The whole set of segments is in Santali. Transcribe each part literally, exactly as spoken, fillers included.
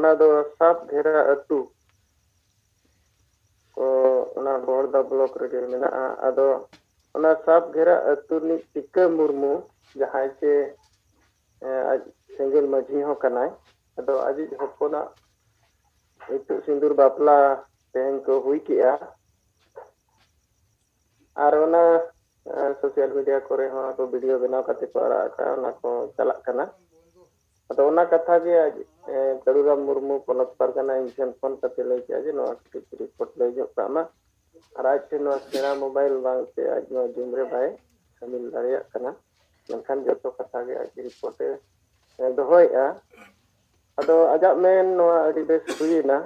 ᱚᱱᱟ ᱫᱚ ᱥᱟᱯ ᱜᱷᱮᱨᱟ ᱟᱹᱛᱩ ᱠᱚ, ᱚᱱᱟ ᱵᱚᱦᱚᱲᱫᱟ ᱵᱞᱚᱠ ᱨᱮᱜᱮ ᱢᱮᱱᱟᱜᱼᱟ᱾ ᱟᱫᱚ ᱚᱱᱟ ᱥᱟᱯ ᱜᱷᱮᱨᱟ ᱟᱹᱛᱩ ᱨᱤᱱᱤᱡ ᱴᱤᱠᱟᱹ ᱢᱩᱨᱢᱩ, ᱡᱟᱦᱟᱸᱭ ᱪᱮ, ᱮ, ᱟᱡ ᱥᱮᱸᱜᱮᱞ ᱢᱟᱹᱡᱷᱤ ᱦᱚᱸ ᱠᱟᱱᱟᱭ᱾ ᱟᱫᱚ ᱟᱡᱤᱡ ᱦᱚᱯᱚᱱᱟᱜ ᱤᱛᱩᱫ ᱥᱤᱸᱫᱩᱨ ᱵᱟᱯᱞᱟ ᱛᱮᱦᱮᱧ ᱠᱚ ᱦᱩᱭ ᱠᱮᱜᱼᱟ᱾ ᱟᱨ ᱚᱱᱟ, ᱮ, ᱥᱳᱥᱟᱞ ᱢᱤᱰᱤᱭᱟ ᱠᱚᱨᱮ ᱦᱚᱸ ᱟᱠᱚ ᱵᱷᱤᱰᱤᱭᱳ ᱵᱮᱱᱟᱣ ᱠᱟᱛᱮ ᱠᱚ ᱟᱲᱟᱜ ᱟᱠᱟᱫᱼᱟ, ᱚᱱᱟ ᱠᱚ ᱪᱟᱞᱟᱜ ᱠᱟᱱᱟ᱾ ᱟᱫᱚ ᱚᱱᱟ ᱠᱟᱛᱷᱟ ᱜᱮ, ᱮ, ᱠᱟᱹᱲᱩᱨᱟᱢ ᱢᱩᱨᱢᱩ ᱯᱚᱱᱚᱛ ᱯᱟᱨᱜᱟᱱᱟ ᱤᱧ ᱴᱷᱮᱱ ᱯᱷᱳᱱ ᱠᱟᱛᱮ ᱞᱟᱹᱭ ᱠᱮᱜᱼᱟ ᱡᱮ ᱱᱚᱣᱟ ᱠᱟᱹᱴᱤᱡ ᱨᱤᱯᱳᱨᱴ ᱞᱟᱹᱭ ᱧᱚᱜ ᱠᱟᱜ ᱢᱟ᱾ ᱟᱨ ᱟᱡ ᱴᱷᱮᱱ ᱱᱚᱣᱟ ᱥᱮᱬᱟ ᱢᱳᱵᱟᱭᱤᱞ ᱵᱟᱝ ᱛᱮ ᱟᱡ ᱱᱚᱣᱟ ᱡᱩᱢ ᱨᱮ ᱵᱟᱭ ᱥᱟᱹᱢᱤᱞ ᱫᱟᱲᱮᱭᱟᱜ ᱠᱟᱱᱟ᱾ ᱢᱮᱱᱠᱷᱟᱱ ᱡᱚᱛᱚ ᱠᱟᱛᱷᱟ ᱜᱮ ᱟᱡ ᱨᱤᱯᱳᱨᱴ ᱮ, ᱮ, ᱫᱚᱦᱚᱭᱮᱫᱼᱟ᱾ ᱟᱫᱚ ᱟᱡᱟᱜ ᱢᱮᱱ ᱱᱚᱣᱟ ᱟᱹᱰᱤ ᱵᱮᱥ ᱦᱩᱭᱮᱱᱟ,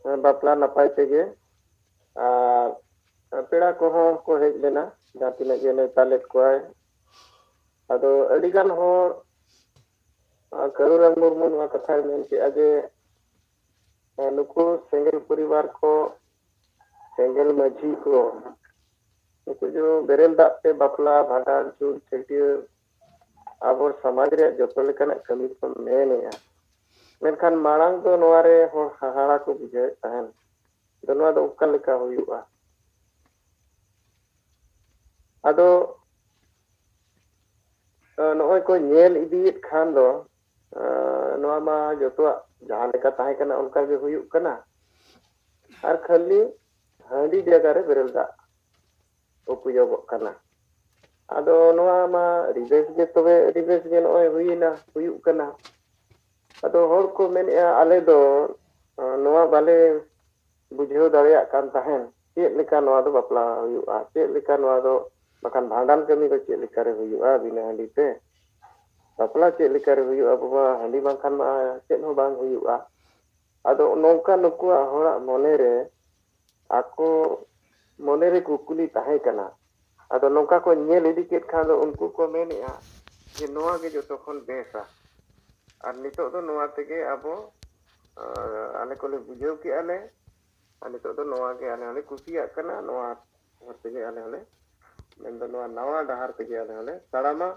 ᱮ, ᱵᱟᱯᱞᱟ ᱱᱟᱯᱟᱭ ᱛᱮᱜᱮ᱾ ᱟᱨ ᱯᱮᱲᱟ ᱠᱚᱦᱚᱸ ᱠᱚ ᱦᱮᱡ ᱞᱮᱱᱟ, ᱡᱟᱦᱟᱸ ᱛᱤᱱᱟᱹᱜ ᱜᱮ ᱱᱮᱣᱛᱟ ᱞᱮᱫ ᱠᱚᱣᱟᱭ᱾ ᱟᱫᱚ ᱟᱹᱰᱤᱜᱟᱱ ᱦᱚᱲ, ᱟᱨ ᱠᱟᱹᱱᱩᱨᱟᱢ ᱢᱩᱨᱢᱩ ᱱᱚᱣᱟ ᱠᱟᱛᱷᱟᱭ ᱢᱮᱱ ᱠᱮᱜᱼᱟ ᱡᱮ, ᱮ, ᱱᱩᱠᱩ ᱥᱮᱸᱜᱮᱞ ᱯᱚᱨᱤᱵᱟᱨ ᱠᱚ, ᱥᱮᱸᱜᱮᱞ ᱢᱟᱹᱡᱷᱤ ᱠᱚ, ᱱᱩᱠᱩ ᱡᱮ ᱵᱮᱨᱮᱞ ᱫᱟᱜ ᱛᱮ ᱵᱟᱯᱞᱟ, ᱵᱷᱟᱸᱰᱟᱱ, ᱪᱷᱩᱛ, ᱪᱷᱟᱹᱴᱭᱟᱹᱨ, ᱟᱵᱚ ᱥᱚᱢᱟᱡᱽ ᱨᱮᱭᱟᱜ ᱡᱚᱛᱚ ᱞᱮᱠᱟᱱᱟᱜ ᱠᱟᱹᱢᱤ ᱠᱚ ᱢᱮᱱᱮᱜᱼᱟ᱾ ᱢᱮᱱᱠᱷᱟᱱ ᱢᱟᱲᱟᱝ ᱫᱚ ᱱᱚᱣᱟ ᱨᱮ ᱦᱚᱲ ᱦᱟᱦᱟᱲᱟ ᱠᱚ ᱵᱩᱡᱷᱟᱹᱣᱮᱫ ᱛᱟᱦᱮᱱ᱾ ᱟᱫᱚ ᱱᱚᱣᱟ ᱫᱚ ᱚᱠᱟ ᱞᱮᱠᱟ ᱦᱩᱭᱩᱜᱼᱟ? ᱟᱫᱚ, ᱮ, ᱱᱚᱜᱼᱚᱭ ᱠᱚ ᱧᱮᱞ ᱤᱫᱤᱭᱮᱫ ᱠᱷᱟᱱ ᱫᱚ, ᱮ, ᱱᱚᱣᱟ ᱢᱟ ᱡᱚᱛᱚᱣᱟᱜ ᱡᱟᱦᱟᱸ ᱞᱮᱠᱟ ᱛᱟᱦᱮᱸ ᱠᱟᱱᱟ ᱚᱱᱠᱟ ᱜᱮ ᱦᱩᱭᱩᱜ ᱠᱟᱱᱟ᱾ ᱟᱨ ᱠᱷᱟᱹᱞᱤ ᱦᱟᱺᱰᱤ ᱡᱟᱭᱜᱟ ᱨᱮ ᱵᱮᱨᱮᱞ ᱫᱟᱜ ᱩᱯᱭᱳᱜᱚᱜ ᱠᱟᱱᱟ᱾ ᱟᱫᱚ ᱱᱚᱣᱟ ᱢᱟ ᱟᱹᱰᱤ ᱵᱮᱥ ᱜᱮ, ᱛᱚᱵᱮ ᱟᱹᱰᱤ ᱵᱮᱥ ᱜᱮ ᱱᱚᱜᱼᱚᱭ ᱦᱩᱭᱮᱱᱟ, ᱦᱩᱭᱩᱜ ᱠᱟᱱᱟ᱾ ᱟᱫᱚ ᱦᱚᱲ ᱠᱚ ᱢᱮᱱᱮᱜᱼᱟ, ᱟᱞᱮ ᱫᱚ, ᱮ, ᱱᱚᱣᱟ ᱵᱟᱞᱮ ᱵᱩᱡᱷᱟᱹᱣ ᱫᱟᱲᱮᱭᱟᱜ ᱠᱟᱱ ᱛᱟᱦᱮᱱ, ᱪᱮᱫ ᱞᱮᱠᱟ ᱱᱚᱣᱟ ᱫᱚ ᱵᱟᱯᱞᱟ ᱦᱩᱭᱩᱜᱼᱟ, ᱪᱮᱫ ᱞᱮᱠᱟ ᱱᱚᱣᱟ ᱫᱚ, ᱵᱟᱠᱷᱟᱱ ᱵᱷᱟᱸᱰᱟᱱ ᱠᱟᱹᱢᱤ ᱫᱚ ᱪᱮᱫ ᱞᱮᱠᱟ ᱨᱮ ᱦᱩᱭᱩᱜᱼᱟ ᱵᱤᱱᱟᱹ ᱦᱟᱺᱰᱤ ᱛᱮ? ᱵᱟᱯᱞᱟ ᱪᱮᱫ ᱞᱮᱠᱟ ᱨᱮ ᱦᱩᱭᱩᱜᱼᱟ? ᱟᱵᱚ ᱢᱟ ᱦᱟᱺᱰᱤ ᱵᱟᱝᱠᱷᱟᱱ ᱢᱟ ᱪᱮᱫ ᱦᱚᱸ ᱵᱟᱝ ᱦᱩᱭᱩᱜᱼᱟ᱾ ᱟᱫᱚ ᱱᱚᱝᱠᱟ ᱱᱩᱠᱩᱣᱟᱜ ᱦᱚᱲᱟᱜ ᱢᱚᱱᱮ ᱨᱮ, ᱟᱠᱚ ᱢᱚᱱᱮ ᱨᱮ ᱠᱩᱠᱞᱤ ᱛᱟᱦᱮᱸ ᱠᱟᱱᱟ᱾ ᱟᱫᱚ ᱱᱚᱝᱠᱟ ᱠᱚ ᱧᱮᱞ ᱤᱫᱤ ᱠᱮᱫ ᱠᱷᱟᱱ ᱫᱚ ᱩᱱᱠᱩ ᱠᱚ ᱢᱮᱱᱮᱜᱼᱟ ᱡᱮ ᱱᱚᱣᱟ ᱜᱮ ᱡᱚᱛᱚ ᱠᱷᱚᱱ ᱵᱮᱥᱟ᱾ ᱟᱨ ᱱᱤᱛᱚᱜ ᱫᱚ ᱱᱚᱣᱟ ᱛᱮᱜᱮ ᱟᱵᱚ, ᱟᱸ, ᱟᱞᱮ ᱠᱚᱞᱮ ᱵᱩᱡᱷᱟᱹᱣ ᱠᱮᱜᱼᱟ ᱞᱮ᱾ ᱟᱨ ᱱᱤᱛᱚᱜ ᱫᱚ ᱱᱚᱣᱟ ᱜᱮ ᱟᱞᱮ ᱦᱚᱸᱞᱮ ᱠᱩᱥᱤᱭᱟᱜ ᱠᱟᱱᱟ, ᱱᱚᱣᱟ ᱦᱚᱨ ᱛᱮᱜᱮ ᱟᱞᱮ ᱦᱚᱸᱞᱮ, ᱢᱮᱱᱫᱚ ᱱᱚᱣᱟ ᱱᱟᱣᱟ ᱰᱟᱦᱟᱨ ᱛᱮᱜᱮ ᱟᱞᱮ ᱦᱚᱸᱞᱮ ᱛᱟᱲᱟᱢᱟ᱾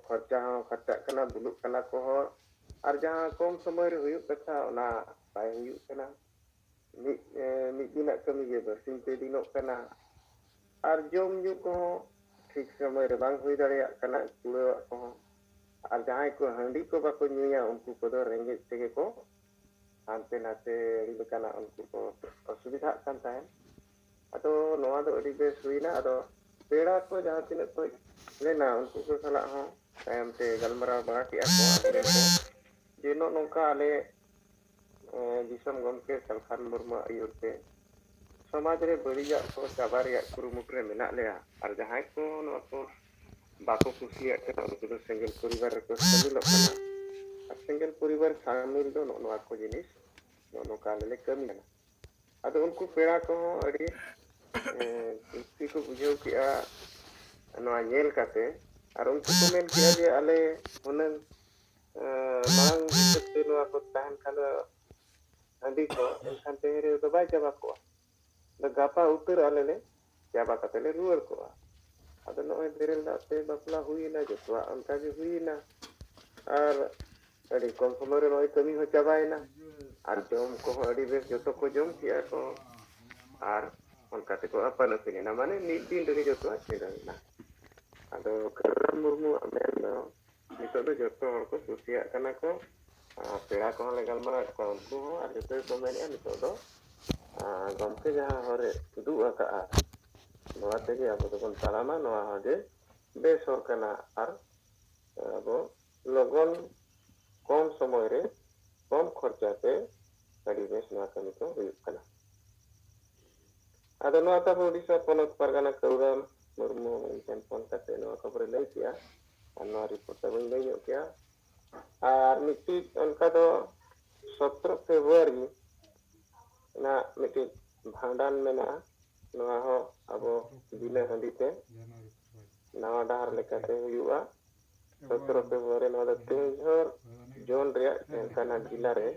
ᱠᱷᱚᱨᱪᱟ ᱦᱚᱸ ᱠᱷᱚᱨᱪᱟᱜ ᱠᱟᱱᱟ, ᱵᱩᱞᱩᱜ ᱠᱟᱱᱟ ᱠᱚ ᱦᱚᱲ᱾ ᱟᱨ ᱡᱟᱦᱟᱸ ᱠᱚᱢ ᱥᱚᱢᱚᱭ ᱨᱮ ᱦᱩᱭᱩᱜ ᱠᱟᱛᱷᱟ, ᱚᱱᱟ ᱵᱟᱭ ᱦᱩᱭᱩᱜ ᱠᱟᱱᱟ᱾ ᱢᱤᱫ ᱮ, ᱢᱤᱫ ᱫᱤᱱᱟᱜ ᱠᱟᱹᱢᱤ ᱜᱮ ᱵᱟᱨᱥᱤᱧ ᱯᱮ ᱫᱤᱱᱚᱜ ᱠᱟᱱᱟ᱾ ᱟᱨ ᱡᱚᱢ ᱧᱩ ᱠᱚᱦᱚᱸ ᱴᱷᱤᱠ ᱥᱚᱢᱚᱭ ᱨᱮ ᱵᱟᱝ ᱦᱩᱭ ᱫᱟᱲᱮᱭᱟᱜ ᱠᱟᱱᱟ, ᱠᱩᱲᱟᱹᱣᱟᱜ ᱠᱚᱦᱚᱸ᱾ ᱟᱨ ᱡᱟᱦᱟᱸᱭ ᱠᱚ ᱦᱟᱺᱰᱤ ᱠᱚ ᱵᱟᱠᱚ ᱧᱩᱭᱟ, ᱩᱱᱠᱩ ᱠᱚᱫᱚ ᱨᱮᱸᱜᱮᱡ ᱛᱮᱜᱮ ᱠᱚ ᱦᱟᱱᱛᱮ ᱱᱟᱛᱮ ᱟᱹᱰᱤ ᱞᱮᱠᱟᱱᱟᱜ ᱩᱱᱠᱩ ᱠᱚ ᱚᱥᱩᱵᱤᱫᱷᱟᱜ ᱠᱟᱱ ᱛᱟᱦᱮᱸᱫ᱾ ᱟᱫᱚ ᱱᱚᱣᱟ ᱫᱚ ᱟᱹᱰᱤ ᱵᱮᱥ ᱦᱩᱭᱱᱟ᱾ ᱟᱫᱚ ᱯᱮᱲᱟ ᱠᱚ ᱡᱟᱦᱟᱸ ᱛᱤᱱᱟᱹᱜ ᱠᱚ ᱞᱮᱱᱟ, ᱩᱱᱠᱩ ᱠᱚ ᱥᱟᱞᱟᱜ ᱦᱚᱸ ᱛᱟᱭᱚᱢ ᱛᱮ ᱜᱟᱞᱢᱟᱨᱟᱣ ᱵᱟᱲᱟ ᱠᱮᱜᱼᱟ ᱠᱚ ᱟᱠᱚ ᱨᱮᱱ ᱠᱚ, ᱡᱮ ᱱᱚᱜᱼᱚ ᱱᱚᱝᱠᱟ ᱟᱞᱮ, ᱮ, ᱫᱤᱥᱚᱢ ᱜᱚᱢᱠᱮ ᱥᱟᱞᱠᱷᱟᱱ ᱢᱩᱨᱢᱩᱣᱟᱜ ᱟᱹᱭᱩᱨ ᱛᱮ ᱥᱚᱢᱟᱡᱽ ᱨᱮ ᱵᱟᱹᱲᱤᱡᱟᱜ ᱠᱚ ᱪᱟᱵᱟ ᱨᱮᱭᱟᱜ ᱠᱩᱨᱩᱢᱩᱴᱩ ᱨᱮ ᱢᱮᱱᱟᱜ ᱞᱮᱭᱟ᱾ ᱟᱨ ᱡᱟᱦᱟᱸᱭ ᱠᱚ ᱱᱚᱣᱟ ᱠᱚ ᱵᱟᱠᱚ ᱠᱩᱥᱤᱭᱟᱜ ᱠᱟᱱᱟ, ᱩᱱᱠᱩ ᱫᱚ ᱥᱮᱸᱜᱮᱞ ᱯᱚᱨᱤᱵᱟᱨ ᱨᱮᱠᱚ ᱥᱟᱹᱢᱤᱞᱚᱜ ᱠᱟᱱᱟ᱾ ᱟᱨ ᱥᱮᱸᱜᱮᱞ ᱯᱚᱨᱤᱵᱟᱨ ᱥᱟᱹᱢᱤᱞ ᱫᱚ ᱱᱚᱜᱼᱚ ᱱᱚᱣᱟ ᱠᱚ ᱡᱤᱱᱤᱥ, ᱱᱚᱜᱼᱚ ᱱᱚᱝᱠᱟ ᱟᱞᱮ ᱞᱮ ᱠᱟᱹᱢᱤ ᱠᱟᱱᱟ᱾ ᱟᱫᱚ ᱩᱱᱠᱩ ᱯᱮᱲᱟ ᱠᱚᱦᱚᱸ ᱟᱹᱰᱤ, ᱮ, ᱠᱩᱥᱤ ᱠᱚ ᱵᱩᱡᱷᱟᱹᱣ ᱠᱮᱜᱼᱟ ᱱᱚᱣᱟ ᱧᱮᱞ ᱠᱟᱛᱮ᱾ ᱟᱨ ᱩᱱᱠᱩ ᱠᱚ ᱢᱮᱱ ᱠᱮᱜᱼᱟ ᱡᱮ ᱟᱞᱮ ᱦᱩᱱᱟᱹᱝ, ᱮ, ᱢᱟᱲᱟᱝ ᱦᱤᱥᱟᱹᱵ ᱛᱮ ᱱᱚᱣᱟ ᱠᱚ ᱛᱟᱦᱮᱱ ᱠᱷᱟᱱ ᱫᱚ ᱦᱟᱺᱰᱤ ᱠᱚ, ᱮᱱᱠᱷᱟᱱ ᱛᱮᱦᱮᱧ ᱨᱮ ᱫᱚ ᱵᱟᱭ ᱪᱟᱵᱟ ᱠᱚᱜᱼᱟ᱾ ᱟᱫᱚ ᱜᱟᱯᱟ ᱩᱛᱟᱹᱨ ᱟᱞᱮ ᱞᱮ ᱪᱟᱵᱟ ᱠᱟᱛᱮ ᱞᱮ ᱨᱩᱣᱟᱹᱲ ᱠᱚᱜᱼᱟ᱾ ᱟᱫᱚ ᱱᱚᱜᱼᱚᱭ ᱵᱮᱨᱮᱞ ᱫᱟᱜ ᱛᱮ ᱵᱟᱯᱞᱟ ᱦᱩᱭᱮᱱᱟ, ᱡᱚᱛᱚᱣᱟᱜ ᱚᱱᱠᱟ ᱜᱮ ᱦᱩᱭᱮᱱᱟ᱾ ᱟᱨ ᱟᱹᱰᱤ ᱠᱚᱢ ᱥᱚᱢᱚᱭ ᱨᱮ ᱱᱚᱜᱼᱚᱭ ᱠᱟᱹᱢᱤ ᱦᱚᱸ ᱪᱟᱵᱟᱭᱮᱱᱟ᱾ ᱟᱨ ᱡᱚᱢ ᱠᱚᱦᱚᱸ ᱟᱹᱰᱤ ᱵᱮᱥ ᱡᱚᱛᱚ ᱠᱚ ᱡᱚᱢ ᱠᱮᱜᱼᱟ ᱠᱚ᱾ ᱟᱨ ᱚᱱᱠᱟ ᱛᱮᱠᱚ ᱟᱯᱟᱱ ᱟᱹᱯᱤᱱ ᱮᱱᱟ, ᱢᱟᱱᱮ ᱢᱤᱫ ᱫᱤᱱ ᱨᱮᱜᱮ ᱡᱚᱛᱚᱣᱟᱜ ᱪᱷᱤᱰᱟᱹᱣ ᱮᱱᱟ᱾ ᱟᱫᱚ ᱠᱟᱹᱱᱩᱨᱟᱢ ᱢᱩᱨᱢᱩᱣᱟᱜ ᱢᱮᱱ ᱫᱚ ᱱᱤᱛᱚᱜ ᱫᱚ ᱡᱚᱛᱚ ᱦᱚᱲ ᱠᱚ ᱠᱩᱥᱤᱭᱟᱜ ᱠᱟᱱᱟ ᱠᱚ᱾ ᱟᱨ ᱯᱮᱲᱟ ᱠᱚᱦᱚᱸ ᱞᱮ ᱜᱟᱞᱢᱟᱨᱟᱣᱮᱫ ᱠᱚᱣᱟ, ᱩᱱᱠᱩ ᱦᱚᱸ᱾ ᱟᱨ ᱡᱚᱛᱚ ᱜᱮᱠᱚ ᱢᱮᱱᱮᱫᱼᱟ ᱱᱤᱛᱚᱜ ᱫᱚ, ᱟᱨ ᱜᱚᱢᱠᱮ ᱡᱟᱦᱟᱸ ᱦᱚᱨᱮ ᱩᱫᱩᱜ ᱟᱠᱟᱫᱼᱟ, ᱱᱚᱣᱟ ᱛᱮᱜᱮ ᱟᱵᱚ ᱫᱚᱵᱚᱱ ᱛᱟᱲᱟᱢᱟ, ᱱᱚᱣᱟ ᱦᱚᱸ ᱜᱮ ᱵᱮᱥ ᱦᱚᱨ ᱠᱟᱱᱟ᱾ ᱟᱨ ᱟᱵᱚ ᱞᱚᱜᱚᱱ, ᱠᱚᱢ ᱥᱚᱢᱚᱭ ᱨᱮ ᱠᱚᱢ ᱠᱷᱚᱨᱪᱟ ᱛᱮ ᱟᱹᱰᱤ ᱵᱮᱥ ᱱᱚᱣᱟ ᱠᱟᱹᱢᱤ ᱠᱚ ᱦᱩᱭᱩᱜ ᱠᱟᱱᱟ᱾ ᱟᱫᱚ ᱱᱚᱣᱟ ᱛᱟᱵᱚ ᱳᱰᱤᱥᱟ ᱯᱚᱱᱚᱛ ᱯᱟᱨᱜᱟᱱᱟ ᱠᱟᱹᱣᱨᱟᱢ ᱢᱩᱨᱢᱩ ᱤᱧ ᱴᱷᱮᱱ ᱯᱷᱳᱱ ᱠᱟᱛᱮ ᱱᱚᱣᱟ ᱠᱷᱚᱵᱚᱨᱮ ᱞᱟᱹᱭ ᱠᱮᱜᱼᱟ᱾ ᱟᱨ ᱱᱚᱣᱟ ᱨᱤᱯᱳᱨᱴ ᱛᱟᱵᱚᱧ ᱞᱟᱹᱭ ᱧᱚᱜ ᱠᱮᱜᱼᱟ᱾ ᱟᱨ ᱢᱤᱫᱴᱤᱡ ᱚᱱᱠᱟ ᱫᱚ ᱥᱚᱛᱨᱚ ᱯᱷᱮᱵᱽᱨᱩᱣᱟᱨᱤ ᱨᱮᱱᱟᱜ ᱢᱤᱫᱴᱤᱡ ᱵᱷᱟᱸᱰᱟᱱ ᱢᱮᱱᱟᱜᱼᱟ᱾ ᱱᱚᱣᱟ ᱦᱚᱸ ᱟᱵᱚ ᱵᱤᱱᱟᱹ ᱦᱟᱺᱰᱤ ᱛᱮ ᱱᱟᱣᱟ ᱰᱟᱦᱟᱨ ᱞᱮᱠᱟᱛᱮ ᱦᱩᱭᱩᱜᱼᱟ᱾ ᱥᱚᱛᱨᱚ ᱯᱷᱮᱵᱽᱨᱩᱣᱟᱨᱤ, ᱱᱚᱣᱟ ᱫᱚ ᱛᱤᱱ ᱡᱷᱚᱨ ᱡᱳᱱ ᱨᱮᱭᱟᱜ ᱰᱷᱮᱝᱠᱟᱱᱟᱞ ᱡᱮᱞᱟ ᱨᱮ᱾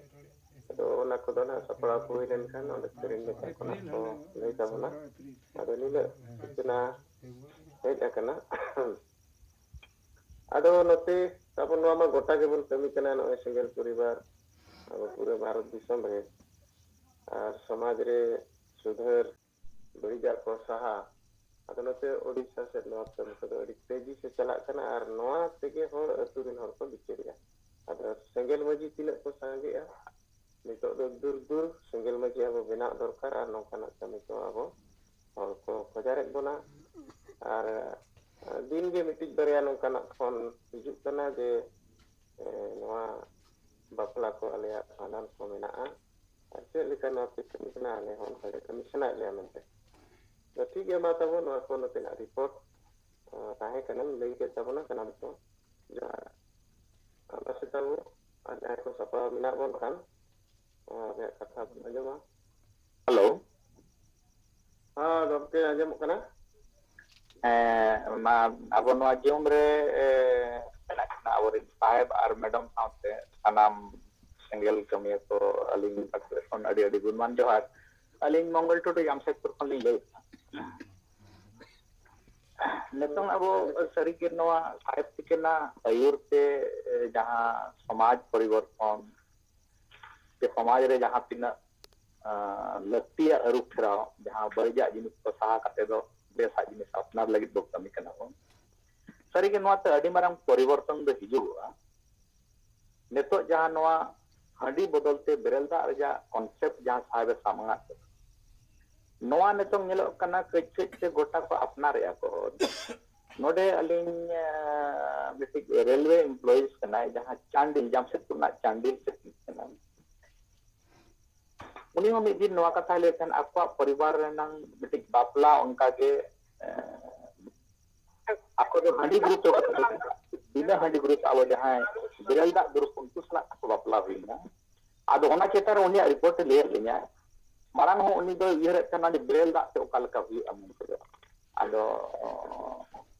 ᱟᱫᱚ ᱚᱱᱟ ᱠᱚᱫᱚ ᱱᱟᱦᱟᱜ ᱥᱟᱯᱲᱟᱣ ᱠᱚ ᱦᱩᱭ ᱞᱮᱱᱠᱷᱟᱱ ᱚᱸᱰᱮ ᱥᱮᱨᱮᱧ ᱞᱮᱠᱟ ᱠᱚ ᱱᱟᱦᱟᱜ ᱠᱚ ᱞᱟᱹᱭ ᱛᱟᱵᱚᱱᱟ᱾ ᱟᱫᱚ ᱱᱤᱱᱟᱹᱜ ᱥᱩᱪᱚᱱᱟ ᱦᱮᱡ ᱟᱠᱟᱱᱟ᱾ ᱟᱫᱚ ᱱᱚᱛᱮ ᱟᱵᱚ ᱱᱚᱣᱟ ᱢᱟ ᱜᱚᱴᱟ ᱜᱮᱵᱚᱱ ᱠᱟᱹᱢᱤ ᱠᱟᱱᱟ, ᱱᱚᱜᱼᱚᱭ ᱥᱮᱸᱜᱮᱞ ᱯᱚᱨᱤᱵᱟᱨ ᱟᱵᱚ ᱯᱩᱨᱟᱹ ᱵᱷᱟᱨᱚᱛ ᱫᱤᱥᱚᱢ ᱨᱮ, ᱟᱨ ᱥᱚᱢᱟᱡᱽ ᱨᱮ ᱥᱩᱫᱷᱟᱹᱨ, ᱵᱟᱹᱲᱤᱡᱟᱜ ᱠᱚ ᱥᱟᱦᱟ᱾ ᱟᱫᱚ ᱱᱚᱛᱮ ᱳᱰᱤᱥᱟ ᱥᱮᱫ ᱱᱚᱣᱟ ᱠᱟᱹᱢᱤ ᱠᱚᱫᱚ ᱟᱹᱰᱤ ᱛᱮᱡᱤ ᱥᱮ ᱪᱟᱞᱟᱜ ᱠᱟᱱᱟ, ᱟᱨ ᱱᱚᱣᱟ ᱛᱮᱜᱮ ᱦᱚᱲ, ᱟᱹᱛᱩ ᱨᱮᱱ ᱦᱚᱲ ᱠᱚ ᱵᱤᱪᱟᱹᱨᱮᱜᱼᱟ᱾ ᱟᱫᱚ ᱥᱮᱸᱜᱮᱞ ᱢᱟᱹᱡᱷᱤ ᱛᱤᱱᱟᱹᱜ ᱠᱚ ᱥᱟᱸᱜᱮᱜᱼᱟ, ᱱᱤᱛᱚᱜ ᱫᱚ ᱫᱩᱨ ᱫᱩᱨ ᱥᱮᱸᱜᱮᱞ ᱢᱟᱹᱡᱷᱤ ᱟᱵᱚ ᱵᱮᱱᱟᱣ ᱫᱚᱨᱠᱟᱨ, ᱟᱨ ᱱᱚᱝᱠᱟᱱᱟᱜ ᱠᱟᱹᱢᱤ ᱠᱚ ᱟᱵᱚ ᱦᱚᱲ ᱠᱚ ᱠᱷᱚᱡᱟᱨᱮᱫ ᱵᱚᱱᱟ᱾ ᱟᱨ ᱫᱤᱱ ᱜᱮ ᱢᱤᱫᱴᱤᱡ ᱵᱟᱨᱭᱟ ᱱᱚᱝᱠᱟᱱᱟᱜ ᱯᱷᱳᱱ ᱦᱤᱡᱩᱜ ᱠᱟᱱᱟ ᱡᱮ, ᱮ, ᱱᱚᱣᱟ ᱵᱟᱯᱞᱟ ᱠᱚ ᱟᱞᱮᱭᱟᱜ ᱵᱷᱟᱸᱰᱟᱱ ᱠᱚ ᱢᱮᱱᱟᱜᱼᱟ, ᱟᱨ ᱪᱮᱫ ᱞᱮᱠᱟ ᱱᱚᱣᱟ ᱯᱮ ᱠᱟᱹᱢᱤ ᱠᱟᱱᱟ, ᱟᱞᱮ ᱦᱚᱸ ᱚᱱᱠᱟ ᱜᱮ ᱠᱟᱹᱢᱤ ᱥᱟᱱᱟᱭᱮᱫ ᱞᱮᱭᱟ ᱢᱮᱱᱛᱮ᱾ ᱛᱚ ᱴᱷᱤᱠ ᱜᱮᱭᱟ, ᱢᱟ ᱛᱟᱵᱚ ᱱᱚᱣᱟ ᱠᱚ ᱱᱚᱛᱮᱱᱟᱜ ᱨᱤᱯᱳᱨᱴ, ᱮ, ᱛᱟᱦᱮᱸ ᱠᱟᱱᱟ, ᱞᱟᱹᱭ ᱠᱮᱫ ᱛᱟᱵᱚᱱᱟ ᱥᱟᱱᱟᱢ ᱠᱚ᱾ ᱡᱚᱦᱟᱨ᱾ ᱟᱨ ᱥᱮᱛᱟᱜ ᱟᱨ ᱡᱟᱦᱟᱸᱭ ᱠᱚ ᱥᱟᱯᱲᱟᱣ ᱢᱮᱱᱟᱜ ᱵᱚᱱ ᱠᱷᱟᱱ, ᱟᱵᱮᱱᱟᱜ ᱠᱟᱛᱷᱟ ᱵᱚᱱ ᱟᱸᱡᱚᱢᱟ᱾ ᱦᱮᱞᱳ᱾ ᱦᱮᱸ ᱜᱚᱢᱠᱮ, ᱟᱸᱡᱚᱢᱚᱜ ᱠᱟᱱᱟ᱾ ᱦᱮᱸ, ᱢᱟ ᱟᱵᱚ ᱱᱚᱣᱟ ᱡᱩᱢ ᱨᱮ, ᱮ, ᱢᱮᱱᱟᱜ ᱠᱤᱱᱟ ᱟᱵᱚᱨᱮᱱ ᱥᱟᱦᱮᱵᱽ ᱟᱨ ᱢᱮᱰᱟᱢ ᱥᱟᱶᱛᱮ ᱥᱟᱱᱟᱢ ᱥᱮᱸᱜᱮᱞ ᱠᱟᱹᱢᱤᱭᱟᱹ ᱠᱚ᱾ ᱟᱹᱞᱤᱧ ᱯᱟᱦᱴᱟ ᱠᱷᱚᱱ ᱟᱹᱰᱤ ᱟᱹᱰᱤ ᱜᱩᱱᱢᱟᱱ ᱡᱚᱦᱟᱨ᱾ ᱟᱹᱞᱤᱧ ᱢᱚᱝᱜᱚᱞ ᱴᱩᱰᱩ ᱡᱟᱢᱥᱮᱫᱽᱯᱩᱨ ᱠᱷᱚᱱ ᱞᱤᱧ ᱞᱟᱹᱭᱮᱫ ᱠᱟᱱᱟ᱾ ᱱᱤᱛᱚᱝ ᱟᱵᱚ ᱥᱟᱹᱨᱤᱜᱮ ᱱᱚᱣᱟ ᱥᱟᱦᱮᱵᱽ ᱛᱤᱠᱤᱱᱟᱜ ᱟᱹᱭᱩᱨ ᱛᱮ, ᱮ, ᱡᱟᱦᱟᱸ ᱥᱚᱢᱟᱡᱽ ᱯᱚᱨᱤᱵᱚᱨᱛᱚᱱ, ᱡᱮ ᱥᱚᱢᱟᱡᱽ ᱨᱮ ᱡᱟᱦᱟᱸ ᱛᱤᱱᱟᱹᱜ, ᱟ, ᱞᱟᱹᱠᱛᱤᱭᱟᱜ ᱟᱹᱨᱩ ᱯᱷᱮᱨᱟᱣ, ᱡᱟᱦᱟᱸ ᱵᱟᱹᱲᱤᱡᱟᱜ ᱡᱤᱱᱤᱥ ᱠᱚ ᱥᱟᱦᱟ ᱠᱟᱛᱮ ᱫᱚ ᱵᱮᱥᱟᱜ ᱡᱤᱱᱤᱥ ᱟᱯᱱᱟᱨ ᱞᱟᱹᱜᱤᱫ ᱵᱚ ᱠᱟᱹᱢᱤ ᱠᱟᱱᱟ ᱵᱚᱱ᱾ ᱥᱟᱹᱨᱤᱜᱮ ᱱᱚᱣᱟ ᱛᱮ ᱟᱹᱰᱤ ᱢᱟᱨᱟᱝ ᱯᱚᱨᱤᱵᱚᱨᱛᱚᱱ ᱫᱚ ᱦᱤᱡᱩᱜᱚᱜᱼᱟ᱾ ᱱᱤᱛᱚᱜ ᱡᱟᱦᱟᱸ ᱱᱚᱣᱟ ᱦᱟᱺᱰᱤ ᱵᱚᱫᱚᱞ ᱛᱮ ᱵᱮᱨᱮᱞ ᱫᱟᱜ ᱨᱮᱭᱟᱜ ᱠᱚᱱᱥᱮᱯᱴ ᱡᱟᱦᱟᱸ ᱥᱟᱦᱮᱵᱽ ᱮ ᱥᱟᱢᱟᱝ ᱟᱫ ᱠᱟᱱᱟ, ᱱᱚᱣᱟ ᱱᱤᱛᱚᱝ ᱧᱮᱞᱚᱜ ᱠᱟᱱᱟ ᱠᱟᱹᱡ ᱠᱟᱹᱡ ᱛᱮ ᱜᱚᱴᱟ ᱠᱚ ᱟᱯᱱᱟᱨᱮᱜᱼᱟ ᱠᱚ᱾ ᱱᱚᱰᱮ ᱟᱹᱞᱤᱧ, ᱮ, ᱢᱤᱫᱴᱤᱡ ᱨᱮᱞᱣᱮ ᱮᱢᱯᱞᱚᱭᱤᱡᱽ ᱠᱟᱱᱟᱭ, ᱡᱟᱦᱟᱸ ᱪᱟᱱᱰᱤᱞ, ᱡᱟᱢᱥᱮᱫᱽᱯᱩᱨ ᱨᱮᱱᱟᱜ ᱪᱟᱱᱰᱤᱞ ᱥᱮᱫ ᱨᱤᱱᱤᱡ ᱠᱟᱱᱟᱭ᱾ ᱩᱱᱤ ᱦᱚᱸ ᱢᱤᱫ ᱫᱤᱱ ᱱᱚᱣᱟ ᱠᱟᱛᱷᱟᱭ ᱞᱟᱹᱭ ᱛᱟᱦᱮᱸᱱ, ᱟᱠᱚᱣᱟᱜ ᱯᱚᱨᱤᱵᱟᱨ ᱨᱮᱱᱟᱝ ᱢᱤᱫᱴᱤᱡ ᱵᱟᱯᱞᱟ ᱚᱱᱠᱟ ᱜᱮ, ᱮ, ᱟᱠᱚ ᱫᱚ ᱦᱟᱺᱰᱤ ᱜᱨᱩᱯ ᱨᱮ, ᱵᱤᱱᱟᱹ ᱦᱟᱺᱰᱤ ᱜᱨᱩᱯ, ᱟᱵᱚ ᱡᱟᱦᱟᱸᱭ ᱵᱮᱨᱮᱞ ᱫᱟᱜ ᱜᱨᱩᱯ, ᱩᱱᱠᱩ ᱥᱟᱞᱟᱜ ᱛᱟᱠᱚ ᱵᱟᱯᱞᱟ ᱦᱩᱭᱱᱟ᱾ ᱟᱫᱚ ᱚᱱᱟ ᱪᱮᱛᱟᱱ ᱨᱮ ᱩᱱᱤᱭᱟᱜ ᱨᱤᱯᱳᱨᱴ ᱮ ᱞᱟᱹᱭᱟᱫ ᱞᱤᱧᱟ᱾ ᱢᱟᱲᱟᱝ ᱦᱚᱸ ᱩᱱᱤ ᱫᱚᱭ ᱩᱭᱦᱟᱹᱨᱮᱫ ᱛᱟᱦᱮᱱᱟ ᱡᱮ ᱵᱮᱨᱮᱞ ᱫᱟᱜ ᱛᱮ ᱚᱠᱟ ᱞᱮᱠᱟ ᱦᱩᱭᱩᱜᱼᱟ ᱢᱮᱱᱛᱮ ᱫᱚ᱾ ᱟᱫᱚ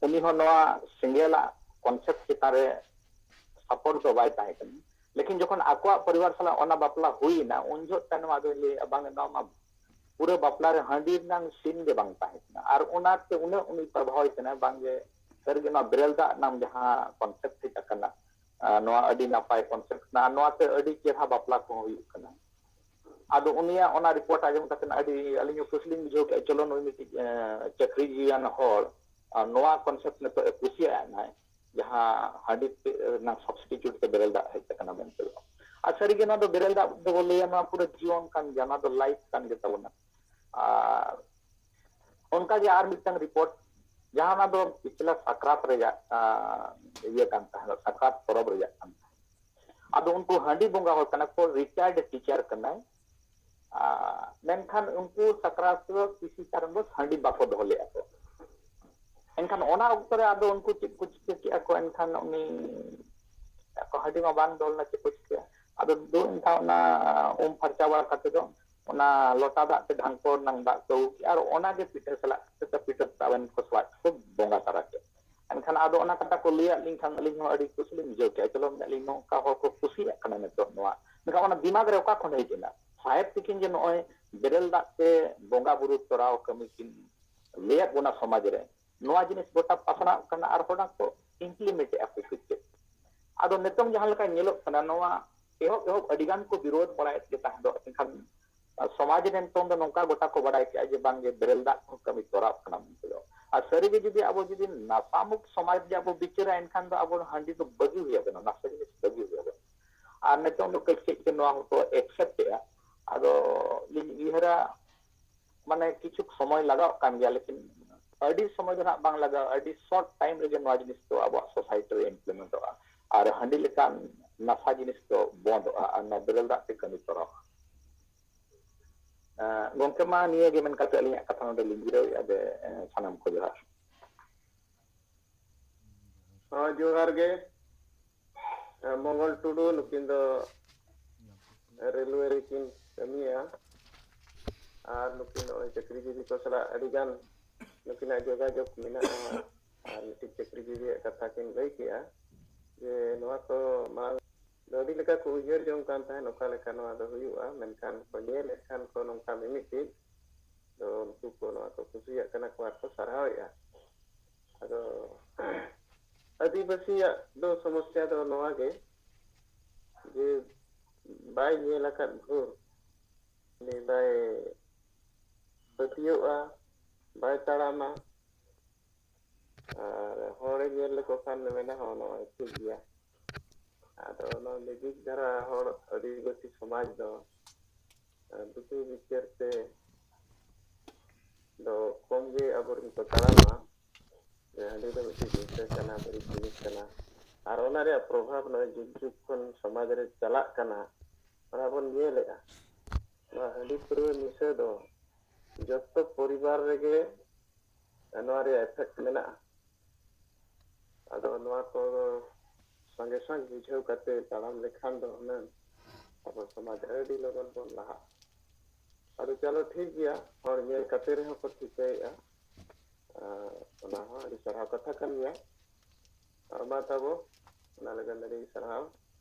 ᱩᱱᱤ ᱦᱚᱸ ᱱᱚᱣᱟ ᱥᱮᱸᱜᱮᱞᱟᱜ ᱠᱚᱱᱥᱮᱯᱴ ᱪᱮᱛᱟᱱ ᱨᱮ ᱥᱟᱯᱳᱨᱴ ᱫᱚ ᱵᱟᱭ ᱛᱟᱦᱮᱸ ᱠᱟᱱᱟ᱾ ᱞᱮᱠᱤᱱ ᱡᱚᱠᱷᱚᱱ ᱟᱠᱚᱣᱟᱜ ᱯᱚᱨᱤᱵᱟᱨ ᱥᱟᱞᱟᱜ ᱚᱱᱟ ᱵᱟᱯᱞᱟ ᱦᱩᱭᱮᱱᱟ, ᱩᱱ ᱡᱚᱦᱚᱜ ᱛᱟᱭᱱᱚᱢ ᱟᱫᱚᱭ ᱞᱟᱹᱭᱮᱫᱼᱟ, "ᱵᱟᱝ, ᱱᱚᱣᱟ ᱢᱟ ᱯᱩᱨᱟᱹ ᱵᱟᱯᱞᱟ ᱨᱮ ᱦᱟᱺᱰᱤ ᱨᱮᱱᱟᱝ ᱥᱤᱱ ᱜᱮ ᱵᱟᱝ ᱛᱟᱦᱮᱸ ᱠᱟᱱᱟ᱾" ᱟᱨ ᱚᱱᱟᱛᱮ ᱩᱱᱟᱹᱜ ᱩᱱᱤ ᱯᱨᱚᱵᱷᱟᱣᱤᱛ ᱮᱱᱟ, ᱵᱟᱝ ᱜᱮ ᱥᱟᱹᱨᱤᱜᱮ ᱱᱚᱣᱟ ᱵᱮᱨᱮᱞ ᱫᱟᱜ ᱨᱮᱱᱟᱜ ᱡᱟᱦᱟᱸ ᱠᱚᱱᱥᱮᱯᱴ ᱦᱮᱡ ᱟᱠᱟᱱᱟ, ᱟᱨ ᱱᱚᱣᱟ ᱟᱹᱰᱤ ᱱᱟᱯᱟᱭ ᱠᱚᱱᱥᱮᱯᱴ ᱠᱟᱱᱟ, ᱟᱨ ᱱᱚᱣᱟᱛᱮ ᱟᱹᱰᱤ ᱪᱮᱦᱨᱟ ᱵᱟᱯᱞᱟ ᱠᱚᱦᱚᱸ ᱦᱩᱭᱩᱜ ᱠᱟᱱᱟ᱾ ᱟᱫᱚ ᱩᱱᱤᱭᱟᱜ ᱚᱱᱟ ᱨᱤᱯᱳᱨᱴ ᱟᱸᱡᱚᱢ ᱠᱟᱛᱮ ᱟᱹᱰᱤ ᱟᱹᱞᱤᱧ ᱦᱚᱸ ᱠᱩᱥᱤ ᱞᱤᱧ ᱵᱩᱡᱷᱟᱹᱣ ᱠᱮᱫᱼᱟ, ᱪᱚᱞᱚ ᱱᱩᱭ ᱢᱤᱫᱴᱤᱡ ᱪᱟᱹᱠᱨᱤ ᱡᱤᱣᱤᱭᱟᱱ ᱦᱚᱲ ᱟᱨ ᱱᱚᱣᱟ ᱠᱚᱱᱥᱮᱯᱴ ᱱᱤᱛᱚᱜ ᱮ ᱠᱩᱥᱤᱭᱟᱜᱼᱟ ᱱᱟᱭ, ᱡᱟᱦᱟᱸ ᱦᱟᱺᱰᱤ ᱨᱮᱱᱟᱜ ᱥᱟᱵᱥᱴᱤᱴᱤᱭᱩᱴ ᱛᱮ ᱵᱮᱨᱮᱞ ᱫᱟᱜ ᱦᱮᱡ ᱟᱠᱟᱱᱟ ᱢᱮᱱᱛᱮ᱾ ᱟᱨ ᱥᱟᱹᱨᱤᱜᱮ ᱱᱚᱣᱟ ᱫᱚ ᱵᱮᱨᱮᱞ ᱫᱟᱜ ᱫᱚᱵᱚ ᱞᱟᱹᱭᱟ, ᱱᱚᱣᱟ ᱯᱩᱨᱟᱹ ᱡᱤᱭᱚᱱ ᱠᱟᱱ ᱜᱮᱭᱟ, ᱱᱚᱣᱟ ᱫᱚ ᱞᱟᱭᱤᱯᱷ ᱠᱟᱱ ᱜᱮ ᱛᱟᱵᱚᱱᱟ᱾ ᱟᱨ ᱚᱱᱠᱟᱜᱮ ᱟᱨ ᱢᱤᱫᱴᱟᱝ ᱨᱤᱯᱳᱨᱴ, ᱡᱟᱦᱟᱸ ᱚᱱᱟ ᱫᱚ ᱯᱤᱪᱷᱞᱟ ᱥᱟᱠᱨᱟᱛ ᱨᱮᱭᱟᱜ ᱤᱭᱟᱹ ᱠᱟᱱ ᱛᱟᱦᱮᱸᱫ, ᱥᱟᱠᱨᱟᱛ ᱯᱚᱨᱚᱵᱽ ᱨᱮᱭᱟᱜ ᱠᱟᱱ ᱛᱟᱦᱮᱸᱫ᱾ ᱟᱫᱚ ᱩᱱᱠᱩ ᱦᱟᱺᱰᱤ ᱵᱚᱸᱜᱟ ᱦᱚᱲ ᱠᱟᱱᱟ ᱠᱚ, ᱨᱤᱴᱟᱭᱟᱨᱰ ᱴᱤᱪᱟᱨ ᱠᱟᱱᱟᱭ᱾ ᱢᱮᱱᱠᱷᱟᱱ ᱩᱱᱠᱩ ᱥᱟᱠᱨᱟᱛ ᱫᱚ ᱠᱤᱥᱤ ᱠᱟᱨᱚᱱ ᱫᱚ ᱦᱟᱺᱰᱤ ᱵᱟᱠᱚ ᱫᱚᱦᱚ ᱞᱮᱫᱼᱟ ᱠᱚ᱾ ᱮᱱᱠᱷᱟᱱ ᱚᱱᱟ ᱚᱠᱛᱚ ᱨᱮ ᱟᱫᱚ ᱩᱱᱠᱩ ᱪᱮᱫ ᱠᱚ ᱪᱤᱠᱟᱹ ᱠᱮᱫᱼᱟ ᱠᱚ, ᱮᱱᱠᱷᱟᱱ ᱩᱱᱤ ᱟᱠᱚ ᱦᱟᱺᱰᱤ ᱢᱟ ᱵᱟᱝ ᱫᱚᱦᱚ ᱞᱮᱱᱟ, ᱪᱮᱫ ᱠᱚ ᱪᱤᱠᱟᱹᱭᱟ? ᱟᱫᱚ ᱫᱩ ᱮᱱᱠᱷᱟᱱ ᱚᱱᱟ ᱩᱢ ᱯᱷᱟᱨᱪᱟ ᱵᱟᱲᱟ ᱠᱟᱛᱮ ᱫᱚ ᱚᱱᱟ ᱞᱚᱴᱟ ᱫᱟᱜ ᱛᱮ ᱰᱷᱟᱝᱠᱚᱲ ᱨᱮᱱᱟᱜ ᱫᱟᱜ ᱠᱚ ᱟᱹᱜᱩ ᱠᱮᱫᱼᱟ ᱟᱨ ᱚᱱᱟᱜᱮ ᱯᱤᱴᱷᱟᱹ ᱥᱟᱞᱟᱜ ᱠᱟᱛᱮ ᱯᱤᱴᱷᱟᱹ ᱛᱟᱵᱮᱱ ᱠᱚ ᱥᱟᱞᱟᱜ ᱠᱚ ᱵᱚᱸᱜᱟ ᱛᱟᱨᱟ ᱠᱮᱫ᱾ ᱮᱱᱠᱷᱟᱱ ᱟᱫᱚ ᱚᱱᱟ ᱠᱟᱛᱷᱟ ᱠᱚ ᱞᱟᱹᱭᱟᱫ ᱞᱤᱧ ᱠᱷᱟᱱ ᱟᱹᱞᱤᱧ ᱦᱚᱸ ᱟᱹᱰᱤ ᱠᱩᱥᱤ ᱞᱤᱧ ᱵᱩᱡᱷᱟᱹᱣ ᱠᱮᱫᱼᱟ᱾ ᱪᱚᱞᱚ ᱢᱮᱱᱫᱟ ᱞᱤᱧ, ᱱᱚᱝᱠᱟ ᱦᱚᱲ ᱠᱚ ᱠᱩᱥᱤᱭᱟᱜ ᱠᱟᱱᱟ ᱱᱤᱛᱚᱜ ᱱᱚᱣᱟ᱾ ᱢᱮᱱᱠᱷᱟᱱ ᱚᱱᱟ ᱫᱤᱢᱟᱜᱽ ᱨᱮ ᱚᱠᱟ ᱠᱷᱚᱱ ᱦᱮᱡ ᱮᱱᱟ? ᱥᱟᱦᱮᱵ ᱛᱤᱠᱤᱱ ᱡᱮ ᱱᱚᱜᱼᱚᱭ ᱵᱮᱨᱮᱞ ᱫᱟᱜ ᱛᱮ ᱵᱚᱸᱜᱟ ᱵᱩᱨᱩ ᱛᱚᱨᱟᱣ ᱠᱟᱹᱢᱤ ᱠᱤᱱ ᱞᱟᱹᱭᱟᱫ ᱵᱚᱱᱟ ᱥᱚᱢᱟᱡᱽ ᱨᱮ, ᱱᱚᱣᱟ ᱡᱤᱱᱤᱥ ᱜᱚᱴᱟ ᱯᱟᱥᱱᱟᱣ ᱠᱟᱱᱟ ᱟᱨ ᱦᱚᱲ ᱠᱚ ᱤᱢᱯᱞᱤᱢᱮᱱᱴ ᱮᱫᱼᱟ ᱠᱚ ᱪᱮᱫ ᱪᱮᱫ᱾ ᱟᱫᱚ ᱱᱤᱛᱚᱝ ᱡᱟᱦᱟᱸ ᱞᱮᱠᱟ ᱧᱮᱞᱚᱜ ᱠᱟᱱᱟ, ᱱᱚᱣᱟ ᱮᱦᱚᱵ ᱮᱦᱚᱵ ᱟᱹᱰᱤ ᱜᱟᱱ ᱠᱚ ᱵᱤᱨᱳᱫ ᱵᱟᱲᱟᱭᱮᱫ ᱜᱮ ᱛᱟᱦᱮᱸ ᱫᱚ, ᱮᱱᱠᱷᱟᱱ ᱥᱚᱢᱟᱡᱽ ᱨᱮ ᱱᱤᱛᱚᱝ ᱫᱚ ᱱᱚᱝᱠᱟ ᱜᱚᱴᱟ ᱠᱚ ᱵᱟᱲᱟᱭ ᱠᱮᱫᱼᱟ ᱡᱮ ᱵᱟᱝ ᱜᱮ ᱵᱮᱨᱮᱞ ᱫᱟᱜ ᱠᱚᱦᱚᱸ ᱠᱟᱹᱢᱤ ᱛᱚᱨᱟᱣ ᱠᱟᱱᱟ ᱢᱮᱱᱛᱮ ᱫᱚ᱾ ᱟᱨ ᱥᱟᱹᱨᱤ ᱜᱮ ᱡᱩᱫᱤ ᱟᱵᱚ ᱡᱩᱫᱤ ᱱᱟᱥᱟ ᱢᱩᱠᱛ ᱥᱚᱢᱟᱡᱽ ᱨᱮ ᱟᱵᱚ ᱵᱤᱪᱟᱹᱨᱟ, ᱮᱱᱠᱷᱟᱱ ᱫᱚ ᱟᱵᱚ ᱦᱟᱺᱰᱤ ᱫᱚ ᱵᱟᱹᱜᱤ ᱦᱩᱭ ᱟᱵᱚᱱᱟ, ᱱᱟᱥᱟ ᱡᱤᱱᱤᱥ ᱵᱟᱹᱜᱤ ᱦᱩᱭ ᱟᱵᱚᱱᱟ᱾ ᱟᱨ ᱱᱤᱛᱚᱝ ᱫᱚ ᱠᱟᱹᱡ ᱠᱟᱹᱡ ᱛᱮ ᱱᱚᱣᱟ ᱦᱚᱸᱠᱚ ᱮᱠᱥᱮᱯᱴ ᱮᱫᱼᱟ᱾ ᱟᱫᱚ ᱞᱤᱧ ᱩᱭᱦᱟᱹᱨᱟ, ᱢᱟᱱᱮ ᱠᱤᱪᱷᱩ ᱥᱚᱢᱚᱭ ᱞᱟᱜᱟᱣ ᱠᱟᱱ ᱜᱮᱭᱟ, ᱞᱮᱠᱤᱱ ᱟᱹᱰᱤ ᱥᱚᱢᱚᱭ ᱫᱚ ᱱᱟᱜ ᱵᱟᱝ ᱞᱟᱜᱟᱜᱼᱟ, ᱟᱹᱰᱤ ᱥᱚᱨᱴ ᱴᱟᱭᱤᱢ ᱨᱮᱜᱮ ᱱᱚᱣᱟ ᱡᱤᱱᱤᱥ ᱫᱚ ᱟᱵᱚᱣᱟᱜ ᱥᱳᱥᱟᱭᱴᱤ ᱨᱮ ᱤᱢᱯᱞᱤᱢᱮᱱᱴᱚᱜᱼᱟ᱾ ᱟᱨ ᱦᱟᱺᱰᱤ ᱞᱮᱠᱟᱱ ᱱᱟᱥᱟ ᱡᱤᱱᱤᱥ ᱫᱚ ᱵᱚᱱᱫᱚᱜᱼᱟ ᱟᱨ ᱱᱚᱣᱟ ᱵᱮᱨᱮᱞ ᱫᱟᱜ ᱛᱮ ᱠᱟᱹᱢᱤ ᱛᱚᱨᱟᱣᱟ᱾ ᱮᱸ, ᱜᱚᱢᱠᱮ, ᱢᱟ ᱱᱤᱭᱟᱹ ᱜᱮ ᱢᱮᱱ ᱠᱟᱛᱮ ᱟᱹᱞᱤᱧᱟᱜ ᱠᱟᱛᱷᱟ ᱱᱚᱰᱮ ᱞᱤᱧ ᱡᱤᱨᱟᱹᱣᱮᱫᱼᱟ᱾ ᱡᱮ, ᱮᱸ, ᱥᱟᱱᱟᱢ ᱠᱚ ᱡᱚᱦᱟᱨ᱾ ᱦᱚᱸ, ᱡᱚᱦᱟᱨ ᱜᱮ᱾ ᱮᱸ, ᱢᱚᱝᱜᱚᱞ ᱴᱩᱰᱩ, ᱱᱩᱠᱤᱱ ᱫᱚ ᱨᱮᱞᱣᱮ ᱨᱮᱠᱤᱱ ᱠᱟᱹᱢᱤᱭᱟ᱾ ᱟᱨ ᱱᱩᱠᱤᱱ ᱱᱚᱜᱼᱚᱭ ᱪᱟᱹᱠᱨᱤ ᱡᱤᱵᱤ ᱠᱚ ᱥᱟᱞᱟᱜ ᱟᱹᱰᱤ ᱜᱟᱱ ᱱᱩᱠᱤᱱᱟᱜ ᱡᱳᱜᱟᱡᱳᱜᱽ ᱢᱮᱱᱟᱜᱼᱟ᱾ ᱟᱨ ᱢᱤᱫᱴᱤᱡ ᱪᱟᱹᱠᱨᱤ ᱡᱤᱵᱤᱭᱟᱜ ᱠᱟᱛᱷᱟ ᱠᱤᱱ ᱞᱟᱹᱭ ᱠᱮᱜᱼᱟ ᱡᱮ ᱱᱚᱣᱟ ᱠᱚ ᱢᱟᱲᱟᱝ ᱫᱚ ᱟᱹᱰᱤ ᱞᱮᱠᱟ ᱠᱚ ᱩᱭᱦᱟᱹᱨ ᱡᱚᱝ ᱠᱟᱱ ᱛᱟᱦᱮᱸᱫ ᱚᱠᱟ ᱞᱮᱠᱟ ᱱᱚᱣᱟ ᱫᱚ ᱦᱩᱭᱩᱜᱼᱟ, ᱢᱮᱱᱠᱷᱟᱱ ᱠᱚ ᱧᱮᱞᱮᱫ ᱠᱷᱟᱱ ᱠᱚ ᱱᱚᱝᱠᱟ ᱢᱤᱢᱤᱫᱴᱤᱡ ᱫᱚ ᱩᱱᱠᱩ ᱠᱚ ᱱᱚᱣᱟ ᱠᱚ ᱠᱩᱥᱤᱭᱟᱜ ᱠᱟᱱᱟ ᱠᱚ ᱟᱨ ᱠᱚ ᱥᱟᱨᱦᱟᱣᱮᱫᱼᱟ᱾ ᱟᱫᱚ ᱟᱹᱫᱤᱵᱟᱹᱥᱤᱭᱟᱜ ᱫᱚ ᱥᱚᱢᱚᱥᱥᱟ ᱫᱚ ᱱᱚᱣᱟ ᱜᱮ, ᱡᱮ ᱵᱟᱭ ᱧᱮᱞ ᱟᱠᱟᱫ ᱵᱷᱳᱨ, ᱩᱱᱤ ᱵᱟᱭ ᱯᱟᱹᱛᱭᱟᱹᱜᱼᱟ, ᱵᱟᱭ ᱛᱟᱲᱟᱢᱟ᱾ ᱟᱨ ᱦᱚᱲᱮ ᱧᱮᱞ ᱞᱮᱠᱚ ᱠᱷᱟᱱ ᱢᱮᱱᱟ, "ᱦᱚᱸ, ᱱᱚᱜᱼᱚᱭ ᱴᱷᱤᱠ ᱜᱮᱭᱟ᱾" ᱟᱫᱚ ᱱᱚᱣᱟ ᱞᱮᱵᱤᱠ ᱫᱷᱟᱨᱟ ᱦᱚᱲ ᱟᱹᱫᱤᱵᱟᱹᱥᱤ ᱥᱚᱢᱟᱡᱽ ᱫᱚ, ᱟᱨ ᱵᱩᱫᱷᱤ ᱵᱤᱪᱟᱹᱨ ᱛᱮ ᱫᱚ ᱠᱚᱢ ᱜᱮ ᱟᱵᱚᱨᱮᱱ ᱠᱚ ᱛᱟᱲᱟᱢᱟ᱾ ᱡᱮ ᱦᱟᱺᱰᱤ ᱫᱚ ᱢᱤᱫᱴᱤᱡ ᱱᱤᱥᱟᱹ ᱠᱟᱱᱟ, ᱵᱟᱹᱲᱤᱡ ᱡᱤᱱᱤᱥ ᱠᱟᱱᱟ᱾ ᱟᱨ ᱚᱱᱟ ᱨᱮᱭᱟᱜ ᱯᱨᱚᱵᱷᱟᱵᱽ ᱱᱚᱜᱼᱚᱭ ᱡᱩᱜᱽ ᱡᱩᱜᱽ ᱠᱷᱚᱱ ᱥᱚᱢᱟᱡᱽ ᱨᱮ ᱪᱟᱞᱟᱜ ᱠᱟᱱᱟ, ᱚᱱᱟ ᱵᱚᱱ ᱧᱮᱞᱮᱫᱼᱟ᱾ ᱱᱚᱣᱟ ᱦᱟᱺᱰᱤ ᱯᱟᱹᱣᱨᱟᱹ ᱱᱤᱥᱟᱹ ᱫᱚ ᱡᱚᱛᱚ ᱯᱚᱨᱤᱵᱟᱨ ᱨᱮᱜᱮ ᱱᱚᱣᱟ ᱨᱮᱭᱟᱜ effect ᱢᱮᱱᱟᱜᱼᱟ᱾ ᱟᱫᱚ ᱱᱚᱣᱟ ᱠᱚ ᱥᱚᱸᱜᱮ ᱥᱚᱸᱜᱮ ᱵᱩᱡᱷᱟᱹᱣ ᱠᱟᱛᱮ ᱛᱟᱲᱟᱢ ᱞᱮᱠᱷᱟᱱ ᱫᱚ ᱦᱩᱱᱟᱹᱝ ᱟᱵᱚ ᱥᱚᱢᱟᱡᱽ ᱟᱹᱰᱤ ᱞᱚᱜᱚᱱ ᱵᱚᱱ ᱞᱟᱦᱟᱜᱼᱟ᱾ ᱟᱫᱚ ᱪᱚᱞᱚ ᱴᱷᱤᱠ ᱜᱮᱭᱟ, ᱦᱚᱲ ᱧᱮᱞ ᱠᱟᱛᱮ ᱨᱮᱦᱚᱸ ᱠᱚ ᱴᱷᱤᱠᱟᱹᱭᱮᱫᱼᱟ᱾ ᱟᱨ ᱚᱱᱟ ᱦᱚᱸ ᱟᱹᱰᱤ ᱥᱟᱨᱦᱟᱣ ᱠᱟᱛᱷᱟ ᱠᱟᱱ ᱜᱮᱭᱟ᱾ ᱟᱨ ᱢᱟ ᱛᱟᱵᱚ, ᱚᱱᱟ ᱞᱟᱹᱜᱤᱫ ᱟᱹᱰᱤ ᱥᱟᱨᱦᱟᱣ᱾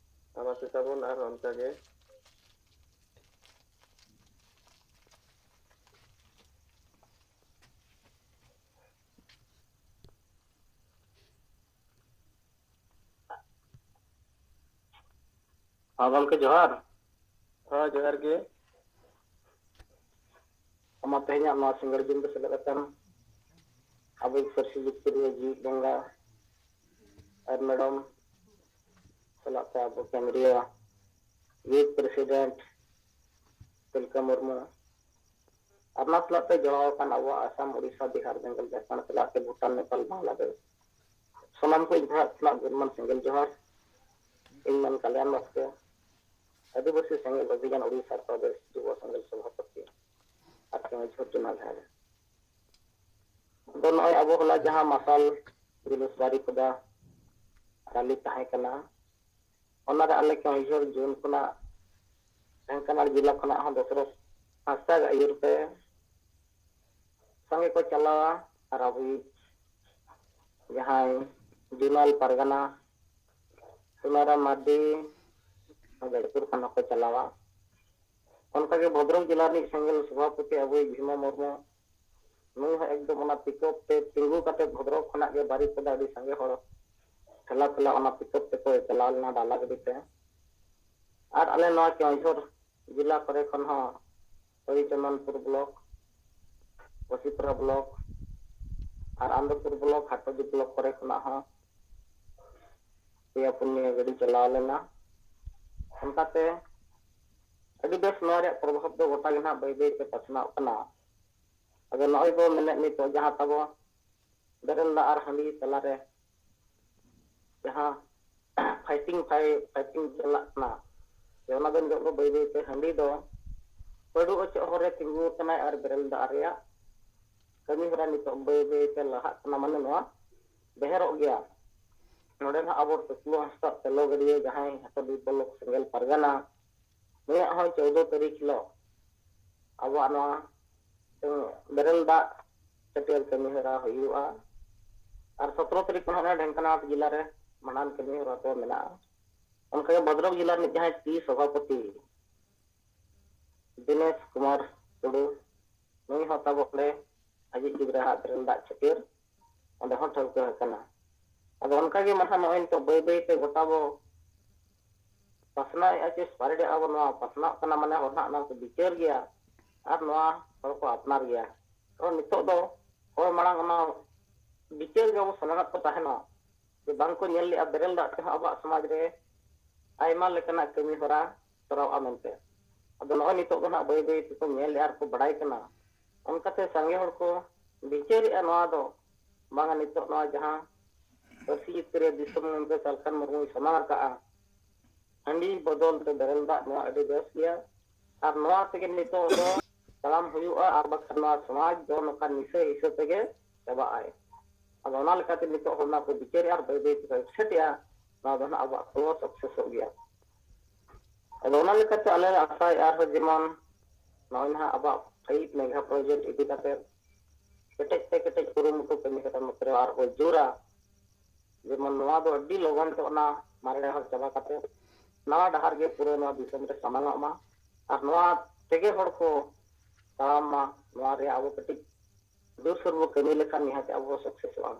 ᱟᱨ ᱢᱟᱥᱮ ᱛᱟᱵᱚᱱ ᱟᱨᱦᱚᱸ ᱚᱱᱠᱟ ᱜᱮ᱾ ᱦᱮᱸ ᱜᱚᱢᱠᱮ, ᱡᱚᱦᱟᱨ᱾ ᱦᱮᱸ, ᱡᱚᱦᱟᱨ ᱜᱮ᱾ ᱟᱢᱟᱜ ᱛᱮᱦᱮᱧᱟᱜ ᱱᱚᱣᱟ ᱥᱤᱸᱜᱟᱹᱲ ᱫᱤᱱ ᱨᱮ ᱥᱮᱞᱮᱫ ᱟᱠᱟᱱ ᱟᱵᱚᱭᱤᱡ ᱯᱟᱹᱨᱥᱤ ᱡᱤᱛᱠᱟᱹᱨᱤᱭᱟᱹ ᱡᱤᱣᱤᱫ ᱵᱚᱸᱜᱟ ᱟᱨ ᱢᱮᱰᱟᱢ ᱥᱟᱞᱟᱜ ᱛᱮ ᱟᱵᱚ ᱠᱮᱢᱵᱨᱤᱭᱟ ᱣᱤᱠ ᱯᱨᱮᱥᱤᱰᱮᱱᱴ ᱛᱤᱞᱠᱟᱹ ᱢᱩᱨᱢᱩ ᱟᱨ ᱚᱱᱟ ᱥᱟᱞᱟᱜ ᱛᱮ ᱡᱚᱲᱟᱣ ᱟᱠᱟᱱ ᱟᱵᱚᱣᱟᱜ ᱟᱥᱟᱢ, ᱳᱰᱤᱥᱟ, ᱵᱤᱦᱟᱨ, ᱵᱮᱝᱜᱚᱞ, ᱡᱷᱟᱲᱠᱷᱚᱸᱰ ᱥᱟᱞᱟᱜ ᱛᱮ ᱵᱷᱩᱴᱟᱱ, ᱱᱮᱯᱟᱞ, ᱵᱟᱝᱞᱟᱫᱮᱥ, ᱥᱟᱱᱟᱢ ᱠᱚ ᱤᱧ ᱯᱟᱦᱴᱟ ᱠᱷᱚᱱᱟᱜ ᱜᱩᱱᱢᱟᱱ ᱥᱮᱸᱜᱮᱞ ᱡᱚᱦᱟᱨ᱾ ᱤᱧ ᱢᱮᱱ ᱠᱟᱞᱭᱟᱱ ᱵᱟᱥᱠᱮ, ᱟᱹᱫᱤᱵᱟᱹᱥᱤ ᱥᱮᱸᱜᱮᱞ ᱚᱵᱷᱤᱡᱟᱱ ᱳᱰᱤᱥᱟ ᱯᱨᱚᱫᱮᱥ ᱡᱩᱵᱚ ᱥᱮᱸᱜᱮᱞ ᱥᱚᱵᱷᱟᱯᱚᱛᱤ ᱟᱨ ᱠᱮᱢᱮᱡᱷᱚᱨ ᱡᱚᱱᱟ ᱡᱷᱟᱲ᱾ ᱫᱚ ᱱᱚᱜᱼᱚᱭ ᱟᱵᱚ ᱦᱚᱞᱟ ᱡᱟᱦᱟᱸ ᱢᱟᱨᱥᱟᱞ ᱡᱩᱞᱩᱥ ᱵᱟᱨᱤᱯᱚᱫᱟ ᱨᱟᱞᱤ ᱛᱟᱦᱮᱸ ᱠᱟᱱᱟ, ᱚᱱᱟᱨᱮ ᱟᱞᱮ ᱠᱮᱢᱮᱡᱷᱚᱨ ᱡᱳᱱ ᱠᱷᱚᱱᱟᱜ, ᱰᱷᱮᱝᱠᱟᱱᱟᱞ ᱡᱮᱞᱟ ᱠᱷᱚᱱᱟᱜ ᱦᱚᱸ ᱫᱚᱥᱚᱨᱚᱛᱷ ᱦᱟᱸᱥᱫᱟᱜ ᱟᱹᱭᱩᱨ ᱛᱮ ᱥᱟᱸᱜᱮ ᱠᱚ ᱪᱟᱞᱟᱣᱟ᱾ ᱟᱨ ᱟᱵᱚᱭᱤᱡ ᱡᱟᱦᱟᱸᱭ ᱡᱳᱱᱟᱞ ᱯᱟᱨᱜᱟᱱᱟ ᱥᱩᱱᱟᱨᱟᱢ ᱢᱟᱨᱰᱤ ᱡᱟᱡᱽᱯᱩᱨ ᱠᱷᱚᱱ ᱦᱚᱸᱠᱚ ᱪᱟᱞᱟᱣᱟ᱾ ᱚᱱᱠᱟᱜᱮ ᱵᱷᱚᱫᱨᱚᱠ ᱡᱮᱞᱟ ᱨᱤᱱᱤᱡ ᱥᱮᱸᱜᱮᱞ ᱥᱚᱵᱷᱟᱯᱚᱛᱤ ᱟᱵᱚᱭᱤᱡ ᱵᱷᱤᱢᱟ ᱢᱩᱨᱢᱩ ᱱᱩᱭ ᱦᱚᱸ ᱮᱠᱫᱚᱢ ᱚᱱᱟ ᱯᱤᱠᱟᱯ ᱛᱮ ᱛᱤᱸᱜᱩ ᱠᱟᱛᱮ ᱵᱷᱚᱫᱨᱚᱠ ᱠᱷᱚᱱᱟᱜ ᱜᱮ ᱵᱟᱨᱤᱯᱟᱫᱟ ᱟᱹᱰᱤ ᱥᱟᱸᱜᱮ ᱦᱚᱲ ᱴᱷᱮᱞᱟ ᱴᱷᱮᱞᱟ ᱚᱱᱟ ᱯᱤᱠᱟᱯ ᱛᱮᱠᱚ ᱪᱟᱞᱟᱣ ᱞᱮᱱᱟ ᱰᱟᱞᱟ ᱜᱟᱹᱰᱤ ᱛᱮ᱾ ᱟᱨ ᱟᱞᱮ ᱱᱚᱣᱟ ᱠᱮᱣᱚᱱᱡᱷᱚᱨ ᱡᱮᱞᱟ ᱠᱚᱨᱮ ᱠᱷᱚᱱ ᱦᱚᱸ ᱦᱚᱨᱤᱪᱚᱱᱫᱚᱱᱯᱩᱨ ᱵᱞᱚᱠ, ᱠᱚᱥᱤᱯᱩᱨᱟ ᱵᱞᱚᱠ ᱟᱨ ᱟᱱᱫᱚᱯᱩᱨ ᱵᱞᱚᱠ, ᱦᱟᱴᱳᱫᱤ ᱵᱞᱚᱠ ᱠᱚᱨᱮ ᱠᱷᱚᱱᱟᱜ ᱦᱚᱸ ᱯᱮᱭᱟ ᱯᱩᱱᱭᱟᱹ ᱜᱟᱹᱰᱤ ᱪᱟᱞᱟᱣ ᱞᱮᱱᱟ᱾ ᱚᱱᱠᱟᱛᱮ ᱟᱹᱰᱤ ᱵᱮᱥ ᱱᱚᱣᱟ ᱨᱮᱭᱟᱜ ᱯᱨᱚᱵᱷᱟᱵᱽ ᱫᱚ ᱜᱚᱴᱟ ᱜᱮ ᱱᱟᱦᱟᱜ ᱵᱟᱹᱭ ᱵᱟᱹᱭ ᱛᱮ ᱯᱟᱥᱱᱟᱣ ᱠᱟᱱᱟ᱾ ᱟᱫᱚ ᱱᱚᱜᱼᱚᱭ ᱵᱚ ᱢᱮᱱᱮᱫ ᱱᱤᱛᱚᱜ ᱡᱟᱦᱟᱸ ᱛᱟᱵᱚ ᱵᱮᱨᱮᱞ ᱫᱟᱜ ᱟᱨ ᱦᱟᱺᱰᱤ ᱛᱟᱞᱟᱨᱮ ᱡᱟᱦᱟᱸ ᱯᱷᱟᱭᱴᱤᱝ ᱯᱷᱟᱭ ᱯᱷᱟᱭᱴᱤᱝ ᱪᱟᱞᱟᱜ ᱠᱟᱱᱟ, ᱡᱮ ᱚᱱᱟ ᱫᱚ ᱱᱤᱛᱚᱜ ᱫᱚ ᱵᱟᱹᱭ ᱵᱟᱹᱭ ᱛᱮ ᱦᱟᱺᱰᱤ ᱫᱚ ᱯᱟᱹᱰᱩ ᱚᱪᱚᱜ ᱦᱚᱨ ᱨᱮ ᱛᱤᱸᱜᱩ ᱟᱠᱟᱱᱟᱭ ᱟᱨ ᱵᱮᱨᱮᱞ ᱫᱟᱜ ᱨᱮᱭᱟᱜ ᱠᱟᱹᱢᱤ ᱦᱚᱨᱟ ᱱᱤᱛᱚᱜ ᱵᱟᱹᱭ ᱵᱟᱹᱭ ᱛᱮ ᱞᱟᱦᱟᱜ ᱠᱟᱱᱟ, ᱢᱟᱱᱮ ᱱᱚᱣᱟ ᱰᱷᱮᱨᱚᱜ ᱜᱮᱭᱟ᱾ ᱱᱚᱰᱮ ᱱᱟᱜ ᱟᱵᱚ ᱴᱩᱠᱞᱩ ᱦᱟᱸᱥᱫᱟ ᱛᱮᱞᱚ ᱜᱟᱹᱰᱭᱟᱹ ᱡᱟᱦᱟᱸᱭ ᱦᱟᱛᱚᱰᱤ ᱵᱞᱚᱠ ᱥᱮᱸᱜᱮᱞ ᱯᱟᱨᱜᱟᱱᱟ, ᱱᱩᱭᱟᱜ ᱦᱚᱸ ᱪᱳᱫᱽᱫᱚ ᱛᱟᱹᱨᱤᱠᱷ ᱦᱤᱞᱳᱜ ᱟᱵᱚᱣᱟᱜ ᱱᱚᱣᱟ ᱵᱮᱨᱮᱞ ᱫᱟᱜ ᱪᱷᱟᱹᱴᱭᱟᱹᱨ ᱠᱟᱹᱢᱤ ᱦᱚᱨᱟ ᱦᱩᱭᱩᱜᱼᱟ᱾ ᱟᱨ ᱥᱚᱛᱨᱚ ᱛᱟᱹᱨᱤᱠᱷ ᱠᱷᱚᱱ ᱦᱚᱸ ᱰᱷᱮᱝᱠᱟᱱᱟᱜ ᱡᱮᱞᱟ ᱨᱮ ᱢᱟᱲᱟᱝ ᱠᱟᱹᱢᱤ ᱦᱚᱨᱟ ᱠᱚ ᱢᱮᱱᱟᱜᱼᱟ᱾ ᱚᱱᱠᱟᱜᱮ ᱵᱷᱚᱫᱨᱚᱠ ᱡᱮᱞᱟ ᱨᱤᱱᱤᱡ ᱡᱟᱦᱟᱸᱭ ᱴᱤ ᱥᱚᱵᱷᱟᱯᱚᱛᱤ ᱫᱤᱱᱮᱥ ᱠᱩᱢᱟᱨ ᱴᱩᱰᱩ, ᱱᱩᱭ ᱦᱚᱸ ᱛᱟᱵᱚ ᱚᱸᱰᱮ ᱟᱡᱤᱡ ᱜᱤᱫᱽᱨᱟᱹ ᱦᱟᱜ ᱵᱮᱨᱮᱞ ᱫᱟᱜ ᱪᱷᱟᱹᱴᱭᱟᱹᱨ ᱚᱸᱰᱮ ᱦᱚᱸ ᱴᱷᱟᱹᱣᱠᱟᱹ ᱟᱠᱟᱱᱟ᱾ ᱟᱫᱚ ᱚᱱᱠᱟᱜᱮ ᱢᱟᱱᱮ ᱱᱚᱜᱼᱚᱭ ᱱᱤᱛᱚᱜ ᱵᱟᱹᱭ ᱵᱟᱹᱭ ᱛᱮ ᱜᱚᱴᱟ ᱵᱚ ᱯᱟᱥᱱᱟᱣᱮᱫᱼᱟ ᱪᱮ ᱥᱯᱟᱨᱮᱰᱮᱫᱼᱟ ᱵᱚ, ᱱᱚᱣᱟ ᱯᱟᱥᱱᱟᱜ ᱠᱟᱱᱟ ᱢᱟᱱᱮ ᱦᱚᱲ ᱱᱟᱜ ᱱᱚᱣᱟ ᱠᱚ ᱵᱤᱪᱟᱹᱨ ᱜᱮᱭᱟ ᱟᱨ ᱱᱚᱣᱟ ᱦᱚᱲ ᱠᱚ ᱟᱯᱱᱟᱨ ᱜᱮᱭᱟ᱾ ᱠᱟᱨᱚᱱ ᱱᱤᱛᱚᱜ ᱫᱚ ᱦᱚᱲ ᱢᱟᱲᱟᱝ ᱚᱱᱟ ᱵᱤᱪᱟᱹᱨ ᱜᱮ ᱟᱵᱚ ᱥᱟᱱᱟᱢᱟᱜ ᱠᱚ ᱛᱟᱦᱮᱱᱟ ᱡᱮ ᱵᱟᱝ ᱠᱚ ᱧᱮᱞ ᱞᱮᱫᱼᱟ ᱵᱮᱨᱮᱞ ᱫᱟᱜ ᱛᱮᱦᱚᱸ ᱟᱵᱚᱣᱟᱜ ᱥᱚᱢᱟᱡᱽ ᱨᱮ ᱟᱭᱢᱟ ᱞᱮᱠᱟᱱᱟᱜ ᱠᱟᱹᱢᱤ ᱦᱚᱨᱟ ᱛᱚᱨᱟᱣᱜᱼᱟ ᱢᱮᱱᱛᱮ᱾ ᱟᱫᱚ ᱱᱚᱜᱼᱚᱭ ᱱᱤᱛᱚᱜ ᱫᱚ ᱱᱟᱜ ᱵᱟᱹᱭ ᱵᱟᱹᱭ ᱛᱮᱠᱚ ᱧᱮᱞᱮᱫᱼᱟ ᱟᱨ ᱠᱚ ᱵᱟᱲᱟᱭ ᱠᱟᱱᱟ᱾ ᱚᱱᱠᱟᱛᱮ ᱥᱟᱸᱜᱮ ᱦᱚᱲ ᱠᱚ ᱵᱤᱪᱟᱹᱨᱮᱫᱼᱟ ᱱᱚᱣᱟ ᱫᱚ ᱵᱟᱝᱟ ᱱᱤᱛᱚᱜ ᱱᱚᱣᱟ ᱡᱟᱦᱟᱸ ᱯᱟᱹᱨᱥᱤ ᱡᱤᱛᱠᱟᱹᱨᱤᱭᱟᱹ ᱫᱤᱥᱚᱢ ᱜᱚᱢᱠᱮ ᱥᱟᱞᱠᱷᱟᱱ ᱢᱩᱨᱢᱩᱭ ᱥᱟᱢᱟᱝ ᱟᱠᱟᱫᱼᱟ, ᱦᱟᱺᱰᱤ ᱵᱚᱫᱚᱞ ᱛᱮ ᱵᱮᱨᱮᱞ ᱫᱟᱜ, ᱱᱚᱣᱟ ᱟᱹᱰᱤ ᱵᱮᱥ ᱜᱮᱭᱟ᱾ ᱟᱨ ᱱᱚᱣᱟ ᱛᱮᱜᱮ ᱱᱤᱛᱚᱜ ᱫᱚ ᱛᱟᱲᱟᱢ ᱦᱩᱭᱩᱜᱼᱟ, ᱟᱨ ᱵᱟᱠᱷᱟᱱ ᱱᱚᱣᱟ ᱥᱚᱢᱟᱡᱽ ᱫᱚ ᱱᱚᱝᱠᱟ ᱱᱤᱥᱟᱹ ᱦᱤᱥᱟᱹ ᱛᱮᱜᱮ ᱪᱟᱵᱟᱜᱼᱟᱭ᱾ ᱟᱫᱚ ᱚᱱᱟ ᱞᱮᱠᱟᱛᱮ ᱱᱤᱛᱚᱜ ᱦᱚᱲ ᱚᱱᱟ ᱠᱚ ᱵᱤᱪᱟᱹᱨᱮᱜᱼᱟ ᱟᱨ ᱵᱟᱹᱭ ᱵᱟᱹᱭ ᱛᱮᱠᱚ ᱮᱠᱥᱮᱯᱴᱮᱜᱼᱟ, ᱱᱚᱣᱟ ᱫᱚ ᱱᱟᱜ ᱟᱵᱚᱣᱟᱜ ᱠᱚ ᱥᱟᱠᱥᱮᱥᱚᱜ ᱜᱮᱭᱟ᱾ ᱟᱫᱚ ᱚᱱᱟ ᱞᱮᱠᱟᱛᱮ ᱟᱞᱮ ᱞᱮ ᱟᱥᱟᱭᱮᱫᱼᱟ ᱟᱨᱦᱚᱸ ᱡᱮᱢᱚᱱ ᱱᱚᱜᱼᱚᱭ ᱱᱟᱦᱟᱜ ᱟᱵᱚᱣᱟᱜ ᱯᱷᱟᱭᱤᱵ ᱢᱮᱜᱷᱟ ᱯᱨᱚᱡᱮᱠᱴ ᱤᱫᱤ ᱠᱟᱛᱮ ᱠᱮᱴᱮᱡ ᱛᱮ ᱠᱮᱴᱮᱡ ᱠᱩᱨᱩᱢᱩᱴᱩ ᱠᱟᱹᱢᱤ ᱠᱟᱛᱮ ᱱᱚᱛᱮ ᱨᱮ ᱟᱨᱦᱚᱸ ᱡᱳᱨᱟ, ᱡᱮᱢᱚᱱ ᱱᱚᱣᱟ ᱫᱚ ᱟᱹᱰᱤ ᱞᱚᱜᱚᱱ ᱛᱮ ᱚᱱᱟ ᱢᱟᱨᱮ ᱰᱟᱦᱟᱨ ᱪᱟᱵᱟ ᱠᱟᱛᱮ ᱱᱟᱣᱟ ᱰᱟᱦᱟᱨ ᱜᱮ ᱯᱩᱨᱟᱹ ᱱᱚᱣᱟ ᱫᱤᱥᱚᱢ ᱨᱮ ᱥᱟᱢᱟᱝᱚᱜ ᱢᱟ ᱟᱨ ᱱᱚᱣᱟ ᱛᱮᱜᱮ ᱦᱚᱲ ᱠᱚ ᱛᱟᱲᱟᱢ ᱢᱟ᱾ ᱱᱚᱣᱟ ᱨᱮᱭᱟᱜ ᱟᱵᱚ ᱠᱟᱹᱴᱤᱡ ᱡᱳᱨᱥᱳᱨ ᱵᱚ ᱠᱟᱹᱢᱤ ᱞᱮᱠᱷᱟᱱ ᱱᱤᱦᱟᱹᱛ ᱟᱵᱚ ᱵᱚ ᱥᱟᱠᱥᱮᱥᱚᱜᱼᱟ᱾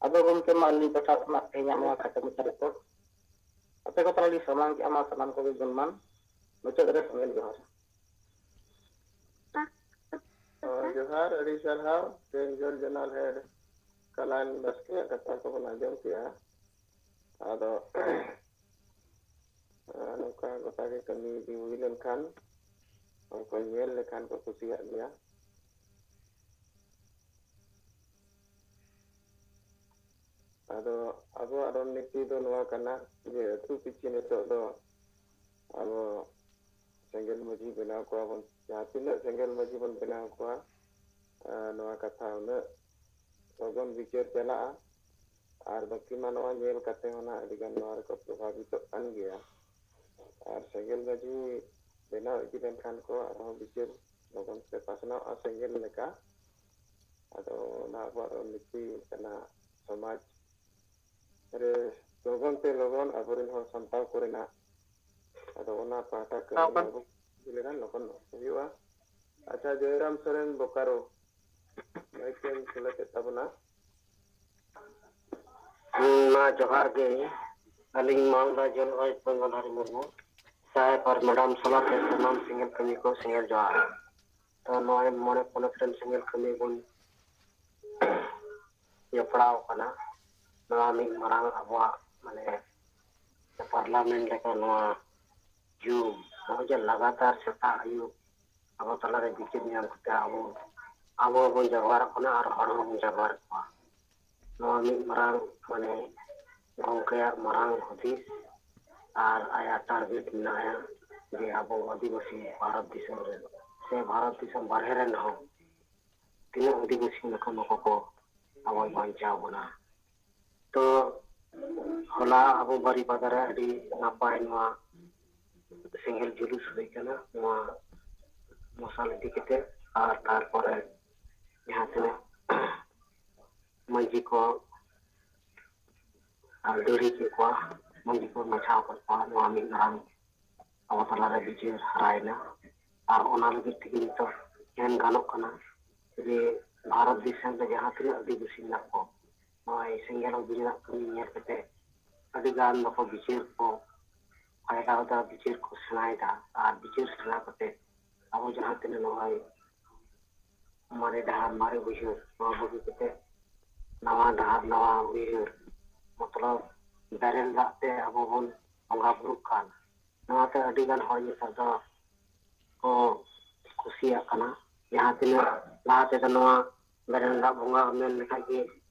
ᱟᱫᱚ ᱜᱚᱢᱠᱮ, ᱢᱟ ᱟᱹᱞᱤᱧ ᱯᱟᱦᱴᱟ ᱠᱷᱚᱱᱟᱜ ᱛᱮᱦᱮᱧᱟᱜ ᱱᱚᱣᱟ ᱠᱷᱟᱴᱚ ᱢᱟᱪᱷᱟ ᱨᱤᱯᱳᱨᱴ ᱟᱯᱮ ᱠᱚ ᱛᱟᱞᱟ ᱞᱤᱧ ᱥᱟᱢᱟᱝ ᱠᱮᱜᱼᱟ᱾ ᱢᱟ ᱥᱟᱱᱟᱢ ᱠᱚᱜᱮ ᱜᱩᱱᱢᱟᱱ ᱢᱩᱪᱟᱹᱫ ᱨᱮ ᱥᱮᱸᱜᱮᱞ ᱡᱚᱦᱟᱨ᱾ ᱦᱳᱭ, ᱡᱚᱦᱟᱨ, ᱟᱹᱰᱤ ᱥᱟᱨᱦᱟᱣ᱾ ᱛᱮᱦᱮᱧ ᱡᱳᱨ ᱡᱟᱱᱟᱞ ᱦᱮᱰ ᱠᱟᱞᱟᱱ ᱵᱟᱥᱠᱮᱭᱟᱜ ᱠᱟᱛᱷᱟ ᱠᱚᱵᱚᱱ ᱟᱸᱡᱚᱢ ᱠᱮᱜᱼᱟ᱾ ᱟᱫᱚ ᱟᱨ ᱱᱚᱝᱠᱟ ᱜᱚᱴᱟ ᱜᱮ ᱠᱟᱹᱢᱤ ᱤᱫᱤ ᱦᱩᱭ ᱞᱮᱱᱠᱷᱟᱱ, ᱦᱚᱲ ᱠᱚ ᱧᱮᱞ ᱞᱮᱠᱷᱟᱱ ᱠᱚ ᱠᱩᱥᱤᱭᱟᱜ ᱜᱮᱭᱟ᱾ ᱟᱫᱚ ᱟᱵᱚᱣᱟᱜ ᱨᱚᱱᱱᱤᱛᱤ ᱫᱚ ᱱᱚᱣᱟ ᱠᱟᱱᱟ ᱡᱮ ᱟᱹᱛᱩ ᱯᱤᱪᱷᱤ ᱱᱤᱛᱚᱜ ᱫᱚ ᱟᱵᱚ ᱥᱮᱸᱜᱮᱞ ᱢᱟᱹᱡᱷᱤ ᱵᱮᱱᱟᱣ ᱠᱚᱣᱟ ᱵᱚᱱ, ᱡᱟᱦᱟᱸ ᱛᱤᱱᱟᱹᱜ ᱥᱮᱸᱜᱮᱞ ᱢᱟᱹᱡᱷᱤ ᱵᱚᱱ ᱵᱮᱱᱟᱣ ᱠᱚᱣᱟ, ᱟᱨ ᱱᱚᱣᱟ ᱠᱟᱛᱷᱟ ᱩᱱᱟᱹᱜ ᱞᱚᱜᱚᱱ ᱵᱤᱪᱟᱹᱨ ᱪᱟᱞᱟᱜᱼᱟ᱾ ᱟᱨ ᱵᱟᱹᱠᱤ ᱢᱟ ᱱᱚᱣᱟ ᱧᱮᱞ ᱠᱟᱛᱮ ᱦᱚᱸ ᱱᱟᱜ ᱟᱹᱰᱤ ᱜᱟᱱ ᱱᱚᱣᱟ ᱨᱮᱠᱚ ᱯᱨᱚᱵᱷᱟᱵᱤᱛᱚᱜ ᱠᱟᱱ ᱜᱮᱭᱟ᱾ ᱟᱨ ᱥᱮᱸᱜᱮᱞ ᱢᱟᱹᱡᱷᱤ ᱵᱮᱱᱟᱣ ᱤᱫᱤ ᱞᱮᱱᱠᱷᱟᱱ ᱠᱚ ᱟᱨᱦᱚᱸ ᱵᱤᱪᱟᱹᱨ ᱞᱚᱜᱚᱱ ᱛᱮ ᱯᱟᱥᱱᱟᱣᱚᱜᱼᱟ ᱥᱮᱸᱜᱮᱞ ᱞᱮᱠᱟ᱾ ᱟᱫᱚ ᱚᱱᱟ ᱟᱵᱚᱣᱟᱜ ᱨᱚᱱᱱᱤᱛᱤ ᱠᱟᱱᱟ, ᱥᱚᱢᱟᱡᱽ ᱨᱮ ᱞᱚᱜᱚᱱ ᱛᱮ ᱞᱚᱜᱚᱱ ᱟᱵᱚᱨᱮᱱ ᱦᱚᱲ ᱥᱟᱢᱴᱟᱣ ᱠᱚᱨᱮᱱᱟᱜ᱾ ᱟᱫᱚ ᱚᱱᱟ ᱯᱟᱦᱴᱟ ᱠᱟᱹᱢᱤ ᱟᱵᱚ ᱤᱫᱤ ᱞᱮᱠᱷᱟᱱ ᱞᱚᱜᱚᱱ ᱦᱩᱭᱩᱜᱼᱟ᱾ ᱟᱪᱪᱷᱟ, ᱡᱚᱭᱨᱟᱢ ᱥᱚᱨᱮᱱ, ᱵᱳᱠᱟᱨᱳ, ᱢᱟᱭᱤᱠ ᱮᱢ ᱥᱮᱞᱮᱫᱮᱫ ᱛᱟᱵᱚᱱᱟ᱾ ᱦᱩᱸ, ᱢᱟ ᱡᱚᱦᱟᱨ ᱜᱮ᱾ ᱟᱹᱞᱤᱧ ᱢᱟᱞᱫᱟ ᱡᱚᱱᱚᱜᱚᱭ ᱯᱚᱧᱜᱚᱱᱦᱟᱨᱤ ᱢᱩᱨᱢᱩ ᱥᱟᱦᱮᱵᱽ ᱟᱨ ᱢᱮᱰᱟᱢ ᱥᱟᱞᱟᱜ ᱛᱮ ᱥᱟᱱᱟᱢ ᱥᱮᱸᱜᱮᱞ ᱠᱟᱹᱢᱤ ᱠᱚ ᱥᱮᱸᱜᱮᱞ ᱡᱚᱦᱟᱨ᱾ ᱛᱚ ᱱᱚᱜᱼᱚᱭ ᱢᱚᱬᱮ ᱯᱚᱱᱚᱛ ᱨᱮᱱ ᱥᱮᱸᱜᱮᱞ ᱠᱟᱹᱢᱤ ᱵᱚᱱ ᱡᱚᱯᱲᱟᱣ ᱠᱟᱱᱟ᱾ ᱱᱚᱣᱟ ᱢᱤᱫ ᱢᱟᱨᱟᱝ ᱟᱵᱚᱣᱟᱜ ᱢᱟᱱᱮ ᱯᱟᱨᱞᱟᱢᱮᱱᱴ ᱞᱮᱠᱟ ᱱᱚᱣᱟ ᱡᱩᱜᱽ, ᱱᱚᱜᱼᱚᱭ ᱡᱮ ᱞᱟᱜᱟᱛᱟᱨ ᱥᱮᱛᱟᱜ ᱟᱹᱭᱩᱵ ᱟᱵᱚ ᱛᱟᱞᱟᱨᱮ ᱵᱤᱪᱟᱹᱨ ᱧᱟᱢ ᱠᱟᱛᱮ ᱟᱵᱚ, ᱟᱵᱚ ᱦᱚᱸᱵᱚᱱ ᱡᱟᱜᱽᱣᱟᱨᱚᱜ ᱠᱟᱱᱟ ᱟᱨ ᱦᱚᱲ ᱦᱚᱸᱵᱚᱱ ᱡᱟᱜᱽᱣᱟᱨᱮᱫ ᱠᱚᱣᱟ᱾ ᱱᱚᱣᱟ ᱢᱤᱫ ᱢᱟᱨᱟᱝ ᱢᱟᱱᱮ ᱜᱚᱢᱠᱮᱭᱟᱜ ᱢᱟᱨᱟᱝ ᱦᱩᱫᱤᱥ ᱟᱨ ᱟᱭᱟᱜ ᱴᱟᱨᱜᱮᱴ ᱢᱮᱱᱟᱜᱼᱟ ᱡᱮ ᱟᱵᱚ ᱟᱹᱫᱤᱵᱟᱹᱥᱤ ᱵᱷᱟᱨᱚᱛ ᱫᱤᱥᱚᱢ ᱨᱮ ᱥᱮ ᱵᱷᱟᱨᱚᱛ ᱫᱤᱥᱚᱢ ᱵᱟᱨᱦᱮ ᱨᱮᱱ ᱦᱚᱸ ᱛᱤᱱᱟᱹᱜ ᱟᱹᱫᱤᱵᱟᱹᱥᱤ ᱞᱮᱠᱟ ᱱᱩᱠᱩ ᱠᱚ ᱟᱵᱚᱭ ᱵᱟᱧᱪᱟᱣ ᱵᱚᱱᱟ᱾ ᱛᱚ ᱦᱚᱞᱟ ᱟᱵᱚ ᱵᱟᱨᱤᱯᱟᱫᱟ ᱨᱮ ᱟᱹᱰᱤ ᱱᱟᱯᱟᱭ ᱱᱚᱣᱟ ᱥᱮᱸᱜᱮᱞ ᱡᱩᱞᱩᱥ ᱦᱩᱭ ᱠᱟᱱᱟ, ᱱᱚᱣᱟ ᱢᱚᱥᱟᱞ ᱤᱫᱤ ᱠᱟᱛᱮ᱾ ᱟᱨ ᱛᱟᱨᱯᱚᱨᱮ ᱡᱟᱦᱟᱸ ᱛᱤᱱᱟᱹᱜ ᱢᱟᱹᱡᱷᱤ ᱠᱚ ᱟᱨ ᱞᱟᱹᱲᱦᱟᱹᱭ ᱠᱮᱫ ᱠᱚᱣᱟ, ᱢᱟᱹᱡᱷᱤ ᱠᱚ ᱵᱟᱪᱷᱟᱣ ᱠᱮᱫ ᱠᱚᱣᱟ, ᱱᱚᱣᱟ ᱢᱤᱫ ᱢᱟᱨᱟᱝ ᱟᱵᱚ ᱛᱟᱞᱟᱨᱮ ᱵᱤᱪᱟᱹᱨ ᱦᱟᱨᱟᱭᱮᱱᱟ᱾ ᱟᱨ ᱚᱱᱟ ᱞᱟᱹᱜᱤᱫ ᱛᱮᱜᱮ ᱱᱤᱛᱚᱜ ᱢᱮᱱ ᱜᱟᱱᱚᱜ ᱠᱟᱱᱟ ᱡᱮ ᱵᱷᱟᱨᱚᱛ ᱫᱤᱥᱚᱢ ᱨᱮ ᱡᱟᱦᱟᱸ ᱛᱤᱱᱟᱹᱜ ᱟᱹᱫᱤᱵᱟᱹᱥᱤ ᱢᱮᱱᱟᱜ ᱠᱚ, ᱱᱚᱜᱼᱚᱭ ᱥᱮᱸᱜᱮᱞ ᱚᱵᱷᱤᱡᱟᱱᱟᱜ ᱠᱟᱹᱢᱤ ᱧᱮᱞ ᱠᱟᱛᱮ ᱟᱹᱰᱤ ᱜᱟᱱ ᱫᱚᱠᱚ ᱵᱤᱪᱟᱹᱨ ᱠᱚ ᱯᱷᱟᱭᱫᱟ ᱮᱫᱟ, ᱵᱤᱪᱟᱹᱨ ᱠᱚ ᱥᱮᱬᱟᱭᱮᱫᱟ᱾ ᱟᱨ ᱵᱤᱪᱟᱹᱨ ᱥᱮᱬᱟ ᱠᱟᱛᱮ ᱟᱵᱚ ᱡᱟᱦᱟᱸ ᱛᱤᱱᱟᱹᱜ ᱱᱚᱜᱼᱚᱭ ᱢᱟᱨᱮ ᱰᱟᱦᱟᱨ ᱢᱟᱨᱮ ᱩᱭᱦᱟᱹᱨ, ᱱᱚᱣᱟ ᱵᱟᱹᱜᱤ ᱠᱟᱛᱮ ᱱᱟᱣᱟ ᱰᱟᱦᱟᱨ ᱱᱟᱣᱟ ᱩᱭᱦᱟᱹᱨ, ᱢᱚᱛᱞᱚᱵ ᱵᱮᱨᱮᱞ ᱫᱟᱜ ᱛᱮ ᱟᱵᱚ ᱵᱚᱱ ᱵᱚᱸᱜᱟ ᱵᱩᱨᱩᱜ ᱠᱟᱱ, ᱱᱚᱣᱟᱛᱮ ᱟᱹᱰᱤ ᱜᱟᱱ ᱦᱚᱲ ᱱᱮᱛᱟᱨ ᱫᱚ ᱠᱚ ᱠᱩᱥᱤᱭᱟᱜ ᱠᱟᱱᱟ᱾ ᱡᱟᱦᱟᱸ ᱛᱤᱱᱟᱹᱜ ᱞᱟᱦᱟ ᱛᱮᱫᱚ ᱱᱚᱣᱟ ᱵᱮᱨᱮᱞ ᱫᱟᱜ ᱵᱚᱸᱜᱟ ᱢᱮᱱ ᱞᱮᱠᱷᱟᱱ ᱜᱮ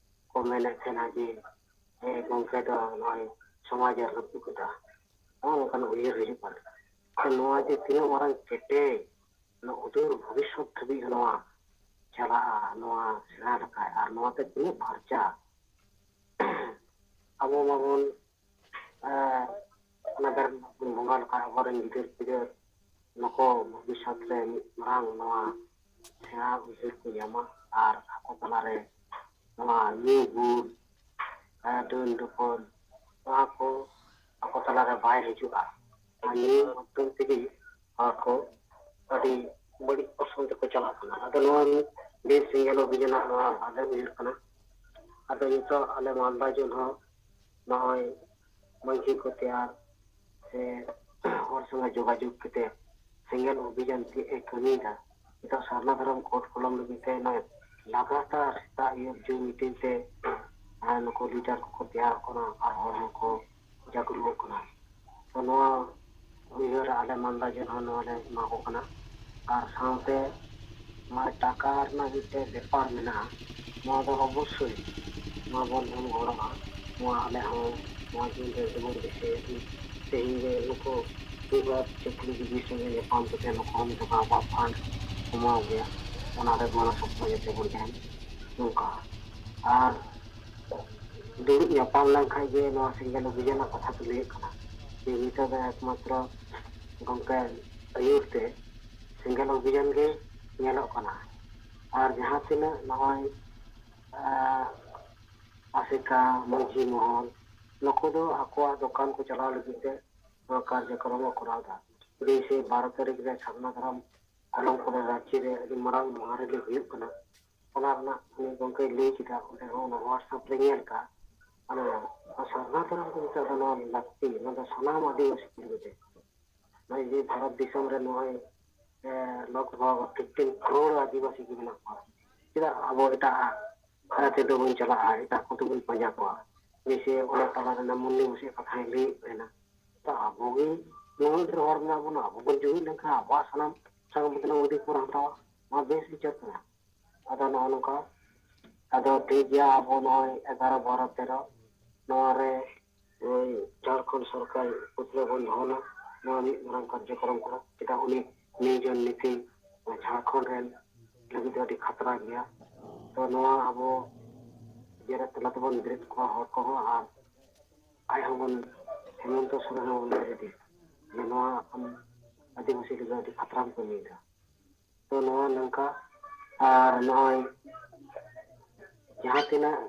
ᱠᱚ ᱢᱮᱱᱮᱫ ᱛᱟᱦᱮᱱᱟ ᱡᱮ, "ᱦᱮᱸ, ᱜᱚᱢᱠᱮ ᱫᱚ ᱱᱚᱜᱼᱚᱭ ᱥᱚᱢᱟᱡᱽ ᱮ ᱨᱟᱹᱯᱩᱫ ᱠᱮᱫᱟ", ᱱᱚᱜᱼᱚ ᱱᱚᱝᱠᱟᱱ ᱩᱭᱦᱟᱹᱨ ᱦᱤᱡᱩᱜ ᱠᱟᱱᱟ᱾ ᱛᱚ ᱱᱚᱣᱟ ᱡᱮ ᱛᱤᱱᱟᱹᱜ ᱢᱟᱨᱟᱝ ᱠᱮᱴᱮᱡ, ᱱᱚᱣᱟ ᱩᱫᱷᱟᱹᱨ ᱵᱷᱚᱵᱤᱥᱥᱚᱛ ᱫᱷᱟᱹᱵᱤᱡ ᱱᱚᱣᱟ ᱪᱟᱞᱟᱜᱼᱟ, ᱱᱚᱣᱟ ᱥᱮᱬᱟ ᱞᱮᱠᱷᱟᱡ, ᱟᱨ ᱱᱚᱣᱟᱛᱮ ᱛᱤᱱᱟᱹᱜ ᱯᱷᱟᱨᱪᱟ ᱟᱵᱚ ᱢᱟᱵᱚᱱ, ᱮᱸ, ᱚᱱᱟ ᱫᱟᱨᱮ ᱵᱚᱱ ᱵᱚᱸᱜᱟ ᱞᱮᱠᱷᱟᱡ ᱟᱵᱚᱨᱮᱱ ᱜᱤᱫᱟᱹᱨ ᱯᱤᱫᱟᱹᱨ ᱱᱩᱠᱩ ᱵᱷᱚᱵᱤᱥᱥᱚᱛ ᱨᱮ ᱢᱤᱫ ᱢᱟᱨᱟᱝ ᱱᱚᱣᱟ ᱥᱮᱬᱟ ᱩᱭᱦᱟᱹᱨ ᱠᱚ ᱧᱟᱢᱟ᱾ ᱟᱨ ᱟᱠᱚ ᱛᱟᱞᱟᱨᱮ ᱱᱚᱣᱟ ᱧᱩ ᱵᱩᱞ, ᱮᱸ, ᱰᱟᱹᱱ ᱰᱟᱹᱯᱟᱹᱱ, ᱱᱚᱣᱟ ᱠᱚ ᱟᱠᱚ ᱛᱟᱞᱟᱨᱮ ᱵᱟᱭ ᱦᱤᱡᱩᱜᱼᱟ᱾ ᱟᱨ ᱱᱤᱭᱟᱹ ᱢᱟᱫᱽᱫᱷᱚᱢ ᱛᱮᱜᱮ ᱦᱚᱲ ᱠᱚ ᱟᱹᱰᱤ ᱵᱟᱹᱲᱤᱡ ᱚᱨᱥᱚᱝ ᱛᱮᱠᱚ ᱪᱟᱞᱟᱜ ᱠᱟᱱᱟ᱾ ᱟᱫᱚ ᱱᱚᱣᱟ ᱢᱤᱫ ᱵᱤᱨ ᱥᱮᱸᱜᱮᱞ ᱚᱵᱷᱤᱡᱟᱱᱟᱜ ᱱᱚᱣᱟ ᱵᱷᱟᱞᱮ ᱩᱭᱦᱟᱹᱨ ᱠᱟᱱᱟ᱾ ᱟᱫᱚ ᱱᱤᱛᱚᱜ ᱟᱞᱮ ᱢᱟᱞᱫᱟ ᱡᱳᱱ ᱦᱚᱸ ᱱᱚᱜᱼᱚᱭ ᱢᱟᱹᱡᱷᱤ ᱠᱚ ᱛᱮᱭᱟᱨ ᱥᱮ ᱦᱚᱲ ᱥᱚᱸᱜᱮ ᱡᱳᱜᱟᱡᱳᱜᱽ ᱠᱟᱛᱮ ᱥᱮᱸᱜᱮᱞ ᱚᱵᱷᱤᱡᱟᱱ ᱪᱮᱫ ᱮ ᱠᱟᱹᱢᱤᱭᱮᱫᱟ, ᱱᱤᱛᱚᱜ ᱥᱟᱨᱱᱟ ᱫᱷᱚᱨᱚᱢ ᱠᱳᱰ ᱠᱚᱞᱚᱢ ᱞᱟᱹᱜᱤᱫ ᱛᱮ ᱱᱚᱜᱼᱚᱭ ᱞᱟᱜᱟᱛᱟᱨ ᱥᱮᱛᱟᱜ ᱟᱹᱭᱩᱵ ᱡᱩᱢ ᱢᱤᱴᱤᱝ ᱛᱮ, ᱟᱨ ᱱᱩᱠᱩ ᱞᱤᱰᱟᱨ ᱠᱚᱠᱚ ᱛᱮᱭᱟᱨᱚᱜ ᱠᱟᱱᱟ ᱟᱨ ᱦᱚᱲ ᱦᱚᱸᱠᱚ ᱡᱟᱜᱽᱨᱩᱠᱚᱜ ᱠᱟᱱᱟ᱾ ᱛᱚ ᱱᱚᱣᱟ ᱩᱭᱦᱟᱹᱨ ᱟᱞᱮ ᱢᱟᱞᱫᱟ ᱡᱮᱞᱟ ᱦᱚᱸ ᱱᱚᱣᱟ ᱞᱮ ᱮᱢᱟ ᱠᱚ ᱠᱟᱱᱟ᱾ ᱟᱨ ᱥᱟᱶᱛᱮ ᱱᱚᱣᱟ ᱴᱟᱠᱟ ᱨᱮᱱᱟᱜ ᱢᱤᱫᱴᱮᱡ ᱵᱮᱯᱟᱨ ᱢᱮᱱᱟᱜᱼᱟ, ᱱᱚᱣᱟ ᱫᱚ ᱚᱵᱚᱥᱥᱳᱭ ᱱᱚᱣᱟ ᱵᱚᱱ ᱮᱢ ᱜᱚᱲᱚᱜᱼᱟ᱾ ᱱᱚᱣᱟ ᱟᱞᱮ ᱦᱚᱸ ᱱᱚᱣᱟ ᱫᱤᱱ ᱨᱮ ᱡᱮᱢᱚᱱ ᱫᱤᱥᱟᱹᱭ ᱛᱮᱦᱮᱧ ᱜᱮ ᱱᱩᱠᱩ ᱢᱤᱫ ᱵᱟᱨ ᱪᱟᱹᱠᱨᱤ ᱡᱤᱵᱤ ᱥᱚᱸᱜᱮ ᱧᱟᱯᱟᱢ ᱠᱟᱛᱮ ᱱᱩᱠᱩ ᱦᱚᱸ ᱢᱤᱫ ᱴᱟᱠᱟ ᱟᱵᱚᱣᱟᱜ ᱯᱷᱟᱱᱰ ᱠᱚᱢᱟᱣ ᱜᱮᱭᱟ, ᱚᱱᱟ ᱨᱮ ᱜᱚᱲᱚ ᱥᱚᱯᱚᱦᱚᱫ ᱡᱟᱛᱮ ᱵᱚᱱ ᱧᱟᱢ ᱱᱚᱝᱠᱟ᱾ ᱟᱨ ᱫᱩᱲᱩᱵ ᱧᱟᱯᱟᱢ ᱞᱮᱱᱠᱷᱟᱱ ᱜᱮ ᱱᱚᱣᱟ ᱥᱮᱸᱜᱮᱞ ᱚᱵᱷᱤᱡᱟᱱ ᱨᱮᱱᱟᱜ ᱠᱟᱛᱷᱟ ᱠᱚ ᱞᱟᱹᱭᱮᱫ ᱠᱟᱱᱟ᱾ ᱡᱮ ᱱᱤᱛᱚᱜ ᱫᱚ ᱮᱠᱢᱟᱛᱨᱚ ᱜᱚᱢᱠᱮ ᱟᱹᱭᱩᱨ ᱛᱮ ᱥᱮᱸᱜᱮᱞ ᱚᱵᱷᱤᱡᱟᱱ ᱜᱮ ᱧᱮᱞᱚᱜ ᱠᱟᱱᱟ᱾ ᱟᱨ ᱡᱟᱦᱟᱸ ᱛᱤᱱᱟᱹᱜ ᱱᱚᱜᱼᱚᱭ, ᱟᱸ, ᱟᱥᱮᱠᱟ, ᱢᱟᱹᱡᱷᱤ ᱢᱚᱦᱚᱞ, ᱱᱩᱠᱩ ᱫᱚ ᱟᱠᱚᱣᱟᱜ ᱫᱚᱠᱟᱱ ᱠᱚ ᱪᱟᱞᱟᱣ ᱞᱟᱹᱜᱤᱫ ᱛᱮ ᱱᱚᱣᱟ ᱠᱟᱨᱡᱚᱠᱨᱚᱢ ᱠᱚ ᱠᱚᱨᱟᱣ ᱮᱫᱟ᱾ ᱡᱮᱭᱥᱮ ᱵᱟᱨᱚ ᱛᱟᱹᱨᱤᱠᱷ ᱨᱮ ᱥᱟᱨᱱᱟ ᱫᱷᱚᱨᱚᱢ ᱟᱞᱚᱢ ᱠᱚᱫᱚ ᱨᱟᱸᱪᱤ ᱨᱮ ᱟᱹᱰᱤ ᱢᱟᱨᱟᱝ ᱢᱚᱦᱟ ᱨᱮᱞᱤ ᱦᱩᱭᱩᱜ ᱠᱟᱱᱟ᱾ ᱚᱱᱟ ᱨᱮᱱᱟᱜ ᱩᱱᱤ ᱜᱚᱢᱠᱮᱭ ᱞᱟᱹᱭ ᱠᱮᱫᱟ, ᱚᱸᱰᱮ ᱦᱚᱸ ᱚᱱᱟ WhatsApp ᱨᱮ ᱧᱮᱞ ᱠᱟᱜᱼᱟ᱾ ᱟᱫᱚ ᱥᱟᱨᱱᱟ ᱫᱷᱚᱨᱚᱢ ᱫᱚ ᱱᱤᱛᱚᱜ ᱫᱚ ᱱᱚᱣᱟ ᱞᱟᱹᱠᱛᱤ, ᱱᱚᱣᱟ ᱫᱚ ᱥᱟᱱᱟᱢ ᱟᱹᱫᱤᱵᱟᱹᱥᱤ ᱠᱚ ᱞᱟᱹᱜᱤᱫ ᱛᱮ᱾ ᱱᱚᱜᱼᱚᱭ ᱡᱮ ᱵᱷᱟᱨᱚᱛ ᱫᱤᱥᱚᱢ ᱨᱮ ᱱᱚᱜᱼᱚᱭ, ᱮ, ᱞᱚᱜᱽ ᱵᱷᱚᱜᱽ ᱯᱷᱤᱯᱴᱤᱱ ᱠᱨᱳᱲ ᱟᱹᱫᱤᱵᱟᱹᱥᱤ ᱠᱚ ᱢᱮᱱᱟᱜ ᱠᱚᱣᱟ, ᱪᱮᱫᱟᱜ ᱟᱵᱚ ᱮᱴᱟᱜ ᱟᱜ ᱛᱮᱫᱚ ᱵᱚᱱ ᱪᱟᱞᱟᱜᱼᱟ, ᱮᱴᱟᱜ ᱠᱚᱛᱮ ᱵᱚᱱ ᱯᱟᱸᱡᱟ ᱠᱚᱣᱟ? ᱡᱮᱭᱥᱮ ᱚᱱᱟ ᱛᱟᱞᱟ ᱨᱮᱱᱟᱜ ᱢᱩᱞᱞᱤ ᱵᱩᱥᱤ ᱠᱟᱛᱷᱟᱧ ᱞᱟᱹᱭᱮᱫ ᱛᱟᱦᱮᱱᱟ, ᱛᱚ ᱟᱵᱚ ᱜᱮ ᱱᱩᱱᱟᱹᱜ ᱰᱷᱮᱨ ᱦᱚᱲ ᱢᱮᱱᱟᱜ ᱵᱚᱱᱟ, ᱟᱵᱚ ᱵᱚᱱ ᱡᱩᱢᱤᱫ ᱞᱮᱱᱠᱷᱟᱱ ᱟᱵᱚᱣᱟᱜ ᱥᱟᱱᱟᱢ ᱥᱟᱱᱟᱢ ᱠᱚᱛᱮ ᱱᱚᱣᱟ ᱚᱫᱷᱤᱠ ᱵᱚᱱ ᱦᱟᱛᱟᱣᱟ, ᱱᱚᱣᱟ ᱵᱮᱥ ᱵᱤᱪᱟᱹᱨ ᱠᱟᱱᱟ᱾ ᱟᱫᱚ ᱱᱚᱜᱼᱚ ᱱᱚᱝᱠᱟ, ᱟᱫᱚ ᱴᱷᱤᱠ ᱜᱮᱭᱟ, ᱟᱵᱚ ᱱᱚᱜᱼᱚᱭ ᱮᱜᱟᱨᱚ ᱵᱟᱨᱚ ᱛᱮᱨᱚ ᱱᱚᱣᱟ ᱨᱮ ᱳᱭ ᱡᱷᱟᱲᱠᱷᱚᱸᱰ ᱥᱚᱨᱠᱟᱨ ᱯᱩᱛᱞᱟᱹ ᱵᱚᱱ ᱫᱚᱦᱚᱱᱟ, ᱱᱚᱣᱟ ᱢᱤᱫ ᱢᱟᱨᱟᱝ ᱠᱟᱨᱡᱚᱠᱨᱚᱢ ᱠᱟᱱᱟ᱾ ᱪᱮᱫᱟᱜ ᱩᱱᱤ ᱱᱤᱭᱩ ᱡᱚᱱ ᱱᱤᱛᱤ ᱡᱷᱟᱲᱠᱷᱚᱸᱰ ᱨᱮᱱ ᱞᱟᱹᱜᱤᱫ ᱫᱚ ᱟᱹᱰᱤ ᱠᱷᱟᱛᱨᱟ ᱜᱮᱭᱟ᱾ ᱛᱚ ᱱᱚᱣᱟ ᱟᱵᱚ ᱡᱮᱨᱮᱫ ᱛᱟᱞᱟ ᱛᱮᱵᱚᱱ ᱵᱮᱨᱮᱫ ᱠᱚᱣᱟ ᱦᱚᱲ ᱠᱚᱦᱚᱸ, ᱟᱨ ᱟᱡ ᱦᱚᱸᱵᱚᱱ, ᱦᱮᱢᱚᱱᱛᱚ ᱥᱚᱨᱮᱱ ᱦᱚᱸᱵᱚᱱ ᱵᱮᱨᱮᱫᱮᱭᱟ ᱡᱮ ᱱᱚᱣᱟ ᱟᱢ ᱟᱹᱫᱤᱵᱟᱹᱥᱤ ᱞᱟᱹᱜᱤᱫ ᱟᱹᱰᱤ ᱠᱷᱟᱛᱨᱟᱢ ᱠᱟᱹᱢᱤᱭᱮᱫᱟ᱾ ᱛᱚ ᱱᱚᱣᱟ ᱱᱚᱝᱠᱟ, ᱟᱨ ᱱᱚᱜᱼᱚᱭ ᱡᱟᱦᱟᱸ ᱛᱤᱱᱟᱹᱜ,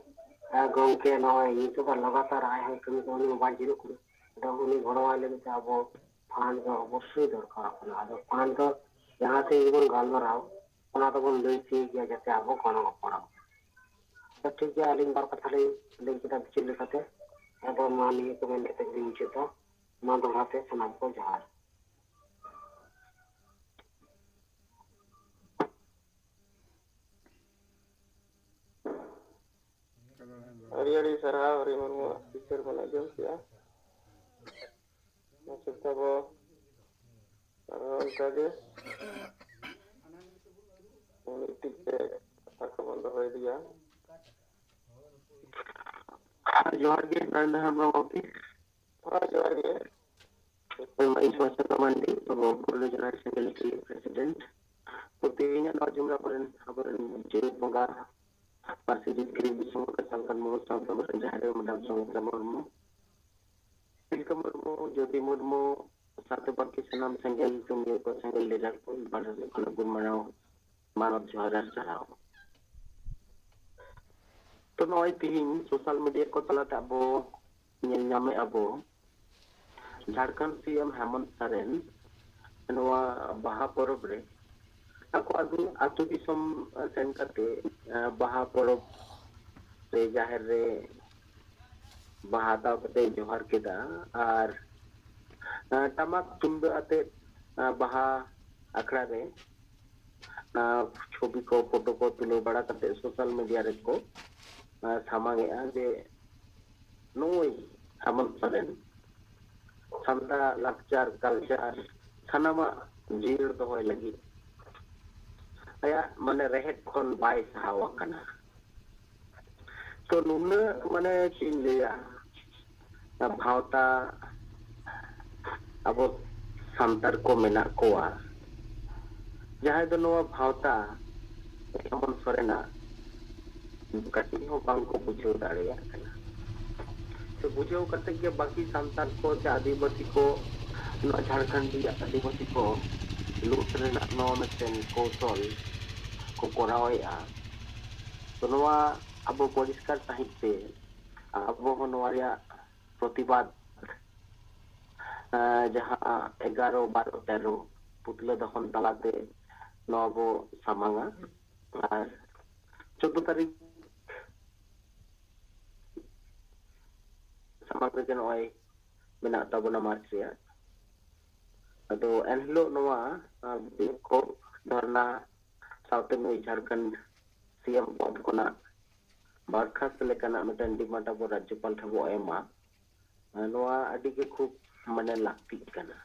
ᱟᱨ ᱜᱚᱢᱠᱮ ᱱᱚᱜᱼᱚᱭ ᱱᱤᱛᱚᱜ ᱫᱚ ᱞᱟᱜᱟᱛᱟᱨ ᱟᱡ ᱦᱚᱸ ᱠᱟᱹᱢᱤ ᱠᱚ ᱩᱱᱤ ᱢᱟ ᱵᱟᱭ ᱡᱤᱨᱟᱹᱜ ᱠᱟᱱᱟ᱾ ᱟᱫᱚ ᱩᱱᱤ ᱜᱚᱲᱚᱣᱟᱭ ᱞᱟᱹᱜᱤᱫ ᱛᱮ ᱟᱵᱚ ᱯᱷᱟᱱᱰ ᱫᱚ ᱚᱵᱚᱥᱥᱳᱭ ᱫᱚᱨᱠᱟᱨᱚᱜ ᱠᱟᱱᱟ᱾ ᱟᱫᱚ ᱯᱷᱟᱱᱰ ᱫᱚ ᱡᱟᱦᱟᱸ ᱛᱮᱜᱮ ᱵᱚᱱ ᱜᱟᱞᱢᱟᱨᱟᱣ, ᱚᱱᱟ ᱫᱚᱵᱚᱱ ᱞᱟᱹᱭ ᱪᱮᱫ ᱜᱮᱭᱟ ᱡᱟᱛᱮ ᱟᱵᱚ ᱜᱚᱲᱚ ᱜᱚᱯᱚᱲᱚ᱾ ᱟᱫᱚ ᱴᱷᱤᱠ ᱜᱮᱭᱟ, ᱟᱹᱞᱤᱧ ᱵᱟᱨ ᱠᱟᱛᱷᱟ ᱞᱤᱧ ᱞᱟᱹᱭ ᱠᱮᱫᱟ ᱵᱤᱪᱟᱹᱨ ᱞᱮᱠᱟᱛᱮ᱾ ᱟᱫᱚ ᱱᱚᱣᱟ ᱱᱤᱭᱟᱹ ᱠᱚ ᱢᱮᱱ ᱠᱟᱛᱮ ᱜᱮᱞᱤᱧ ᱢᱩᱪᱟᱹᱫ ᱫᱟ᱾ ᱢᱟ ᱫᱚᱦᱲᱟ ᱛᱮ ᱥᱟᱱᱟᱢ ᱠᱚ ᱡᱚᱦᱟᱨ᱾ ᱟᱹᱰᱤ ᱟᱹᱰᱤ ᱥᱟᱨᱦᱟᱣ, ᱦᱚᱨᱤ ᱢᱩᱨᱢᱩᱣᱟᱜ ᱵᱤᱪᱟᱹᱨ ᱵᱚᱱ ᱟᱸᱡᱚᱢ ᱠᱮᱜᱼᱟ᱾ ᱢᱩᱪᱟᱹᱫ ᱛᱟᱵᱚ ᱟᱨᱦᱚᱸ ᱚᱱᱠᱟ ᱜᱮ ᱢᱤᱫᱴᱤᱡ ᱛᱮ ᱠᱟᱛᱷᱟ ᱠᱚᱵᱚᱱ ᱫᱚᱦᱚ ᱤᱫᱤᱭᱟ᱾ ᱡᱚᱦᱟᱨ ᱜᱮ, ᱱᱟᱨᱮᱱᱫᱨᱚ ᱦᱮᱢᱵᱨᱚᱢ ᱜᱚᱢᱠᱮ᱾ ᱦᱳᱭ, ᱡᱚᱦᱟᱨ ᱜᱮ᱾ ᱤᱧ ᱥᱩᱵᱷᱟᱥ ᱪᱚᱱᱫᱨᱚ ᱢᱟᱱᱰᱤ, ᱟᱵᱚ ᱯᱩᱨᱩᱞᱤᱭᱟᱹ ᱡᱮᱞᱟ ᱨᱮ ᱥᱮᱸᱜᱮᱞ ᱞᱤᱴᱤ ᱯᱨᱮᱥᱤᱰᱮᱱᱴ᱾ ᱛᱚ, ᱛᱮᱦᱮᱧᱟᱜ ᱱᱚᱣᱟ ᱡᱩᱢᱲᱟ ᱠᱚᱨᱮᱱ ᱟᱵᱚᱨᱮᱱ ᱡᱮᱜᱮᱛ ᱵᱚᱸᱜᱟ, ᱯᱟᱹᱨᱥᱤ ᱡᱤᱛᱠᱟᱹᱨᱤᱡ ᱵᱤᱥᱥᱚ ᱵᱷᱟᱨᱚᱛᱤ ᱥᱟᱱᱛᱟᱲ ᱢᱚᱦᱚᱛᱥᱚᱵ ᱟᱵᱚᱨᱮᱱ ᱡᱟᱦᱟᱸᱭ ᱢᱮᱰᱟᱢ ᱥᱩᱢᱤᱛᱨᱟ ᱢᱩᱨᱢᱩ, ᱛᱤᱞᱠᱟᱹ ᱢᱩᱨᱢᱩ, ᱡᱳᱛᱤ ᱢᱩᱨᱢᱩ, ᱥᱟᱶᱛᱮ ᱵᱟᱹᱠᱤ ᱥᱟᱱᱟᱢ ᱥᱮᱸᱜᱮᱞ ᱥᱩᱢᱤᱭᱟᱹ ᱠᱚ, ᱥᱮᱸᱜᱮᱞ ᱞᱤᱰᱟᱨ ᱠᱚ, ᱵᱟᱰᱟᱭ ᱠᱷᱚᱱᱟᱜ ᱜᱩᱱ ᱢᱟᱱᱟᱣ ᱢᱟᱱᱚᱛ ᱡᱚᱦᱟᱨ ᱟᱨ ᱥᱟᱨᱦᱟᱣ᱾ ᱛᱚ, ᱱᱚᱜᱼᱚᱭ ᱛᱤᱦᱤᱧ ᱥᱳᱥᱟᱞ ᱢᱤᱰᱤᱭᱟ ᱠᱚ ᱛᱟᱞᱟᱛᱮ ᱟᱵᱚ ᱧᱮᱞ ᱧᱟᱢᱮᱫᱼᱟ ᱵᱚ, ᱡᱷᱟᱲᱠᱷᱚᱸᱰ ᱥᱤ ᱮᱢ ᱦᱮᱢᱚᱱᱛ ᱥᱚᱨᱮᱱ ᱱᱚᱣᱟ ᱵᱟᱦᱟ ᱯᱚᱨᱚᱵᱽ ᱨᱮ ᱟᱠᱚ ᱟᱹᱛᱩ ᱟᱹᱛᱩ ᱫᱤᱥᱚᱢ ᱥᱮᱱ ᱠᱟᱛᱮ ᱵᱟᱦᱟ ᱯᱚᱨᱚᱵᱽ ᱨᱮ ᱡᱟᱦᱮᱨ ᱨᱮ ᱵᱟᱦᱟ ᱦᱟᱛᱟᱣ ᱠᱟᱛᱮ ᱡᱚᱦᱟᱨ ᱠᱮᱫᱟ᱾ ᱟᱨ ᱴᱟᱢᱟᱠ ᱛᱩᱢᱫᱟᱹᱜ ᱟᱛᱮ ᱵᱟᱦᱟ ᱟᱠᱷᱲᱟ ᱨᱮ ᱪᱷᱚᱵᱤ ᱠᱚ, ᱯᱷᱳᱴᱳ ᱠᱚ ᱛᱩᱞᱟᱹᱣ ᱵᱟᱲᱟ ᱠᱟᱛᱮ ᱥᱳᱥᱟᱞ ᱢᱤᱰᱤᱭᱟ ᱨᱮᱠᱚ ᱥᱟᱢᱟᱝ ᱮᱫᱼᱟ ᱡᱮ ᱱᱩᱭ ᱦᱮᱢᱚᱱᱛ ᱥᱚᱨᱮᱱ ᱥᱟᱱᱛᱟᱲᱟᱜ ᱞᱟᱠᱪᱟᱨ, ᱠᱟᱞᱪᱟᱨ ᱥᱟᱱᱟᱢᱟᱜ ᱡᱤᱭᱟᱹᱲ ᱫᱚᱦᱚᱭ ᱞᱟᱹᱜᱤᱫ ᱟᱭᱟᱜ ᱢᱟᱱᱮ ᱨᱮᱦᱮᱫ ᱠᱷᱚᱱ ᱵᱟᱭ ᱥᱟᱦᱟᱣ ᱟᱠᱟᱱᱟ᱾ ᱛᱚ ᱱᱩᱱᱟᱹᱜ ᱢᱟᱱᱮ ᱪᱮᱫ ᱤᱧ ᱞᱟᱹᱭᱟ, ᱵᱷᱟᱶᱛᱟ ᱟᱵᱚ ᱥᱟᱱᱛᱟᱲ ᱠᱚ ᱢᱮᱱᱟᱜ ᱠᱚᱣᱟ, ᱡᱟᱦᱟᱸᱭ ᱫᱚ ᱱᱚᱣᱟ ᱵᱷᱟᱶᱛᱟ ᱦᱮᱢᱚᱱᱛ ᱥᱚᱨᱮᱱᱟᱜ ᱠᱟᱹᱴᱤᱡ ᱦᱚᱸ ᱵᱟᱝ ᱠᱚ ᱵᱩᱡᱷᱟᱹᱣ ᱫᱟᱲᱮᱭᱟᱜ ᱠᱟᱱᱟ᱾ ᱥᱮ ᱵᱩᱡᱷᱟᱹᱣ ᱠᱟᱛᱮ ᱜᱮ ᱵᱟᱹᱠᱤ ᱥᱟᱱᱛᱟᱲ ᱠᱚ ᱥᱮ ᱟᱹᱫᱤᱵᱟᱹᱥᱤ ᱠᱚ, ᱱᱚᱣᱟ ᱡᱷᱟᱲᱠᱷᱚᱸᱰᱤ ᱟᱹᱫᱤᱵᱟᱹᱥᱤ ᱠᱚ ᱞᱩᱴ ᱨᱮᱱᱟᱜ ᱱᱚᱣᱟ ᱢᱤᱫᱴᱮᱱ ᱠᱚᱣᱥᱚᱞ ᱠᱚ ᱠᱚᱨᱟᱣᱮᱫᱼᱟ᱾ ᱛᱚ ᱱᱚᱣᱟ ᱟᱵᱚ ᱯᱚᱨᱤᱥᱠᱟᱨ ᱥᱟᱺᱦᱤᱡ ᱛᱮ ᱟᱵᱚ ᱦᱚᱸ ᱱᱚᱣᱟ ᱨᱮᱭᱟᱜ ᱯᱨᱚᱛᱤᱵᱟᱫ, ᱟᱸ, ᱡᱟᱦᱟᱸ ᱮᱜᱟᱨᱚ, ᱵᱟᱨᱚ, ᱛᱮᱨᱚ ᱯᱩᱛᱞᱟᱹ ᱫᱚᱦᱚᱱ ᱛᱟᱞᱟᱛᱮ ᱱᱚᱣᱟ ᱵᱚ ᱥᱟᱢᱟᱝᱟ᱾ ᱟᱨ ᱪᱳᱫᱫᱳ ᱛᱟᱹᱨᱤᱠᱷ ᱥᱟᱢᱟᱝ ᱨᱮᱜᱮ ᱱᱚᱜᱼᱚᱭ ᱢᱮᱱᱟᱜ ᱛᱟᱵᱚᱱᱟ ᱢᱟᱨᱪ ᱨᱮᱭᱟᱜ᱾ ᱟᱫᱚ ᱮᱱᱦᱤᱞᱳᱜ ᱱᱚᱣᱟ, ᱟᱸ, ᱵᱤᱠᱠᱷᱳᱵ ᱫᱷᱚᱨᱱᱟ ᱥᱟᱶᱛᱮ ᱱᱩᱭ ᱡᱷᱟᱲᱠᱷᱚᱸᱰ ᱥᱤ ᱮᱢ ᱯᱚᱫ ᱠᱷᱚᱱᱟᱜ ᱵᱚᱨᱠᱷᱟᱥᱛ ᱞᱮᱠᱟᱱᱟᱜ ᱢᱤᱫᱴᱮᱱ ᱰᱤᱢᱟᱱᱰ ᱟᱵᱚ ᱨᱟᱡᱽᱡᱚᱯᱟᱞ ᱴᱷᱮᱱ ᱵᱚ ᱮᱢᱟ᱾ ᱱᱚᱣᱟ ᱟᱹᱰᱤ ᱜᱮ ᱠᱷᱩᱵ ᱢᱟᱱᱮ ᱞᱟᱹᱠᱛᱤᱜ ᱠᱟᱱᱟ᱾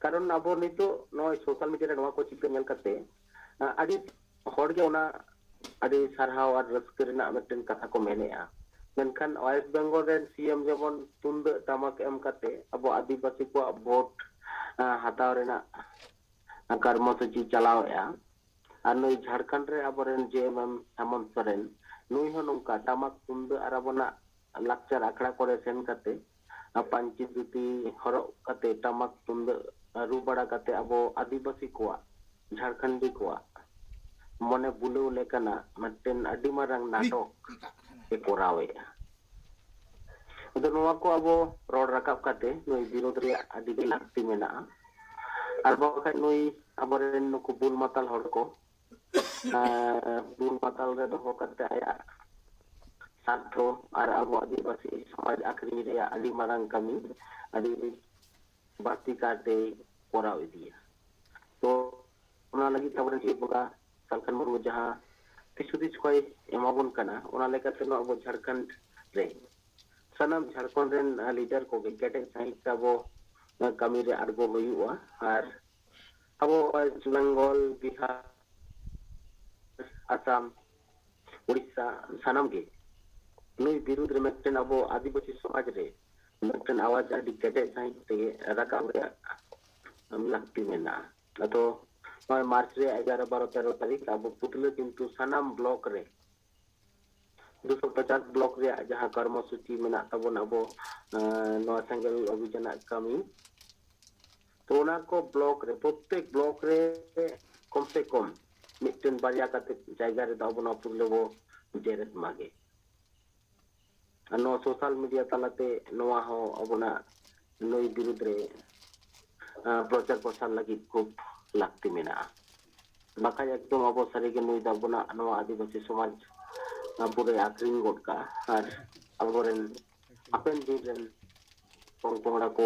ᱠᱟᱨᱚᱱ ᱟᱵᱚ ᱱᱤᱛᱚᱜ ᱱᱚᱜᱼᱚᱭ ᱥᱳᱥᱟᱞ ᱢᱤᱰᱤᱭᱟ ᱨᱮ ᱱᱚᱣᱟ ᱠᱚ ᱪᱤᱛᱟᱹᱨ ᱧᱮᱞ ᱠᱟᱛᱮ, ᱟᱸ, ᱟᱹᱰᱤ ᱦᱚᱲ ᱜᱮ ᱚᱱᱟ ᱟᱹᱰᱤ ᱥᱟᱨᱦᱟᱣ ᱟᱨ ᱨᱟᱹᱥᱠᱟᱹ ᱨᱮᱱᱟᱜ ᱢᱤᱫᱴᱮᱱ ᱠᱟᱛᱷᱟ ᱠᱚ ᱢᱮᱱᱮᱫᱼᱟ᱾ ᱢᱮᱱᱠᱷᱟᱱ ᱳᱭᱮᱥᱴ ᱵᱮᱝᱜᱚᱞ ᱨᱮᱱ ᱥᱤ ᱮᱢ ᱡᱮᱢᱚᱱ ᱛᱩᱢᱫᱟᱹᱜ ᱴᱟᱢᱟᱠ ᱮᱢ ᱠᱟᱛᱮ ᱟᱵᱚ ᱟᱹᱫᱤᱵᱟᱹᱥᱤ ᱠᱚᱣᱟᱜ ᱵᱷᱳᱴ, ᱟᱸ, ᱦᱟᱛᱟᱣ ᱨᱮᱱᱟᱜ ᱠᱚᱨᱢᱚᱥᱩᱪᱤ ᱪᱟᱞᱟᱣᱮᱫᱼᱟ᱾ ᱟᱨ ᱱᱩᱭ ᱡᱷᱟᱲᱠᱷᱚᱸᱰ ᱨᱮ ᱟᱵᱚᱨᱮᱱ ᱡᱮ ᱮᱢ ᱮᱢ ᱦᱮᱢᱚᱱᱛ ᱥᱚᱨᱮᱱ, ᱱᱩᱭ ᱦᱚᱸ ᱱᱚᱝᱠᱟ ᱴᱟᱢᱟᱠ ᱛᱩᱢᱫᱟᱹᱜ ᱟᱨ ᱟᱵᱚᱱᱟᱜ ᱞᱟᱠᱪᱟᱨ ᱟᱠᱷᱲᱟ ᱠᱚᱨᱮ ᱥᱮᱱ ᱠᱟᱛᱮ, ᱟᱨ ᱯᱟᱹᱧᱪᱤ ᱫᱷᱩᱛᱤ ᱦᱚᱨᱚᱜ ᱠᱟᱛᱮ, ᱴᱟᱢᱟᱠ ᱛᱩᱢᱫᱟᱹᱜ ᱨᱩ ᱵᱟᱲᱟ ᱠᱟᱛᱮ ᱟᱵᱚ ᱟᱹᱫᱤᱵᱟᱹᱥᱤ ᱠᱚᱣᱟᱜ, ᱡᱷᱟᱲᱠᱷᱚᱸᱰᱤ ᱠᱚᱣᱟᱜ ᱢᱚᱱᱮ ᱵᱩᱞᱟᱹᱣ ᱞᱮᱠᱟᱱᱟᱜ ᱢᱤᱫᱴᱮᱱ ᱟᱹᱰᱤ ᱢᱟᱨᱟᱝ ᱱᱟᱴᱚᱠ ᱮ ᱠᱚᱨᱟᱣᱮᱫᱼᱟ᱾ ᱟᱫᱚ ᱱᱚᱣᱟ ᱠᱚ ᱟᱵᱚ ᱨᱚᱲ ᱨᱟᱠᱟᱵ ᱠᱟᱛᱮ ᱱᱩᱭ ᱵᱤᱨᱳᱫᱷ ᱨᱮᱭᱟᱜ ᱟᱹᱰᱤ ᱜᱮ ᱞᱟᱹᱠᱛᱤ ᱢᱮᱱᱟᱜᱼᱟ᱾ ᱟᱨ ᱵᱟᱝᱠᱷᱟᱱ ᱱᱩᱭ ᱟᱵᱚᱨᱮᱱ ᱱᱩᱠᱩ ᱵᱩᱞ ᱢᱟᱛᱟᱞ ᱦᱚᱲ ᱠᱚ, ᱟᱨ ᱵᱩᱞ ᱢᱟᱛᱟᱞ ᱨᱮ ᱫᱚᱦᱚ ᱠᱟᱛᱮ ᱟᱭᱟᱜ ᱥᱟᱨᱛᱷᱚ ᱟᱨ ᱟᱵᱚ ᱟᱹᱫᱤᱵᱟᱹᱥᱤ ᱥᱚᱢᱟᱡᱽ ᱟᱹᱠᱷᱨᱤᱧ ᱨᱮᱭᱟᱜ ᱟᱹᱰᱤ ᱢᱟᱨᱟᱝ ᱠᱟᱹᱢᱤ ᱟᱹᱰᱤ ᱵᱟᱹᱲᱛᱤ ᱠᱟᱨᱛᱮ ᱠᱚᱨᱟᱣ ᱤᱫᱤᱭᱟ᱾ ᱛᱚ ᱚᱱᱟ ᱞᱟᱹᱜᱤᱫ ᱛᱮ ᱟᱵᱚᱨᱮᱱ ᱪᱮᱫ ᱵᱚᱸᱜᱟ ᱥᱟᱞᱠᱷᱟᱱ ᱢᱩᱨᱢᱩ ᱡᱟᱦᱟᱸ ᱫᱤᱥ ᱦᱩᱫᱤᱥ ᱠᱚᱭ ᱮᱢᱟᱵᱚᱱ ᱠᱟᱱᱟ, ᱚᱱᱟ ᱞᱮᱠᱟᱛᱮ ᱱᱚᱣᱟ ᱟᱵᱚ ᱡᱷᱟᱲᱠᱷᱚᱸᱰ ᱨᱮ ᱥᱟᱱᱟᱢ ᱡᱷᱟᱲᱠᱷᱚᱸᱰ ᱨᱮᱱ ᱞᱤᱰᱟᱨ ᱠᱚᱜᱮ ᱠᱮᱴᱮᱡ ᱥᱟᱺᱦᱤᱡ ᱛᱮ ᱟᱵᱚ ᱠᱟᱹᱢᱤ ᱨᱮ ᱟᱬᱜᱚ ᱦᱩᱭᱩᱜᱼᱟ᱾ ᱟᱨ ᱟᱵᱚ ᱵᱮᱝᱜᱚᱞ, ᱵᱤᱦᱟᱨ, ᱟᱥᱟᱢ, ᱩᱲᱤᱥᱥᱟ ᱥᱟᱱᱟᱢ ᱜᱮ ᱱᱩᱭ ᱵᱤᱨᱩᱫᱽ ᱨᱮ ᱢᱤᱫᱴᱮᱱ ᱟᱵᱚ ᱟᱹᱫᱤᱵᱟᱹᱥᱤ ᱥᱚᱢᱟᱡᱽ ᱨᱮ ᱢᱤᱫᱴᱮᱱ ᱟᱣᱟᱡᱽ ᱟᱹᱰᱤ ᱠᱮᱴᱮᱡ ᱥᱟᱺᱦᱤᱡ ᱛᱮᱜᱮ ᱨᱟᱠᱟᱵ ᱨᱮᱭᱟᱜ ᱞᱟᱹᱠᱛᱤ ᱢᱮᱱᱟᱜᱼᱟ᱾ ᱟᱫᱚ ᱱᱚᱜᱼᱚᱭ ᱢᱟᱨᱪ ᱨᱮᱭᱟᱜ ᱮᱜᱟᱨᱚ, ᱵᱟᱨᱚ, ᱛᱮᱨᱚ ᱛᱟᱹᱨᱤᱠᱷ ᱟᱵᱚ ᱯᱩᱛᱞᱟᱹ ᱠᱤᱱᱛᱩ ᱥᱟᱱᱟᱢ ᱵᱞᱚᱠ ᱨᱮ ᱫᱩᱥᱚ ᱯᱚᱪᱟᱥ ᱵᱞᱚᱠ ᱨᱮᱭᱟᱜ ᱡᱟᱦᱟᱸ ᱠᱚᱨᱢᱚ ᱥᱩᱪᱤ ᱢᱮᱱᱟᱜ ᱛᱟᱵᱚᱱ ᱟᱵᱚ, ᱮᱸ, ᱱᱚᱣᱟ ᱥᱮᱸᱜᱮᱞ ᱚᱵᱷᱤᱡᱟᱱᱟᱜ ᱠᱟᱹᱢᱤ, ᱛᱚ ᱚᱱᱟ ᱠᱚ ᱵᱞᱚᱠ ᱨᱮ, ᱯᱨᱚᱛᱮᱠ ᱵᱞᱚᱠ ᱨᱮ ᱠᱚᱢ ᱥᱮ ᱠᱚᱢ ᱢᱤᱫᱴᱮᱱ ᱵᱟᱨᱭᱟ ᱠᱟᱛᱮ ᱡᱟᱭᱜᱟ ᱨᱮᱫᱚ ᱟᱵᱚ ᱱᱚᱣᱟ ᱯᱩᱨᱞᱟᱹ ᱵᱚ ᱡᱮᱨᱮᱫ ᱢᱟᱜᱮ᱾ ᱟᱨ ᱱᱚᱣᱟ ᱥᱳᱥᱟᱞ ᱢᱤᱰᱤᱭᱟ ᱛᱟᱞᱟᱛᱮ ᱱᱚᱣᱟ ᱦᱚᱸ ᱟᱵᱚᱱᱟᱜ ᱱᱩᱭ ᱵᱤᱨᱩᱫᱽ ᱨᱮ, ᱟᱸ, ᱯᱨᱚᱪᱟᱨ ᱯᱨᱚᱥᱟᱨ ᱞᱟᱹᱜᱤᱫ ᱠᱷᱩᱵ ᱞᱟᱹᱠᱛᱤ ᱢᱮᱱᱟᱜᱼᱟ᱾ ᱵᱟᱠᱷᱟᱡ ᱮᱠᱫᱚᱢ ᱟᱵᱚ ᱥᱟᱹᱨᱤᱜᱮ ᱱᱩᱭ ᱫᱚ ᱟᱵᱚᱱᱟᱜ ᱱᱚᱣᱟ ᱟᱹᱫᱤᱵᱟᱹᱥᱤ ᱥᱚᱢᱟᱡᱽ, ᱟᱸ, ᱯᱩᱨᱟᱹᱭ ᱟᱠᱷᱨᱤᱧ ᱜᱚᱫ ᱠᱟᱜᱼᱟ᱾ ᱟᱨ ᱟᱵᱚᱨᱮᱱ ᱦᱟᱯᱮᱱ ᱫᱤᱱ ᱨᱮᱱ ᱯᱚᱝ ᱯᱚᱝᱲᱟ ᱠᱚ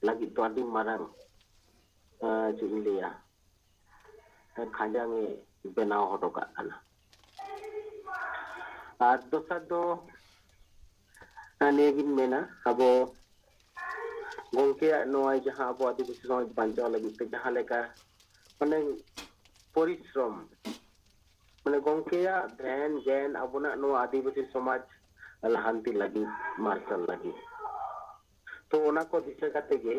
ᱞᱟᱹᱜᱤᱫ ᱫᱚ ᱟᱹᱰᱤ ᱢᱟᱨᱟᱝ, ᱟᱸ, ᱪᱮᱫ ᱤᱧ ᱞᱟᱹᱭᱟ, ᱠᱷᱟᱸᱡᱟᱝ ᱮ ᱵᱮᱱᱟᱣ ᱦᱚᱴᱚ ᱠᱟᱜ ᱠᱟᱱᱟ᱾ ᱟᱨ ᱫᱚᱥᱟᱨ ᱫᱚ, ᱟᱸ, ᱱᱤᱭᱟᱹᱜᱤᱧ ᱢᱮᱱᱟ, ᱟᱵᱚ ᱜᱚᱢᱠᱮᱭᱟᱜ ᱱᱚᱣᱟ ᱡᱟᱦᱟᱸ ᱟᱵᱚ ᱟᱹᱫᱤᱵᱟᱹᱥᱤ ᱥᱚᱢᱟᱡᱽ ᱵᱟᱧᱪᱟᱣ ᱞᱟᱹᱜᱤᱫ ᱛᱮ ᱡᱟᱦᱟᱸ ᱞᱮᱠᱟ ᱢᱟᱱᱮ ᱯᱚᱨᱤᱥᱨᱚᱢ, ᱢᱟᱱᱮ ᱜᱚᱢᱠᱮᱭᱟᱜ ᱫᱷᱮᱭᱟᱱ ᱜᱮᱭᱟᱱ ᱟᱵᱚᱱᱟᱜ ᱱᱚᱣᱟ ᱟᱹᱫᱤᱵᱟᱹᱥᱤ ᱥᱚᱢᱟᱡᱽ ᱞᱟᱦᱟᱱᱛᱤ ᱞᱟᱹᱜᱤᱫ, ᱢᱟᱨᱥᱟᱞ ᱞᱟᱹᱜᱤᱫ᱾ ᱛᱚ ᱚᱱᱟ ᱠᱚ ᱫᱤᱥᱟᱹ ᱠᱟᱛᱮ ᱜᱮ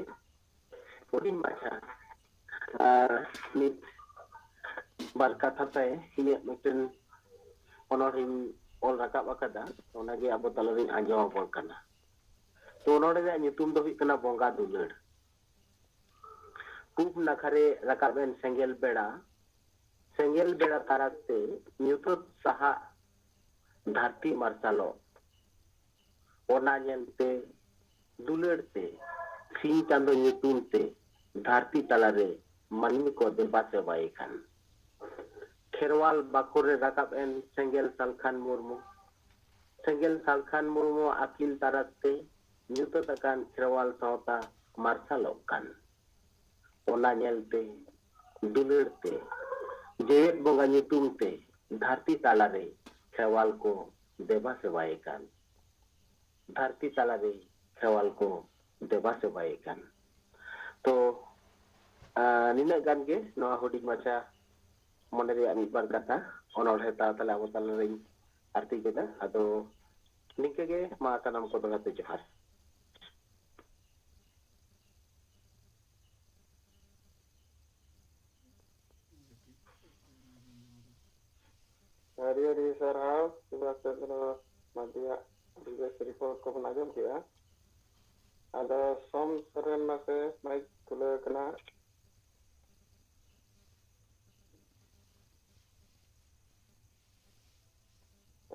ᱦᱩᱰᱤᱧ ᱢᱟᱪᱷᱟ, ᱟᱨ ᱢᱤᱫ ᱵᱟᱨ ᱠᱟᱛᱷᱟ ᱛᱮ ᱤᱧᱟᱹᱜ ᱢᱤᱫᱴᱮᱱ ᱚᱱᱚᱬᱦᱮᱧ ᱚᱞ ᱨᱟᱠᱟᱵ ᱟᱠᱟᱫᱟ, ᱚᱱᱟᱜᱮ ᱟᱵᱚ ᱛᱟᱞᱟᱨᱤᱧ ᱟᱸᱡᱚᱢ ᱟᱵᱚᱱ ᱠᱟᱱᱟ᱾ ᱛᱚ ᱚᱱᱚᱬᱦᱮ ᱨᱮᱭᱟᱜ ᱧᱩᱛᱩᱢ ᱫᱚ ᱦᱩᱭᱩᱜ ᱠᱟᱱᱟ ᱵᱚᱸᱜᱟ ᱫᱩᱞᱟᱹᱲ᱾ ᱯᱩᱵ ᱱᱟᱠᱷᱟ ᱨᱮ ᱨᱟᱠᱟᱵ ᱮᱱ ᱥᱮᱸᱜᱮᱞ ᱵᱮᱲᱟ, ᱥᱮᱸᱜᱮᱞ ᱵᱮᱲᱟ ᱛᱟᱨᱟᱥ ᱛᱮ ᱧᱩᱛᱟᱹᱛ ᱥᱟᱦᱟᱜ ᱫᱷᱟᱹᱨᱛᱤ ᱢᱟᱨᱥᱟᱞᱚᱜ᱾ ᱚᱱᱟ ᱧᱮᱞᱛᱮ ᱫᱩᱞᱟᱹᱲ ᱛᱮ ᱥᱤᱧ ᱪᱟᱸᱫᱚ ᱧᱩᱛᱩᱢ ᱛᱮ ᱫᱷᱟᱹᱨᱛᱤ ᱛᱟᱞᱟᱨᱮ ᱢᱟᱹᱱᱢᱤ ᱠᱚ ᱫᱮᱵᱟ ᱥᱮᱵᱟᱭᱮ ᱠᱟᱱ᱾ ᱠᱷᱮᱨᱣᱟᱞ ᱵᱟᱠᱷᱳᱞ ᱨᱮ ᱨᱟᱠᱟᱵ ᱮᱱ ᱥᱮᱸᱜᱮᱞ ᱥᱟᱞᱠᱷᱟᱱ ᱢᱩᱨᱢᱩ᱾ ᱥᱮᱸᱜᱮᱞ ᱥᱟᱞᱠᱷᱟᱱ ᱢᱩᱨᱢᱩ ᱟᱹᱠᱤᱞ ᱛᱟᱨᱟᱥ ᱛᱮ ᱧᱩᱛᱟᱹᱛ ᱟᱠᱟᱱ ᱠᱷᱮᱨᱣᱟᱞ ᱥᱟᱶᱛᱟ ᱢᱟᱨᱥᱟᱞᱚᱜ ᱠᱟᱱ᱾ ᱚᱱᱟ ᱧᱮᱞᱛᱮ, ᱫᱩᱞᱟᱹᱲ ᱛᱮ, ᱡᱮᱜᱮᱛ ᱵᱚᱸᱜᱟ ᱧᱩᱛᱩᱢ ᱛᱮ ᱫᱷᱟᱹᱨᱛᱤ ᱛᱟᱞᱟᱨᱮ ᱠᱷᱮᱨᱣᱟᱞ ᱠᱚ ᱫᱮᱵᱟ ᱥᱮᱵᱟᱭᱮ ᱠᱟᱱ᱾ ᱫᱷᱟᱹᱨᱛᱤ ᱛᱟᱞᱟᱨᱮ ᱠᱷᱮᱨᱣᱟᱞ ᱠᱚ ᱫᱮᱵᱟ ᱥᱮᱵᱟᱭᱮ ᱠᱟᱱ᱾ ᱛᱚ, ᱟᱸ, ᱱᱤᱱᱟᱹᱜ ᱜᱟᱱ ᱜᱮ ᱱᱚᱣᱟ ᱦᱩᱰᱤᱧ ᱢᱟᱪᱷᱟ ᱢᱚᱱᱮ ᱨᱮᱭᱟᱜ ᱢᱤᱫ ᱵᱟᱨ ᱠᱟᱛᱷᱟ ᱚᱱᱚᱬᱦᱮ ᱛᱟᱞᱟ ᱛᱟᱞᱟ ᱟᱵᱚ ᱛᱟᱞᱟᱨᱮᱧ ᱟᱨᱛᱤ ᱠᱮᱫᱟ᱾ ᱟᱫᱚ ᱱᱤᱝᱠᱟᱹ ᱜᱮ ᱢᱟ ᱥᱟᱱᱟᱢ ᱠᱚ ᱫᱚᱦᱲᱟ ᱛᱮ ᱡᱚᱦᱟᱨ᱾ ᱟᱹᱰᱤ ᱟᱹᱰᱤ ᱥᱟᱨᱦᱟᱣ ᱥᱩᱵᱷᱟᱥ ᱪᱚᱸᱫᱽᱨᱚ ᱢᱟᱹᱡᱷᱤᱭᱟᱜ ᱟᱹᱰᱤ ᱵᱮᱥ ᱨᱤᱯᱳᱨᱴ ᱠᱚᱵᱚᱱ ᱟᱸᱡᱚᱢ ᱠᱮᱜᱼᱟ᱾ ᱟᱫᱚ ᱥᱳᱢ ᱥᱚᱨᱮᱱ ᱢᱟᱥᱮ ᱢᱟᱭᱤᱠ ᱠᱷᱩᱞᱟᱹᱣ ᱠᱟᱱᱟ᱾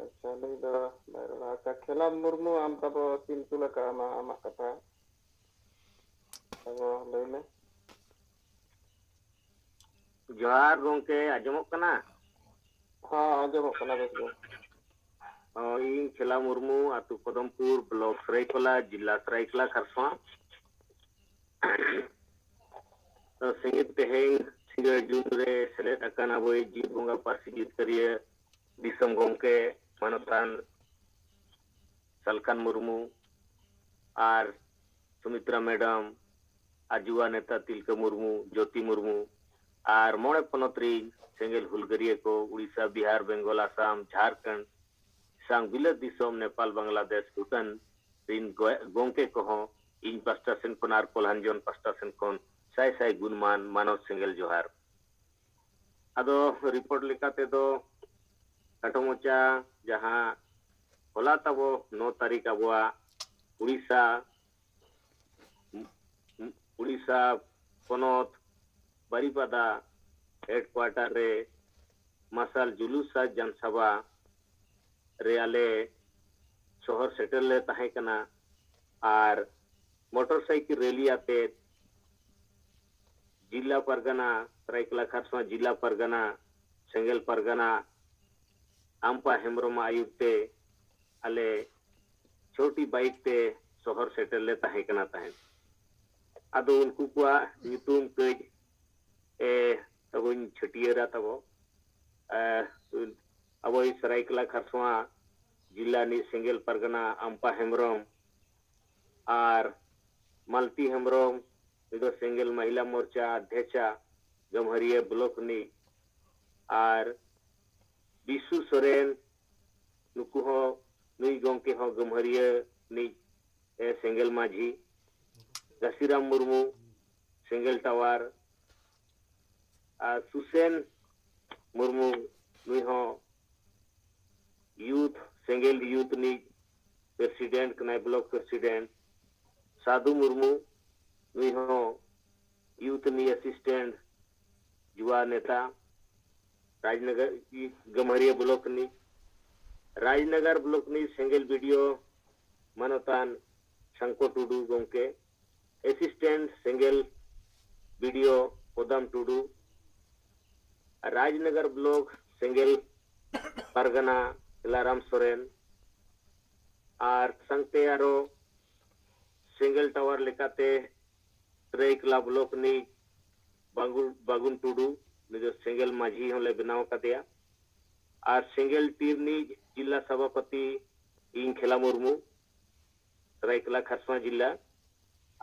ᱟᱪᱪᱷᱟ, ᱱᱩᱭ ᱫᱚ ᱵᱟᱭ ᱨᱚᱲᱟ᱾ ᱟᱪᱪᱷᱟ, ᱠᱷᱮᱞᱟ ᱢᱩᱨᱢᱩ, ᱟᱢ ᱛᱟᱵᱚ ᱥᱤᱢ ᱛᱩᱞ ᱟᱠᱟᱫ ᱟᱢᱟ, ᱟᱢᱟᱜ ᱠᱟᱛᱷᱟ ᱟᱵᱚ ᱞᱟᱹᱭ ᱢᱮ᱾ ᱡᱚᱦᱟᱨ ᱜᱚᱝᱠᱮ, ᱟᱸᱡᱚᱢᱚᱜ ᱠᱟᱱᱟ? ᱦᱚᱸ, ᱟᱸᱡᱚᱢᱚᱜ ᱠᱟᱱᱟ ᱵᱮᱥ ᱜᱮ᱾ ᱦᱚᱸ, ᱤᱧ ᱠᱷᱮᱞᱟ ᱢᱩᱨᱢᱩ, ᱟᱹᱛᱩ ᱠᱚᱫᱚᱢᱯᱩᱨ, ᱵᱞᱚᱠ ᱥᱟᱹᱨᱟᱹᱭᱠᱮᱞᱟ, ᱡᱤᱞᱟ ᱥᱟᱹᱨᱟᱹᱭᱠᱮᱞᱟ, ᱠᱷᱟᱨᱥᱚᱶᱟ᱾ ᱛᱚ, ᱥᱤᱸᱜᱤ ᱛᱮᱦᱮᱧ ᱥᱤᱸᱜᱟᱹᱲ ᱡᱩᱱ ᱨᱮ ᱥᱮᱞᱮᱫ ᱟᱠᱟᱱ ᱟᱵᱚᱭᱤᱡ ᱡᱤᱣᱤ ᱵᱚᱸᱜᱟ ᱯᱟᱹᱨᱥᱤ ᱡᱤᱛᱠᱟᱹᱨᱤᱭᱟᱹ ᱫᱤᱥᱚᱢ ᱜᱚᱢᱠᱮ ᱢᱟᱱᱚᱛᱟᱱ ᱥᱟᱞᱠᱷᱟᱱ ᱢᱩᱨᱢᱩ ᱟᱨ ᱥᱩᱢᱤᱛᱨᱟ ᱢᱮᱰᱟᱢ ᱟᱨ ᱡᱩᱣᱟ ᱱᱮᱛᱟ ᱛᱤᱞᱠᱟᱹ ᱢᱩᱨᱢᱩ, ᱡᱳᱛᱤ ᱢᱩᱨᱢᱩ ᱟᱨ ᱢᱚᱬᱮ ᱯᱚᱱᱚᱛ ᱨᱤᱱ ᱥᱮᱸᱜᱮᱞ ᱦᱩᱞᱜᱟᱹᱨᱤᱭᱟᱹ ᱠᱚ, ᱩᱲᱤᱥᱥᱟ, ᱵᱤᱦᱟᱨ, ᱵᱮᱝᱜᱚᱞ, ᱟᱥᱟᱢ, ᱡᱷᱟᱲᱠᱷᱚᱸᱰ, ᱥᱟᱝ ᱵᱤᱞᱟᱹᱛ ᱫᱤᱥᱚᱢ, ᱱᱮᱯᱟᱞ, ᱵᱟᱝᱞᱟᱫᱮᱥ, ᱵᱷᱩᱴᱟᱱ ᱨᱤᱱ ᱜᱚ-, ᱜᱚᱢᱠᱮ ᱠᱚᱦᱚᱸ ᱤᱧ ᱯᱟᱥᱴᱟ ᱥᱮᱱ ᱠᱷᱚᱱ ᱟᱨ ᱠᱚᱞᱦᱟᱱᱡᱚᱱ ᱯᱟᱥᱴᱟ ᱥᱮᱱ ᱠᱷᱚᱱ ᱥᱟᱭ ᱥᱟᱭ ᱜᱩᱱᱢᱟᱱ ᱢᱟᱱᱚᱛ ᱥᱮᱸᱜᱮᱞ ᱡᱚᱦᱟᱨ᱾ ᱟᱫᱚ ᱨᱤᱯᱳᱨᱴ ᱞᱮᱠᱟ ᱛᱮᱫᱚ ᱠᱷᱟᱴᱚ ᱢᱚᱪᱟ ᱡᱟᱦᱟᱸ ᱦᱚᱞᱟ ᱛᱟᱵᱚ ᱱᱚ ᱛᱟᱹᱨᱤᱠᱷ ᱟᱵᱚᱣᱟᱜ ᱩᱲᱤᱥᱥᱟ, ᱩᱲᱤᱥᱥᱟ ᱯᱚᱱᱚᱛ ᱵᱟᱨᱤᱯᱟᱫᱟ ᱦᱮᱰᱠᱩᱣᱟᱴᱟᱨ ᱨᱮ ᱢᱟᱨᱥᱟᱞ ᱡᱩᱞᱩᱥ ᱥᱟᱡᱽ ᱡᱟᱱᱥᱟᱵᱟ ᱨᱮ ᱟᱞᱮ ᱥᱚᱦᱚᱨ ᱥᱮᱴᱮᱨ ᱞᱮ ᱛᱟᱦᱮᱸ ᱠᱟᱱᱟ ᱟᱨ ᱢᱚᱴᱚᱨ ᱥᱟᱭᱠᱮᱞ ᱨᱮᱞᱤ ᱟᱛᱮᱫ ᱡᱤ ᱡᱤᱞᱟ ᱯᱟᱨᱜᱟᱱᱟ, ᱥᱟᱹᱨᱟᱹᱭᱠᱮᱞᱟ ᱠᱷᱟᱨᱥᱚᱶᱟ ᱡᱤᱞᱟ ᱯᱟᱨᱜᱟᱱᱟ, ᱥᱮᱸᱜᱮᱞ ᱯᱟᱨᱜᱟᱱᱟ ᱟᱢᱯᱟ ᱦᱮᱢᱵᱨᱚᱢᱟᱜ ᱟᱹᱭᱩᱨ ᱛᱮ ᱟᱞᱮ ᱪᱷᱚᱴᱤ ᱵᱟᱭᱤᱠ ᱛᱮ ᱥᱚᱦᱚᱨ ᱥᱮᱴᱮᱨ ᱞᱮ ᱛᱟᱦᱮᱸ ᱠᱟᱱᱟ ᱛᱟᱦᱮᱸᱫ᱾ ᱟᱫᱚ ᱩᱱᱠᱩ ᱠᱚᱣᱟᱜ ᱧᱩᱛᱩᱢ ᱠᱟᱹᱡ ᱮ ᱛᱟᱵᱚᱧ ᱪᱷᱟᱹᱴᱭᱟᱹᱨᱟ ᱛᱟᱵᱚ᱾ ᱮ, ᱟᱵᱚᱭᱤᱡ ᱥᱟᱹᱨᱟᱹᱭᱠᱮᱞᱟ ᱠᱷᱟᱨᱥᱚᱶᱟ ᱡᱤᱞᱟ ᱨᱤᱱᱤᱡ ᱥᱮᱸᱜᱮᱞ ᱯᱟᱨᱜᱟᱱᱟ ᱟᱢᱯᱟ ᱦᱮᱢᱵᱨᱚᱢ ᱟᱨ ᱢᱟᱞᱛᱤ ᱦᱮᱢᱵᱨᱚᱢ, ᱱᱩᱭ ᱫᱚ ᱥᱮᱸᱜᱮᱞ ᱢᱟᱦᱤᱞᱟ ᱢᱳᱨᱪᱟ ᱟᱫᱷᱭᱟᱪᱟ ᱜᱟᱹᱢᱦᱟᱹᱨᱤᱭᱟᱹ ᱵᱞᱚᱠ ᱨᱤᱱᱤᱡ, ᱟᱨ ᱵᱤᱥᱩ ᱥᱚᱨᱮᱱ, ᱱᱩᱠᱩ ᱦᱚᱸ, ᱱᱩᱭ ᱜᱚᱢᱠᱮ ᱦᱚᱸ ᱜᱟᱹᱢᱦᱟᱹᱨᱤᱭᱟᱹ ᱨᱤᱱᱤᱡ ᱮ, ᱥᱮᱸᱜᱮᱞ ᱢᱟᱹᱡᱷᱤ, ᱜᱟᱥᱤᱨᱟᱢ ᱢᱩᱨᱢᱩ, ᱥᱮᱸᱜᱮᱞ ᱴᱟᱣᱟᱨ, ᱟᱨ ᱥᱩᱥᱮᱱ ᱢᱩᱨᱢᱩ, ᱱᱩᱭ ᱦᱚᱸ ᱭᱩᱛᱷ, ᱥᱮᱸᱜᱮᱞ ᱭᱩᱛᱷ ᱨᱤᱱᱤᱡ ᱯᱨᱮᱥᱤᱰᱮᱱᱴ ᱠᱟᱱᱟᱭ, ᱵᱞᱚᱠ ᱯᱨᱮᱥᱤᱰᱮᱱᱴ᱾ ᱥᱟᱫᱷᱩ ᱢᱩᱨᱢᱩ, ᱱᱩᱭ ᱦᱚᱸ ᱭᱩᱛᱷ ᱨᱤᱱᱤᱡ ᱮᱥᱤᱥᱴᱮᱱᱴ, ᱡᱩᱣᱟ ᱱᱮᱛᱟ, ᱨᱟᱡᱽᱱᱚᱜᱚᱨ, ᱜᱟᱹᱢᱦᱟᱹᱨᱤᱭᱟᱹ ᱵᱞᱚᱠ ᱨᱤᱱᱤᱡ, ᱨᱟᱡᱽᱱᱚᱜᱚᱨ ᱵᱞᱚᱠ ᱨᱤᱱᱤᱡ ᱥᱮᱸᱜᱮᱞ ᱵᱤᱰᱤᱳ ᱢᱟᱱᱚᱛᱟᱱ ᱥᱟᱝᱠᱚ ᱴᱩᱰᱩ ᱜᱚᱢᱠᱮ, ᱮᱥᱤᱥᱴᱮᱱᱴ ᱥᱮᱸᱜᱮᱞ ᱵᱤᱰᱤᱳ ᱯᱚᱫᱟᱢ ᱴᱩᱰᱩ, ᱨᱟᱡᱽᱱᱚᱜᱚᱨ ᱵᱞᱚᱠ ᱥᱮᱸᱜᱮᱞ ᱯᱟᱨᱜᱟᱱᱟ ᱠᱷᱮᱞᱟᱨᱟᱢ ᱥᱚᱨᱮᱱ, ᱟᱨ ᱥᱟᱝᱛᱮ ᱟᱨᱚ ᱥᱮᱸᱜᱮᱞ ᱴᱟᱣᱟᱨ ᱞᱮᱠᱟᱛᱮ ᱥᱟᱹᱨᱟᱹᱭᱠᱮᱞᱟ ᱵᱞᱚᱠ ᱨᱤᱱᱤᱡ ᱵᱟᱜᱩ-, ᱵᱟᱜᱩᱱ ᱴᱩᱰᱩ, ᱩᱱᱤ ᱫᱚ ᱥᱮᱸᱜᱮᱞ ᱢᱟᱹᱡᱷᱤ ᱦᱚᱸᱞᱮ ᱵᱮᱱᱟᱣ ᱟᱠᱟᱫᱮᱭᱟ᱾ ᱟᱨ ᱥᱮᱸᱜᱮᱞ ᱴᱤᱢ ᱨᱤᱱᱤᱡ ᱡᱤᱞᱟ ᱥᱚᱵᱷᱟᱯᱚᱛᱤ ᱤᱧ ᱠᱷᱮᱞᱟ ᱢᱩᱨᱢᱩ, ᱥᱟᱹᱨᱟᱹᱭᱠᱮᱞᱟ ᱠᱷᱟᱨᱥᱚᱶᱟ ᱡᱤᱞᱟ,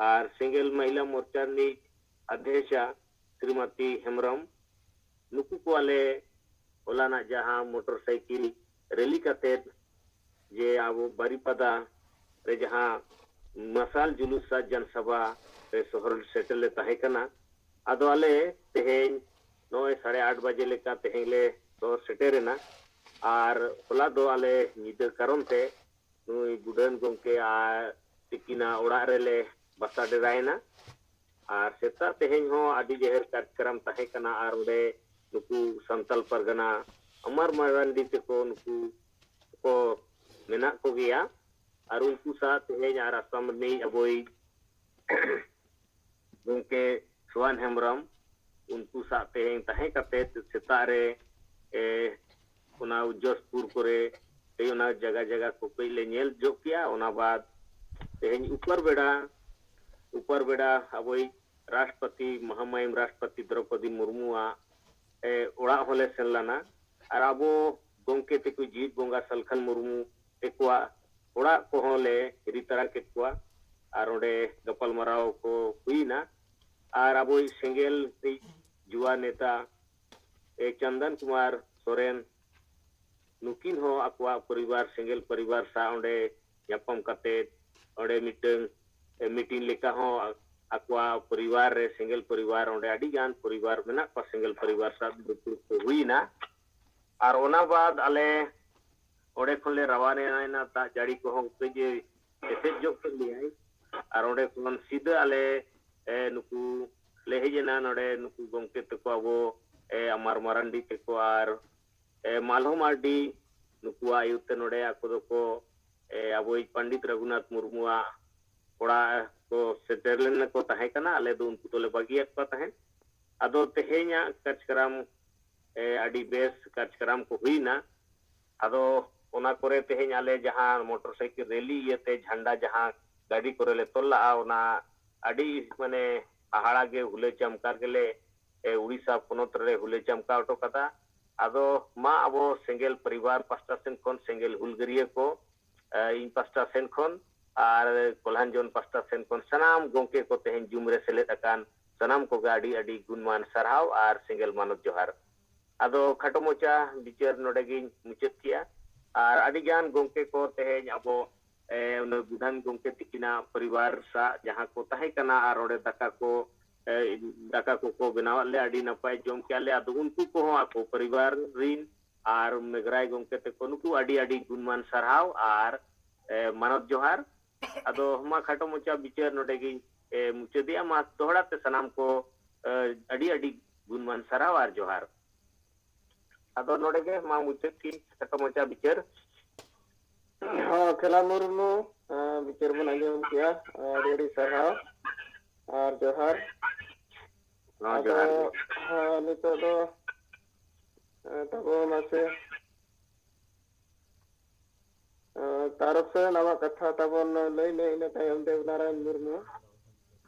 ᱟᱨ ᱥᱮᱸᱜᱮᱞ ᱢᱟᱦᱤᱞᱟ ᱢᱳᱨᱪᱟ ᱨᱤᱱᱤᱡ ᱟᱫᱷᱭᱟᱪᱟ ᱥᱨᱤᱢᱚᱛᱤ ᱦᱮᱢᱵᱨᱚᱢ, ᱱᱩᱠᱩ ᱠᱚ ᱟᱞᱮ ᱦᱚᱞᱟᱱᱟᱜ ᱡᱟᱦᱟᱸ ᱢᱚᱴᱚᱨ ᱥᱟᱭᱠᱮᱞ ᱨᱮᱞᱤ ᱠᱟᱛᱮᱫ ᱡᱮ ᱟᱵᱚ ᱵᱟᱨᱤᱯᱟᱫᱟ ᱨᱮ ᱡᱟᱦᱟᱸ ᱢᱟᱨᱥᱟᱞ ᱡᱩᱞᱩᱥ ᱥᱟᱡ ᱡᱟᱱ ᱥᱟᱵᱷᱟ ᱨᱮ ᱥᱚᱦᱚᱨ ᱥᱮᱴᱮᱨ ᱞᱮ ᱛᱟᱦᱮᱸ ᱠᱟᱱᱟ, ᱟᱫᱚ ᱟᱞᱮ ᱛᱮᱦᱮᱧ ᱱᱚᱜᱼᱚᱭ ᱥᱟᱲᱮ ᱟᱴ ᱵᱟᱡᱮ ᱞᱮᱠᱟ ᱛᱮᱦᱮᱧ ᱞᱮ ᱥᱚᱦᱚᱨ ᱥᱮᱴᱮᱨ ᱮᱱᱟ᱾ ᱟᱨ ᱦᱚᱞᱟ ᱫᱚ ᱟᱞᱮ ᱧᱤᱫᱟᱹ ᱠᱟᱨᱚᱱ ᱛᱮ ᱱᱩᱭ ᱜᱩᱰᱟᱹᱱ ᱜᱚᱢᱠᱮ ᱟᱨ ᱛᱤᱠᱤᱱᱟ ᱚᱲᱟᱜ ᱨᱮᱞᱮ ᱵᱟᱥᱟ ᱰᱮᱨᱟᱭᱮᱱᱟ᱾ ᱟᱨ ᱥᱮᱛᱟᱜ ᱛᱮᱦᱮᱧ ᱦᱚᱸ ᱟᱹᱰᱤ ᱡᱟᱦᱮᱨ ᱠᱟᱨᱡᱚᱠᱨᱚᱢ ᱛᱟᱦᱮᱸ ᱠᱟᱱᱟ᱾ ᱟᱨ ᱚᱸᱰᱮ ᱱᱩᱠᱩ ᱥᱟᱱᱛᱟᱞ ᱯᱟᱨᱜᱟᱱᱟ ᱟᱢᱟᱨ ᱢᱟᱨᱟᱱᱰᱤ ᱛᱮᱠᱚ ᱱᱩᱠᱩ ᱠᱚ ᱢᱮᱱᱟᱜ ᱠᱚᱜᱮᱭᱟ᱾ ᱟᱨ ᱩᱱᱠᱩ ᱥᱟᱶ ᱛᱮᱦᱮᱧ ᱟᱨ ᱟᱥᱟᱢ ᱨᱤᱱᱤᱡ ᱟᱵᱚᱭᱤᱡ ᱜᱚᱢᱠᱮ ᱥᱩᱣᱟᱱ ᱦᱮᱢᱵᱨᱚᱢ, ᱩᱱᱠᱩ ᱥᱟᱶ ᱛᱮᱦᱮᱧ ᱛᱟᱦᱮᱸ ᱠᱟᱛᱮ ᱥᱮᱛᱟᱜ ᱨᱮ, ᱮ, ᱚᱱᱟ ᱡᱚᱥᱯᱩᱨ ᱠᱚᱨᱮ ᱛᱮ ᱚᱱᱟ ᱡᱟᱭᱜᱟ ᱡᱟᱭᱜᱟ ᱠᱚ ᱠᱟᱹᱡ ᱞᱮ ᱧᱮᱞ ᱡᱚᱜ ᱠᱮᱜᱼᱟ᱾ ᱚᱱᱟ ᱵᱟᱫ ᱛᱮᱦᱮᱧ ᱩᱯᱟᱹᱨ ᱵᱮᱲᱟ, ᱩᱯᱟᱹᱨ ᱵᱮᱲᱟ ᱟᱵᱚᱭᱤᱡ ᱨᱟᱥᱴᱨᱚᱯᱚᱛᱤ, ᱢᱚᱦᱟᱢᱟᱭᱤᱢ ᱨᱟᱥᱴᱨᱚᱯᱚᱛᱤ ᱫᱨᱚᱯᱚᱫᱤ ᱢᱩᱨᱢᱩᱣᱟᱜ, ᱮ, ᱚᱲᱟᱜ ᱦᱚᱸᱞᱮ ᱥᱮᱱ ᱞᱮᱱᱟ᱾ ᱟᱨ ᱟᱵᱚ ᱜᱚᱢᱠᱮ ᱛᱮᱠᱚ ᱡᱤᱣᱤᱫ ᱵᱚᱸᱜᱟ ᱥᱟᱞᱠᱷᱟᱱ ᱢᱩᱨᱢᱩ ᱛᱮᱠᱚᱣᱟᱜ ᱚᱲᱟᱜ ᱠᱚᱦᱚᱸ ᱞᱮ ᱦᱤᱨᱤ ᱛᱟᱨᱟ ᱠᱮᱫ ᱠᱚᱣᱟ᱾ ᱟᱨ ᱚᱸᱰᱮ ᱜᱟᱯᱟᱞᱢᱟᱨᱟᱣ ᱠᱚ ᱦᱩᱭᱱᱟ᱾ ᱟᱨ ᱟᱵᱚᱭᱤᱡ ᱥᱮᱸᱜᱮᱞ ᱨᱤᱡ ᱡᱩᱣᱟ ᱱᱮᱛᱟ, ᱮ, ᱪᱚᱱᱫᱚᱱ ᱠᱩᱢᱟᱨ ᱥᱚᱨᱮᱱ, ᱱᱩᱠᱤᱱ ᱦᱚᱸ ᱟᱠᱚᱣᱟᱜ ᱯᱚᱨᱤᱵᱟᱨ, ᱥᱮᱸᱜᱮᱞ ᱯᱚᱨᱤᱵᱟᱨ ᱥᱟᱶ ᱚᱸᱰᱮ ᱧᱟᱯᱟᱢ ᱠᱟᱛᱮ ᱚᱸᱰᱮ ᱢᱤᱫᱴᱟᱝ, ᱮ, ᱢᱤᱴᱤᱝ ᱞᱮᱠᱟ ᱦᱚᱸ ᱟᱠᱚᱣᱟᱜ ᱯᱚᱨᱤᱵᱟᱨ ᱨᱮ, ᱥᱮᱸᱜᱮᱞ ᱯᱚᱨᱤᱵᱟᱨ, ᱚᱸᱰᱮ ᱟᱹᱰᱤ ᱜᱟᱱ ᱯᱚᱨᱤᱵᱟᱨ ᱢᱮᱱᱟᱜ ᱠᱚᱣᱟ, ᱥᱮᱸᱜᱮᱞ ᱯᱚᱨᱤᱵᱟᱨ ᱥᱟᱶ ᱫᱩᱯᱲᱩᱵ ᱠᱚ ᱦᱩᱭᱱᱟ᱾ ᱟᱨ ᱚᱱᱟ ᱵᱟᱫ ᱟᱞᱮ ᱚᱸᱰᱮ ᱠᱷᱚᱱ ᱞᱮ ᱨᱟᱣᱟᱱᱟ ᱮᱱᱟ, ᱫᱟᱜ ᱡᱟᱹᱲᱤ ᱠᱚᱦᱚᱸ ᱠᱟᱹᱡ ᱮ ᱮᱥᱮᱫ ᱧᱚᱜ ᱠᱮᱫ ᱞᱮᱭᱟᱭ᱾ ᱟᱨ ᱚᱸᱰᱮ ᱠᱷᱚᱱ ᱥᱤᱫᱷᱟᱹ ᱟᱞᱮ, ᱮ, ᱱᱩᱠᱩ ᱞᱮ ᱦᱮᱡ ᱮᱱᱟ ᱱᱚᱰᱮ, ᱱᱩᱠᱩ ᱜᱚᱢᱠᱮ ᱛᱟᱠᱚ ᱟᱵᱚ, ᱮ, ᱟᱢᱟᱨ ᱢᱟᱨᱟᱱᱰᱤ ᱛᱟᱠᱚ ᱟᱨ, ᱮ, ᱢᱟᱞᱦᱚ ᱢᱟᱨᱰᱤ, ᱱᱩᱠᱩᱣᱟᱜ ᱟᱹᱭᱩᱨ ᱛᱮ ᱱᱚᱰᱮ ᱟᱠᱚ ᱫᱚᱠᱚ, ᱮ, ᱟᱵᱚᱭᱤᱡ ᱯᱚᱱᱰᱤᱛ ᱨᱚᱜᱷᱩᱱᱟᱛᱷ ᱢᱩᱨᱢᱩᱣᱟᱜ ᱚᱲᱟᱜ ᱠᱚ ᱥᱮᱴᱮᱨ ᱞᱮᱱᱟ ᱠᱚ ᱛᱟᱦᱮᱸ ᱠᱟᱱᱟ᱾ ᱟᱞᱮ ᱫᱚ ᱩᱱᱠᱩ ᱫᱚᱞᱮ ᱵᱟᱹᱜᱤᱭᱟᱫ ᱠᱚᱣᱟ ᱛᱟᱦᱮᱸᱫ᱾ ᱟᱫᱚ ᱛᱮᱦᱮᱧᱟᱜ ᱠᱟᱨᱡᱚᱠᱨᱚᱢ, ᱮ, ᱟᱹᱰᱤ ᱵᱮᱥ ᱠᱟᱨᱡᱚᱠᱨᱚᱢ ᱠᱚ ᱦᱩᱭᱱᱟ᱾ ᱟᱫᱚ ᱚᱱᱟ ᱠᱚᱨᱮ ᱛᱮᱦᱮᱧ ᱟᱞᱮ ᱡᱟᱦᱟᱸ ᱢᱚᱴᱚᱨ ᱥᱟᱭᱠᱮᱞ ᱨᱮᱞᱤ ᱤᱭᱟᱹᱛᱮ ᱡᱷᱟᱱᱰᱟ ᱡᱟᱦᱟᱸ ᱜᱟᱹᱰᱤ ᱠᱚᱨᱮ ᱞᱮ ᱛᱚᱞ ᱞᱟᱜᱼᱟ, ᱚᱱᱟ ᱟᱹᱰᱤ ᱢᱟᱱᱮ ᱦᱟᱦᱟᱲᱟ ᱜᱮ ᱦᱩᱞᱟᱹ ᱪᱟᱢᱠᱟᱨ ᱜᱮᱞᱮ, ᱮ, ᱩᱲᱤᱥᱥᱟ ᱯᱚᱱᱚᱛ ᱨᱮᱞᱮ ᱦᱩᱞᱟᱹ ᱪᱟᱢᱠᱟᱣ ᱦᱚᱴᱚ ᱠᱟᱫᱟ᱾ ᱟᱫᱚ ᱢᱟ ᱟᱵᱚ ᱥᱮᱸᱜᱮᱞ ᱯᱚᱨᱤᱵᱟᱨ ᱯᱟᱥᱴᱟ ᱥᱮᱱ ᱠᱷᱚᱱ, ᱥᱮᱸᱜᱮᱞ ᱦᱩᱞᱜᱟᱹᱨᱤᱭᱟᱹ ᱠᱚ, ᱮ, ᱤᱧ ᱯᱟᱥᱴᱟ ᱥᱮᱱ ᱠᱷᱚᱱ ᱟᱨ ᱠᱚᱞᱦᱟᱱᱡᱚᱱ ᱯᱟᱥᱴᱟ ᱥᱮᱱ ᱠᱷᱚᱱ ᱥᱟᱱᱟᱢ ᱜᱚᱢᱠᱮ ᱠᱚ ᱛᱮᱦᱮᱧ ᱡᱩᱢ ᱨᱮ ᱥᱮᱞᱮᱫ ᱟᱠᱟᱱ ᱥᱟᱱᱟᱢ ᱠᱚᱜᱮ ᱟᱹᱰᱤ ᱟᱹᱰᱤ ᱜᱩᱱᱢᱟᱱ ᱥᱟᱨᱦᱟᱣ ᱟᱨ ᱥᱮᱸᱜᱮᱞ ᱢᱟᱱᱚᱛ ᱡᱚᱦᱟᱨ᱾ ᱟᱫᱚ ᱠᱷᱟᱴᱚ ᱢᱚᱪᱟ ᱵᱤᱪᱟᱹᱨ ᱱᱚᱰᱮ ᱜᱤᱧ ᱢᱩᱪᱟᱹᱫ ᱠᱮᱜᱼᱟ᱾ ᱟᱨ ᱟᱹᱰᱤ ᱜᱟᱱ ᱜᱚᱢᱠᱮ ᱠᱚ ᱛᱮᱦᱮᱧ ᱟᱵᱚ, ᱮ, ᱚᱱᱟ ᱵᱩᱰᱷᱟᱱ ᱜᱚᱢᱠᱮ ᱛᱤᱠᱤᱱᱟᱜ ᱯᱚᱨᱤᱵᱟᱨ ᱥᱟᱶ ᱡᱟᱦᱟᱸ ᱠᱚ ᱛᱟᱦᱮᱸ ᱠᱟᱱᱟ ᱟᱨ ᱚᱸᱰᱮ ᱫᱟᱠᱟ ᱠᱚ, ᱮ, ᱫᱟᱠᱟ ᱠᱚᱠᱚ ᱵᱮᱱᱟᱣᱟᱫ ᱞᱮ, ᱟᱹᱰᱤ ᱱᱟᱯᱟᱭ ᱡᱚᱢ ᱠᱮᱜᱼᱟ ᱞᱮ᱾ ᱟᱫᱚ ᱩᱱᱠᱩ ᱠᱚᱦᱚᱸ ᱟᱠᱚ ᱯᱚᱨᱤᱵᱟᱨ ᱨᱤᱱ ᱟᱨ ᱢᱮᱜᱽᱨᱟᱭ ᱜᱚᱢᱠᱮ ᱛᱟᱠᱚ ᱱᱩᱠᱩ ᱟᱹᱰᱤ ᱟᱹᱰᱤ ᱜᱩᱱᱢᱟᱱ ᱥᱟᱨᱦᱟᱣ ᱟᱨ, ᱮ, ᱢᱟᱱᱚᱛ ᱡᱚᱦᱟᱨ᱾ ᱟᱫᱚ ᱢᱟ ᱠᱷᱟᱴᱚ ᱢᱚᱪᱟ ᱵᱤᱪᱟᱹᱨ ᱱᱚᱰᱮ ᱜᱤᱧ, ᱮ, ᱢᱩᱪᱟᱹᱫᱮᱜᱼᱟ᱾ ᱢᱟ ᱫᱚᱦᱲᱟ ᱛᱮ ᱥᱟᱱᱟᱢ ᱠᱚ, ᱮ, ᱟᱹᱰᱤ ᱟᱹᱰᱤ ᱜᱩᱱᱢᱟᱱ ᱥᱟᱨᱦᱟᱣ ᱟᱨ ᱡᱚᱦᱟᱨ᱾ ᱟᱫᱚ ᱱᱚᱰᱮ ᱜᱮ ᱢᱟ ᱢᱩᱪᱟᱹᱫ ᱠᱤᱱ ᱠᱷᱟᱴᱚ ᱢᱚᱪᱟ ᱵᱤᱪᱟᱹᱨ᱾ ᱦᱚᱸ, ᱠᱷᱮᱞᱟ ᱢᱩᱨᱢᱩ, ᱮ, ᱵᱤᱪᱟᱹᱨ ᱵᱚᱱ ᱟᱸᱡᱚᱢ ᱠᱮᱜᱼᱟ᱾ ᱟᱹᱰᱤ ᱟᱹᱰᱤ ᱥᱟᱨᱦᱟᱣ ᱟᱨ ᱡᱚᱦᱟᱨ᱾ ᱦᱚᱸ, ᱟᱫᱚ, ᱡᱚᱦᱟᱨ ᱜᱮ᱾ ᱦᱮᱸ, ᱱᱤᱛᱚᱜ ᱫᱚ, ᱮ, ᱛᱟᱵᱚ ᱢᱟᱥᱮ, ᱮ, ᱛᱟᱨᱚᱠ ᱥᱚᱨᱮᱱ, ᱟᱢᱟᱜ ᱠᱟᱛᱷᱟ ᱛᱟᱵᱚᱱ ᱞᱟᱹᱭ ᱢᱮ, ᱤᱱᱟᱹ ᱛᱟᱭᱚᱢ ᱫᱮᱵᱽᱱᱟᱨᱟᱭᱚᱱ ᱢᱩᱨᱢᱩ᱾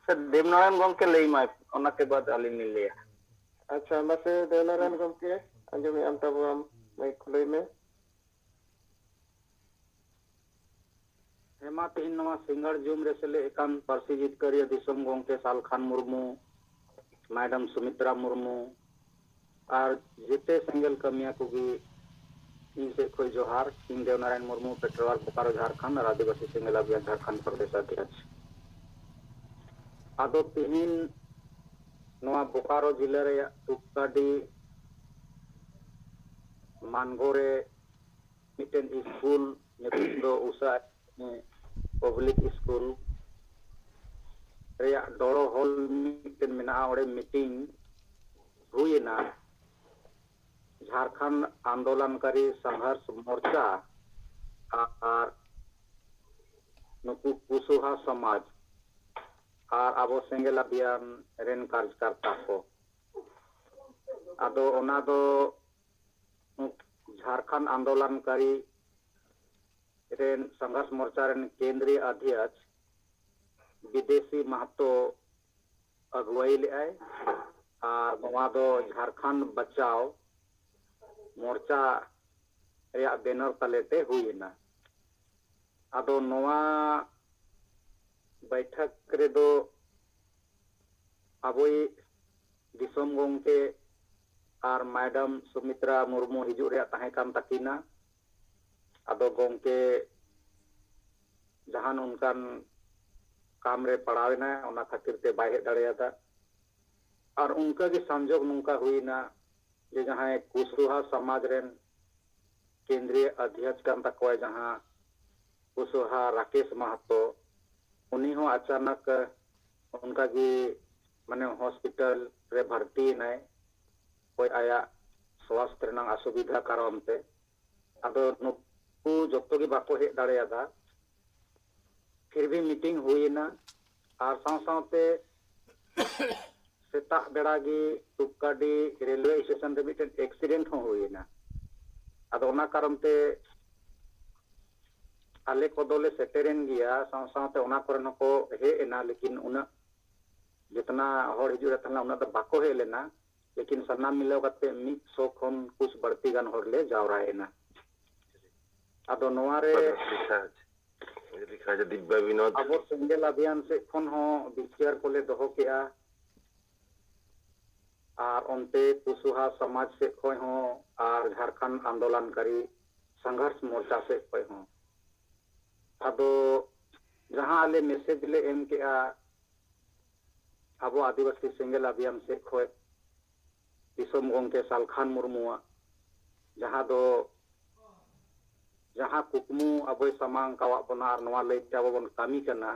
ᱥᱮ ᱫᱮᱵᱽᱱᱟᱨᱟᱭᱚᱱ ᱜᱚᱢᱠᱮ ᱞᱟᱹᱭ ᱢᱟᱭ, ᱚᱱᱟ ᱠᱮ ᱵᱟᱫ ᱟᱹᱞᱤᱧ ᱞᱤᱧ ᱞᱟᱹᱭᱟ᱾ ᱟᱪᱪᱷᱟ, ᱢᱟᱥᱮ ᱫᱮᱵᱽᱱᱟᱨᱟᱭᱚᱱ ᱜᱚᱢᱠᱮ, ᱟᱸᱡᱚᱢᱮᱫ ᱟᱢ ᱛᱟᱵᱚ, ᱟᱢ ᱢᱟᱭᱤᱠ ᱠᱷᱩᱞᱟᱹᱭ ᱢᱮ᱾ ᱦᱮᱸ ᱢᱟ, ᱛᱮᱦᱮᱧ ᱱᱚᱣᱟ ᱥᱤᱸᱜᱟᱲ ᱡᱩᱢ ᱨᱮ ᱥᱮᱞᱮᱫ ᱟᱠᱟᱱ ᱯᱟᱹᱨᱥᱤ ᱡᱤᱛᱠᱟᱹᱨᱤᱭᱟᱹ ᱫᱤᱥᱚᱢ ᱜᱚᱢᱠᱮ ᱥᱟᱞᱠᱷᱟᱱ ᱢᱩᱨᱢᱩ, ᱢᱮᱰᱟᱢ ᱥᱩᱢᱤᱛᱨᱟ ᱢᱩᱨᱢᱩ ᱟᱨ ᱡᱮᱛᱮ ᱥᱮᱸᱜᱮᱞ ᱠᱟᱹᱢᱤᱭᱟᱹ ᱠᱚᱜᱮ ᱤᱧ ᱥᱮᱫ ᱠᱷᱚᱱ ᱡᱚᱦᱟᱨ᱾ ᱤᱧ ᱫᱮᱣᱱᱟᱨᱟᱭᱚᱱ ᱢᱩᱨᱢᱩ, ᱯᱮᱴᱨᱳᱣᱟᱨ, ᱵᱳᱠᱟᱨᱳ, ᱡᱷᱟᱲᱠᱷᱚᱸᱰ ᱟᱨ ᱟᱹᱫᱤᱵᱟᱹᱥᱤ ᱥᱮᱸᱜᱮᱞ ᱟᱵᱷᱤᱭᱟᱱ ᱡᱷᱟᱲᱠᱷᱚᱸᱰ ᱯᱨᱚᱫᱮᱥ ᱚᱫᱷᱭᱚᱠᱥ᱾ ᱟᱫᱚ ᱛᱮᱦᱮᱧ ᱱᱚᱣᱟ ᱵᱳᱠᱟᱨᱳ ᱡᱤᱞᱟᱹ ᱨᱮᱭᱟᱜ ᱛᱩᱯᱠᱟᱰᱤ ᱢᱟᱱᱜᱳ ᱨᱮ ᱢᱤᱫᱴᱮᱱ ᱥᱠᱩᱞ, ᱧᱩᱛᱩᱢ ᱫᱚ ᱩᱥᱟ ᱯᱟᱵᱽᱞᱤᱠ ᱥᱠᱩᱞ ᱨᱮᱭᱟᱜ ᱰᱚᱲᱚ ᱦᱚᱞ ᱢᱤᱫᱴᱮᱱ ᱢᱮᱱᱟᱜᱼᱟ, ᱚᱸᱰᱮ ᱢᱤᱴᱤᱝ ᱦᱩᱭᱮᱱᱟ᱾ ᱡᱷᱟᱲᱠᱷᱚᱸᱰ ᱟᱱᱫᱳᱞᱚᱱᱠᱟᱨᱤ ᱥᱚᱝᱜᱷᱟᱨᱥ ᱢᱳᱨᱪᱟ ᱟᱨ ᱱᱩᱠᱩ ᱠᱩᱥᱩᱦᱟ ᱥᱚᱢᱟᱡᱽ ᱟᱨ ᱟᱵᱚ ᱥᱮᱸᱜᱮᱞ ᱟᱵᱷᱤᱭᱟᱱ ᱨᱮᱱ ᱠᱟᱨᱡᱽᱠᱟᱨᱛᱟ ᱠᱚ᱾ ᱟᱫᱚ ᱚᱱᱟ ᱫᱚ ᱡᱷᱟᱲᱠᱷᱚᱸᱰ ᱟᱱᱫᱳᱞᱚᱱᱠᱟᱨᱤ ᱨᱮᱱ ᱥᱚᱝᱜᱷᱟᱨᱥ ᱢᱳᱨᱪᱟ ᱨᱮᱱ ᱠᱮᱱᱫᱨᱤᱭ ᱚᱫᱷᱭᱚᱠᱥ ᱵᱤᱫᱮᱥᱤ ᱢᱟᱦᱛᱚ ᱟᱹᱜᱩᱣᱟᱹᱭ ᱞᱮᱫᱟᱭ ᱟᱨ ᱱᱚᱣᱟ ᱫᱚ ᱡᱷᱟᱲᱠᱷᱚᱸᱰ ᱵᱟᱪᱟᱣ ᱢᱳᱨᱪᱟ ᱨᱮᱭᱟᱜ ᱵᱮᱱᱟᱨ ᱛᱟᱞᱮ ᱛᱮ ᱦᱩᱭ ᱮᱱᱟ᱾ ᱟᱫᱚ ᱱᱚᱣᱟ ᱵᱟᱭᱴᱷᱟᱠ ᱨᱮᱫᱚ ᱟᱵᱚᱭᱤᱡ ᱫᱤᱥᱚᱢ ᱜᱚᱢᱠᱮ ᱟᱨ ᱢᱮᱰᱟᱢ ᱥᱩᱢᱤᱛᱨᱟ ᱢᱩᱨᱢᱩ ᱦᱤᱡᱩᱜ ᱨᱮᱭᱟᱜ ᱛᱟᱦᱮᱸ ᱠᱟᱱ ᱛᱟᱹᱠᱤᱱᱟ᱾ ᱟᱫᱚ ᱜᱚᱢᱠᱮ ᱡᱟᱦᱟᱱ ᱚᱱᱠᱟᱱ ᱠᱟᱢ ᱨᱮ ᱯᱟᱲᱟᱣ ᱮᱱᱟᱭ, ᱚᱱᱟ ᱠᱷᱟᱹᱛᱤᱨ ᱛᱮ ᱵᱟᱭ ᱦᱮᱡ ᱫᱟᱲᱮᱭᱟᱫᱟ᱾ ᱟᱨ ᱚᱱᱠᱟ ᱜᱮ ᱥᱟᱢᱡᱚᱜ ᱱᱚᱝᱠᱟ ᱦᱩᱭᱱᱟ ᱡᱮ ᱡᱟᱦᱟᱸᱭ ᱠᱩᱥᱨᱩᱦᱟ ᱥᱚᱢᱟᱡᱽ ᱨᱮᱱ ᱠᱮᱱᱫᱨᱤᱭ ᱚᱫᱷᱭᱚᱠᱥ ᱠᱟᱱ ᱛᱟᱠᱚᱣᱟ, ᱡᱟᱦᱟᱸ ᱠᱩᱥᱨᱩᱦᱟ ᱨᱟᱠᱮᱥ ᱢᱟᱦᱟᱛᱚ, ᱩᱱᱤ ᱦᱚᱸ ᱟᱪᱟᱱᱚᱠ ᱚᱱᱠᱟ ᱜᱮ ᱢᱟᱱᱮ ᱦᱚᱥᱯᱤᱴᱟᱞ ᱨᱮ ᱵᱷᱚᱨᱛᱤᱭᱮᱱᱟᱭ, ᱚᱠᱚᱭ ᱟᱭᱟᱜ ᱥᱣᱟᱥᱛᱷ ᱨᱮᱱᱟᱜ ᱚᱥᱩᱵᱤᱫᱷᱟ ᱠᱟᱨᱚᱱ ᱛᱮ᱾ ᱟᱫᱚ ᱱᱩᱠᱩ ᱡᱚᱛᱚ ᱜᱮ ᱵᱟᱠᱚ ᱦᱮᱡ ᱫᱟᱲᱮᱭᱟᱫᱟ᱾ ᱯᱷᱤᱨ ᱵᱷᱤ ᱢᱤᱴᱤᱝ ᱦᱩᱭᱮᱱᱟ ᱟᱨ ᱥᱟᱶ ᱥᱟᱶᱛᱮ ᱥᱮ-, ᱥᱮᱛᱟᱜ ᱵᱮᱲᱟ ᱜᱮ ᱫᱷᱩᱯᱠᱟᱰᱤ ᱨᱮᱞᱣᱮ ᱥᱴᱮᱥᱚᱱ ᱨᱮ ᱢᱤᱫᱴᱮᱱ ᱮᱠᱥᱤᱰᱮᱱᱴ ᱦᱚᱸ ᱦᱩᱭᱮᱱᱟ᱾ ᱟᱫᱚ ᱚᱱᱟ ᱠᱟᱨᱚᱱ ᱛᱮ ᱟᱞᱮ ᱠᱚᱫᱚᱞᱮ ᱥᱮᱴᱮᱨᱮᱱ ᱜᱮᱭᱟ, ᱥᱟᱶ ᱥᱟᱶᱛᱮ ᱚᱱᱟ ᱠᱚᱨᱮᱱ ᱦᱚᱸᱠᱚ ᱦᱮᱡ ᱮᱱᱟ, ᱞᱮᱠᱤᱱ ᱩᱱᱟᱹᱜ ᱡᱮᱛᱱᱟ ᱦᱚᱲ ᱦᱤᱡᱩᱜ ᱨᱮ ᱛᱟᱦᱮᱸ ᱞᱮᱱᱟ, ᱩᱱᱟᱹᱜ ᱫᱚ ᱵᱟᱠᱚ ᱦᱮᱡ ᱞᱮᱱᱟ᱾ ᱞᱮᱠᱤᱱ ᱥᱟᱱᱟᱢ ᱢᱤᱞᱟᱹᱣ ᱠᱟᱛᱮ ᱢᱤᱫ ᱥᱚ ᱠᱷᱚᱱ ᱠᱩᱪ ᱵᱟᱹᱲᱛᱤ ᱜᱟᱱ ᱦᱚᱲ ᱞᱮ ᱡᱟᱣᱨᱟᱭᱮᱱᱟ᱾ ᱟᱫᱚ ᱱᱚᱣᱟ ᱨᱮ ᱟᱹᱰᱤ ᱠᱷᱟᱡ, ᱟᱹᱰᱤ ᱠᱷᱟᱡ ᱫᱤᱵᱽᱭᱟ ᱵᱤᱱᱳᱫ᱾ ᱟᱵᱚ ᱥᱮᱸᱜᱮᱞ ᱟᱵᱷᱤᱭᱟᱱ ᱥᱮᱫ ᱠᱷᱚᱱ ᱦᱚᱸ ᱵᱤᱪᱟᱹᱨ ᱠᱚᱞᱮ ᱫᱚᱦᱚ ᱠᱮᱜᱼᱟ, ᱟᱨ ᱚᱱᱛᱮ ᱠᱩᱥᱩᱦᱟ ᱥᱚᱢᱟᱡᱽ ᱥᱮᱫ ᱠᱷᱚᱱ ᱦᱚᱸ, ᱟᱨ ᱡᱷᱟᱲᱠᱷᱚᱸᱰ ᱟᱱᱫᱳᱞᱚᱱᱠᱟᱨᱤ ᱥᱚᱝᱜᱷᱚᱨᱥ ᱢᱳᱨᱪᱟ ᱥᱮᱫ ᱠᱷᱚᱱ ᱦᱚᱸ᱾ ᱟᱫᱚ ᱡᱟᱦᱟᱸ ᱟᱞᱮ ᱢᱮᱥᱮᱡᱽ ᱞᱮ ᱮᱢ ᱠᱮᱜᱼᱟ ᱟᱵᱚ ᱟᱹᱫᱤᱵᱟᱹᱥᱤ ᱥᱮᱸᱜᱮᱞ ᱟᱵᱷᱤᱭᱟᱱ ᱥᱮᱫ ᱠᱷᱚᱱ ᱫᱤᱥᱚᱢ ᱜᱚᱢᱠᱮ ᱥᱟᱞᱠᱷᱟᱱ ᱢᱩᱨᱢᱩᱣᱟᱜ, ᱡᱟᱦᱟᱸ ᱫᱚ, ᱡᱟᱦᱟᱸ ᱠᱩᱠᱢᱩ ᱟᱵᱚᱭ ᱥᱟᱢᱟᱝ ᱠᱟᱣᱟᱫ ᱵᱚᱱᱟ ᱟᱨ ᱱᱚᱣᱟ ᱞᱟᱹᱭᱛᱮ ᱟᱵᱚ ᱵᱚᱱ ᱠᱟᱹᱢᱤ ᱠᱟᱱᱟ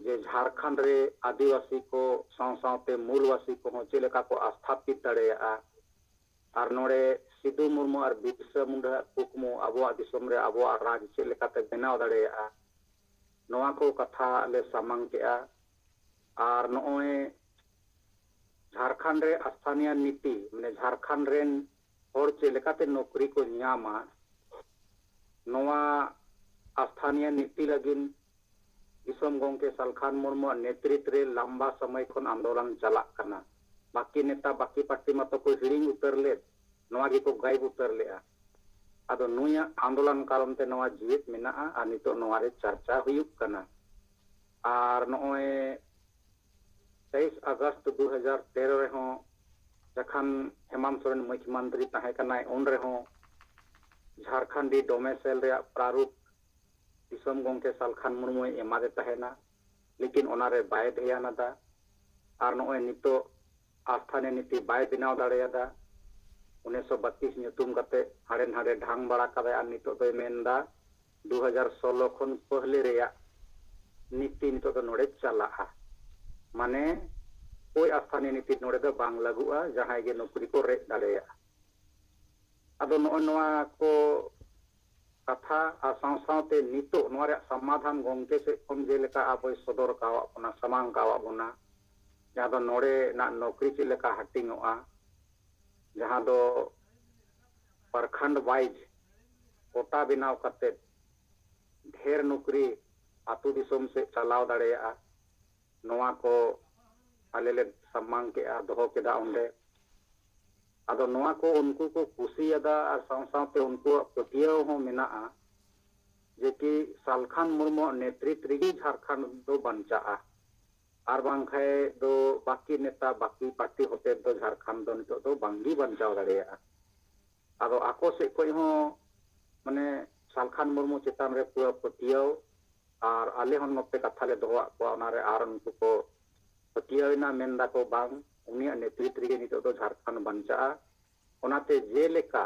ᱡᱮ ᱡᱷᱟᱲᱠᱷᱚᱸᱰ ᱨᱮ ᱟᱹᱫᱤᱵᱟᱹᱥᱤ ᱠᱚ ᱥᱟᱶ ᱥᱟᱶᱛᱮ ᱢᱩᱞᱵᱟᱹᱥᱤ ᱠᱚᱦᱚᱸ ᱪᱮᱫ ᱞᱮᱠᱟ ᱠᱚ ᱟᱥᱛᱷᱟᱯᱤᱛ ᱫᱟᱲᱮᱭᱟᱜᱼᱟ, ᱟᱨ ᱱᱚᱰᱮ ᱥᱤᱫᱩ ᱢᱩᱨᱢᱩ ᱟᱨ ᱵᱤᱨᱥᱟ ᱢᱩᱱᱰᱟᱹᱣᱟᱜ ᱠᱩᱠᱢᱩ ᱟᱵᱚᱣᱟᱜ ᱫᱤᱥᱚᱢ ᱨᱮ ᱟᱵᱚᱣᱟᱜ ᱨᱟᱡᱽ ᱪᱮᱫ ᱞᱮᱠᱟᱛᱮ ᱵᱮᱱᱟᱣ ᱫᱟᱲᱮᱭᱟᱜᱼᱟ, ᱱᱚᱣᱟ ᱠᱚ ᱠᱟᱛᱷᱟ ᱞᱮ ᱥᱟᱢᱟᱝ ᱠᱮᱜᱼᱟ᱾ ᱟᱨ ᱱᱚᱜᱼᱚᱭ ᱡᱷᱟᱲᱠᱷᱚᱸᱰ ᱨᱮ ᱟᱥᱛᱷᱟᱱᱤᱭᱟ ᱱᱤᱛᱤ, ᱢᱟᱱᱮ ᱡᱷᱟᱲᱠᱷᱚᱸᱰ ᱨᱮᱱ ᱦᱚᱲ ᱪᱮᱫ ᱞᱮᱠᱟᱛᱮ ᱱᱚᱠᱨᱤ ᱠᱚ ᱧᱟᱢᱟ, ᱱᱚᱣᱟ ᱟᱥᱛᱷᱟᱱᱤᱭᱟ ᱱᱤᱛᱤ ᱞᱟᱹᱜᱤᱫ ᱫᱤᱥᱚᱢ ᱜᱚᱢᱠᱮ ᱥᱟᱞᱠᱷᱟᱱ ᱢᱩᱨᱢᱩᱣᱟᱜ ᱱᱮᱛᱨᱤᱛ ᱨᱮ ᱞᱟᱢᱵᱟ ᱥᱚᱢᱚᱭ ᱠᱷᱚᱱ ᱟᱱᱫᱳᱞᱚᱱ ᱪᱟᱞᱟᱜ ᱠᱟᱱᱟ᱾ ᱵᱟᱹᱠᱤ ᱱᱮᱛᱟ, ᱵᱟᱹᱠᱤ ᱯᱟᱨᱴᱤ ᱢᱟᱛᱚ ᱠᱚ ᱦᱤᱲᱤᱧ ᱩᱛᱟᱹᱨ ᱞᱮᱫ, ᱱᱚᱣᱟ ᱜᱮᱠᱚ ᱜᱟᱭᱤᱵ ᱩᱛᱟᱹᱨ ᱞᱮᱫᱼᱟ᱾ ᱟᱫᱚ ᱱᱩᱭᱟᱜ ᱟᱱᱫᱳᱞᱚᱱ ᱠᱟᱨᱚᱱ ᱛᱮ ᱱᱚᱣᱟ ᱡᱤᱣᱮᱫ ᱢᱮᱱᱟᱜᱼᱟ ᱟᱨ ᱱᱤᱛᱚᱜ ᱱᱚᱣᱟ ᱨᱮ ᱪᱟᱨᱪᱟ ᱦᱩᱭᱩᱜ ᱠᱟᱱᱟ᱾ ᱟᱨ ᱱᱚᱜᱼᱚᱭ ᱛᱮᱭᱤᱥ ᱟᱜᱚᱥᱴ ᱫᱩ ᱦᱟᱡᱟᱨ ᱛᱮᱨᱚ ᱨᱮᱦᱚᱸ ᱡᱚᱠᱷᱚᱱ ᱦᱮᱢᱟᱱᱛ ᱥᱚᱨᱮᱱ ᱢᱩᱠᱷᱭᱚᱢᱚᱱᱛᱨᱤ ᱛᱟᱦᱮᱸ ᱠᱟᱱᱟᱭ, ᱩᱱ ᱨᱮᱦᱚᱸ ᱡᱷᱟᱲᱠᱷᱚᱸᱰᱤ ᱰᱚᱢᱮᱥᱮᱞ ᱨᱮᱭᱟᱜ ᱯᱨᱟᱨᱩᱯ ᱫᱤᱥᱚᱢ ᱜᱚᱢᱠᱮ ᱥᱟᱞᱠᱷᱟᱱ ᱢᱩᱨᱢᱩᱭ ᱮᱢᱟᱫᱮ ᱛᱟᱦᱮᱱᱟ, ᱞᱮᱠᱤᱱ ᱚᱱᱟᱨᱮ ᱵᱟᱭ ᱫᱷᱮᱭᱟᱱ ᱟᱫᱟ᱾ ᱟᱨ ᱱᱚᱜᱼᱚᱭ ᱱᱤᱛᱚᱜ ᱟᱥᱛᱷᱟᱱᱤᱭ ᱱᱤᱛᱤ ᱵᱟᱭ ᱵᱮᱱᱟᱣ ᱫᱟᱲᱮᱭᱟᱫᱟ᱾ ᱩᱱᱤᱥᱥᱚ ᱵᱟᱛᱤᱥ ᱧᱩᱛᱩᱢ ᱠᱟᱛᱮ ᱦᱟᱸᱰᱮ ᱱᱟᱰᱮ ᱰᱷᱟᱝ ᱵᱟᱲᱟ ᱠᱟᱫᱟᱭ ᱟᱨ ᱱᱤᱛᱚᱜ ᱫᱚᱭ ᱢᱮᱱᱫᱟ ᱫᱩ ᱦᱟᱡᱟᱨ ᱥᱳᱞᱳ ᱠᱷᱚᱱ ᱯᱟᱹᱦᱞᱮ ᱨᱮᱭᱟᱜ ᱱᱤᱛᱤ ᱱᱤᱛᱚᱜ ᱫᱚ ᱱᱚᱰᱮ ᱪᱟᱞᱟᱜᱼᱟ᱾ ᱢᱟᱱᱮ ᱳᱭ ᱟᱥᱛᱷᱟᱱᱤᱭ ᱱᱤᱛᱤ ᱱᱚᱰᱮ ᱫᱚ ᱵᱟᱝ ᱞᱟᱹᱜᱩᱜᱼᱟ, ᱡᱟᱦᱟᱸᱭ ᱜᱮ ᱱᱚᱠᱨᱤ ᱠᱚ ᱨᱮᱡ ᱫᱟᱲᱮᱭᱟᱜᱼᱟ᱾ ᱟᱫᱚ ᱱᱚᱜᱼᱚᱭ ᱱᱚᱣᱟ ᱠᱚ ᱠᱟᱛᱷᱟ ᱟᱨ ᱥᱟᱶ ᱥᱟᱶᱛᱮ ᱱᱤᱛᱚᱜ ᱱᱚᱣᱟ ᱨᱮᱭᱟᱜ ᱥᱚᱢᱟᱫᱷᱟᱱ ᱜᱚᱢᱠᱮ ᱥᱮᱫ ᱠᱷᱚᱱ ᱡᱮᱞᱮᱠᱟ ᱟᱵᱚᱭ ᱥᱚᱫᱚᱨ ᱠᱟᱣᱟᱫ ᱵᱚᱱᱟ, ᱥᱟᱢᱟᱝ ᱠᱟᱣᱟᱫ ᱵᱚᱱᱟ, ᱡᱟᱦᱟᱸ ᱫᱚ ᱱᱚᱰᱮᱱᱟᱜ ᱱᱚᱠᱨᱤ ᱪᱮᱫ ᱞᱮᱠᱟ ᱦᱟᱹᱴᱤᱧᱚᱜᱼᱟ, ᱡᱟᱦᱟᱸ ᱫᱚ ᱯᱨᱚᱠᱷᱚᱸᱰ ᱣᱟᱭᱤᱡ ᱠᱳᱴᱟ ᱵᱮᱱᱟᱣ ᱠᱟᱛᱮ ᱰᱷᱮᱨ ᱱᱚᱠᱨᱤ ᱟᱹᱛᱩ ᱫᱤᱥᱚᱢ ᱥᱮᱫ ᱪᱟᱞᱟᱣ ᱫᱟᱲᱮᱭᱟᱜᱼᱟ, ᱱᱚᱣᱟ ᱠᱚ ᱟᱞᱮ ᱞᱮ ᱥᱟᱢᱟᱝ ᱠᱮᱜᱼᱟ, ᱫᱚᱦᱚ ᱠᱮᱫᱟ ᱚᱸᱰᱮ᱾ ᱟᱫᱚ ᱱᱚᱣᱟ ᱠᱚ ᱩᱱᱠᱩ ᱠᱚ ᱠᱩᱥᱤᱭᱟᱫᱟ ᱟᱨ ᱥᱟᱶ ᱥᱟᱶᱛᱮ ᱩᱱᱠᱩᱣᱟᱜ ᱯᱟᱹᱛᱭᱟᱹᱣ ᱦᱚᱸ ᱢᱮᱱᱟᱜᱼᱟ ᱡᱮ ᱠᱤ ᱥᱟᱞᱠᱷᱟᱱ ᱢᱩᱨᱢᱩᱣᱟᱜ ᱱᱮᱛᱨᱤᱛ ᱨᱮᱜᱮ ᱡᱷᱟᱲᱠᱷᱚᱸᱰ ᱫᱚ ᱵᱟᱧᱪᱟᱜᱼᱟ, ᱟᱨ ᱵᱟᱝᱠᱷᱟᱱ ᱫᱚ ᱵᱟᱹᱠᱤ ᱱᱮᱛᱟ, ᱵᱟᱹᱠᱤ ᱯᱟᱨᱴᱤ ᱦᱚᱛᱮ ᱫᱚ ᱡᱷᱟᱲᱠᱷᱚᱸᱰ ᱫᱚ ᱱᱤᱛᱚᱜ ᱫᱚ ᱵᱟᱝᱜᱮ ᱵᱟᱧᱪᱟᱣ ᱫᱟᱲᱮᱭᱟᱜᱼᱟ᱾ ᱟᱫᱚ ᱟᱠᱚ ᱥᱮᱫ ᱠᱷᱚᱱ ᱦᱚᱸ ᱢᱟᱱᱮ ᱥᱟᱞᱠᱷᱟᱱ ᱢᱩᱨᱢᱩ ᱪᱮᱛᱟᱱ ᱨᱮ ᱯᱩᱨᱟᱹ ᱯᱟᱹᱛᱭᱟᱹᱣ, ᱟᱨ ᱟᱞᱮ ᱦᱚᱸ ᱱᱚᱛᱮ ᱠᱟᱛᱷᱟ ᱞᱮ ᱫᱚᱦᱚᱣᱟᱫ ᱠᱚᱣᱟ ᱚᱱᱟᱨᱮ, ᱟᱨ ᱩᱱᱠᱩ ᱠᱚ ᱯᱟᱹᱛᱭᱟᱹᱣ ᱮᱱᱟ, ᱢᱮᱱ ᱫᱟᱠᱚ ᱵᱟᱝ, ᱩᱱᱤᱭᱟᱜ ᱱᱮᱛᱨᱤᱛ ᱨᱮᱜᱮ ᱱᱤᱛᱚᱜ ᱫᱚ ᱡᱷᱟᱲᱠᱷᱚᱸᱰ ᱵᱟᱧᱪᱟᱜᱼᱟ᱾ ᱚᱱᱟᱛᱮ ᱡᱮᱞᱮᱠᱟ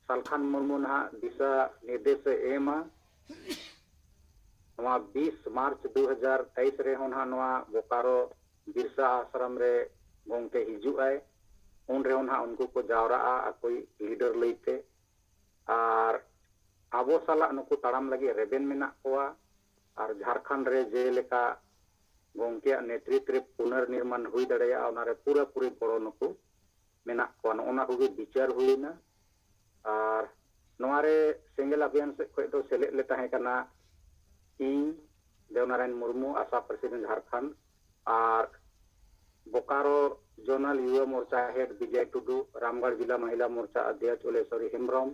ᱥᱟᱞᱠᱷᱟᱱ ᱢᱩᱨᱢᱩ ᱱᱟᱦᱟᱜ ᱫᱤᱥᱟ ᱱᱤᱨᱫᱮᱥ ᱮ ᱮᱢᱟ, ᱱᱚᱣᱟ ᱵᱤᱥ ᱢᱟᱨᱪ ᱫᱩ ᱦᱟᱡᱟᱨ ᱛᱮᱭᱤᱥ ᱨᱮᱦᱚᱸ ᱱᱟᱦᱟᱜ ᱱᱚᱣᱟ ᱵᱳᱠᱟᱨᱳ ᱵᱤᱨᱥᱟ ᱟᱥᱨᱚᱢ ᱨᱮ ᱜᱚᱢᱠᱮ ᱦᱤᱡᱩᱜ ᱟᱭ, ᱩᱱ ᱨᱮᱦᱚᱸ ᱱᱟᱦᱟᱜ ᱩᱱᱠᱩ ᱠᱚ ᱡᱟᱣᱨᱟᱜᱼᱟ ᱟᱠᱚᱭᱤᱡ ᱞᱤᱰᱟᱨ ᱞᱟᱹᱭᱛᱮ᱾ ᱟᱨ ᱟᱵᱚ ᱥᱟᱞᱟᱜ ᱱᱩᱠᱩ ᱛᱟᱲᱟᱢ ᱞᱟᱹᱜᱤᱫ ᱨᱮᱵᱮᱱ ᱢᱮᱱᱟᱜ ᱠᱚᱣᱟ᱾ ᱟᱨ ᱡᱷᱟᱲᱠᱷᱚᱸᱰ ᱨᱮ ᱡᱮᱞᱮᱠᱟ ᱜᱚᱢᱠᱮᱭᱟᱜ ᱱᱮᱛᱨᱤᱛ ᱨᱮ ᱯᱩᱱᱚᱨᱱᱤᱨᱢᱟᱱ ᱦᱩᱭ ᱫᱟᱲᱮᱭᱟᱜᱼᱟ, ᱚᱱᱟᱨᱮ ᱯᱩᱨᱟᱹᱯᱩᱨᱤ ᱜᱚᱲᱚ ᱱᱩᱠᱩ ᱢᱮᱱᱟᱜ ᱠᱚᱣᱟ᱾ ᱱᱚᱜᱼᱚ ᱱᱟ ᱠᱚᱜᱮ ᱵᱤᱪᱟᱹᱨ ᱦᱩᱭᱱᱟ᱾ ᱟᱨ ᱱᱚᱣᱟᱨᱮ ᱥᱮᱸᱜᱮᱞ ᱟᱵᱷᱤᱭᱟᱱ ᱥᱮᱫ ᱠᱷᱚᱱ ᱫᱚ ᱥᱮᱞᱮᱫ ᱞᱮ ᱛᱟᱦᱮᱸ ᱠᱟᱱᱟ ᱤᱧ, ᱫᱮᱣᱱᱟᱨᱟᱭᱚᱱ ᱢᱩᱨᱢᱩ, ᱟᱥᱟ ᱯᱨᱮᱥᱤᱰᱮᱱᱴ ᱡᱷᱟᱲᱠᱷᱚᱸᱰ, ᱟᱨ ᱵᱳᱠᱟᱨᱳ ᱡᱳᱱᱟᱞ ᱭᱩᱵᱟ ᱢᱳᱨᱪᱟ ᱦᱮᱰ ᱵᱤᱡᱚᱭ ᱴᱩᱰᱩ, ᱨᱟᱢᱜᱚᱲ ᱡᱤᱞᱟ ᱢᱚᱦᱤᱞᱟ ᱢᱳᱨᱪᱟ ᱚᱫᱷᱭᱚᱠᱥ ᱩᱞᱮᱥᱚᱨᱤ ᱦᱮᱢᱵᱨᱚᱢ,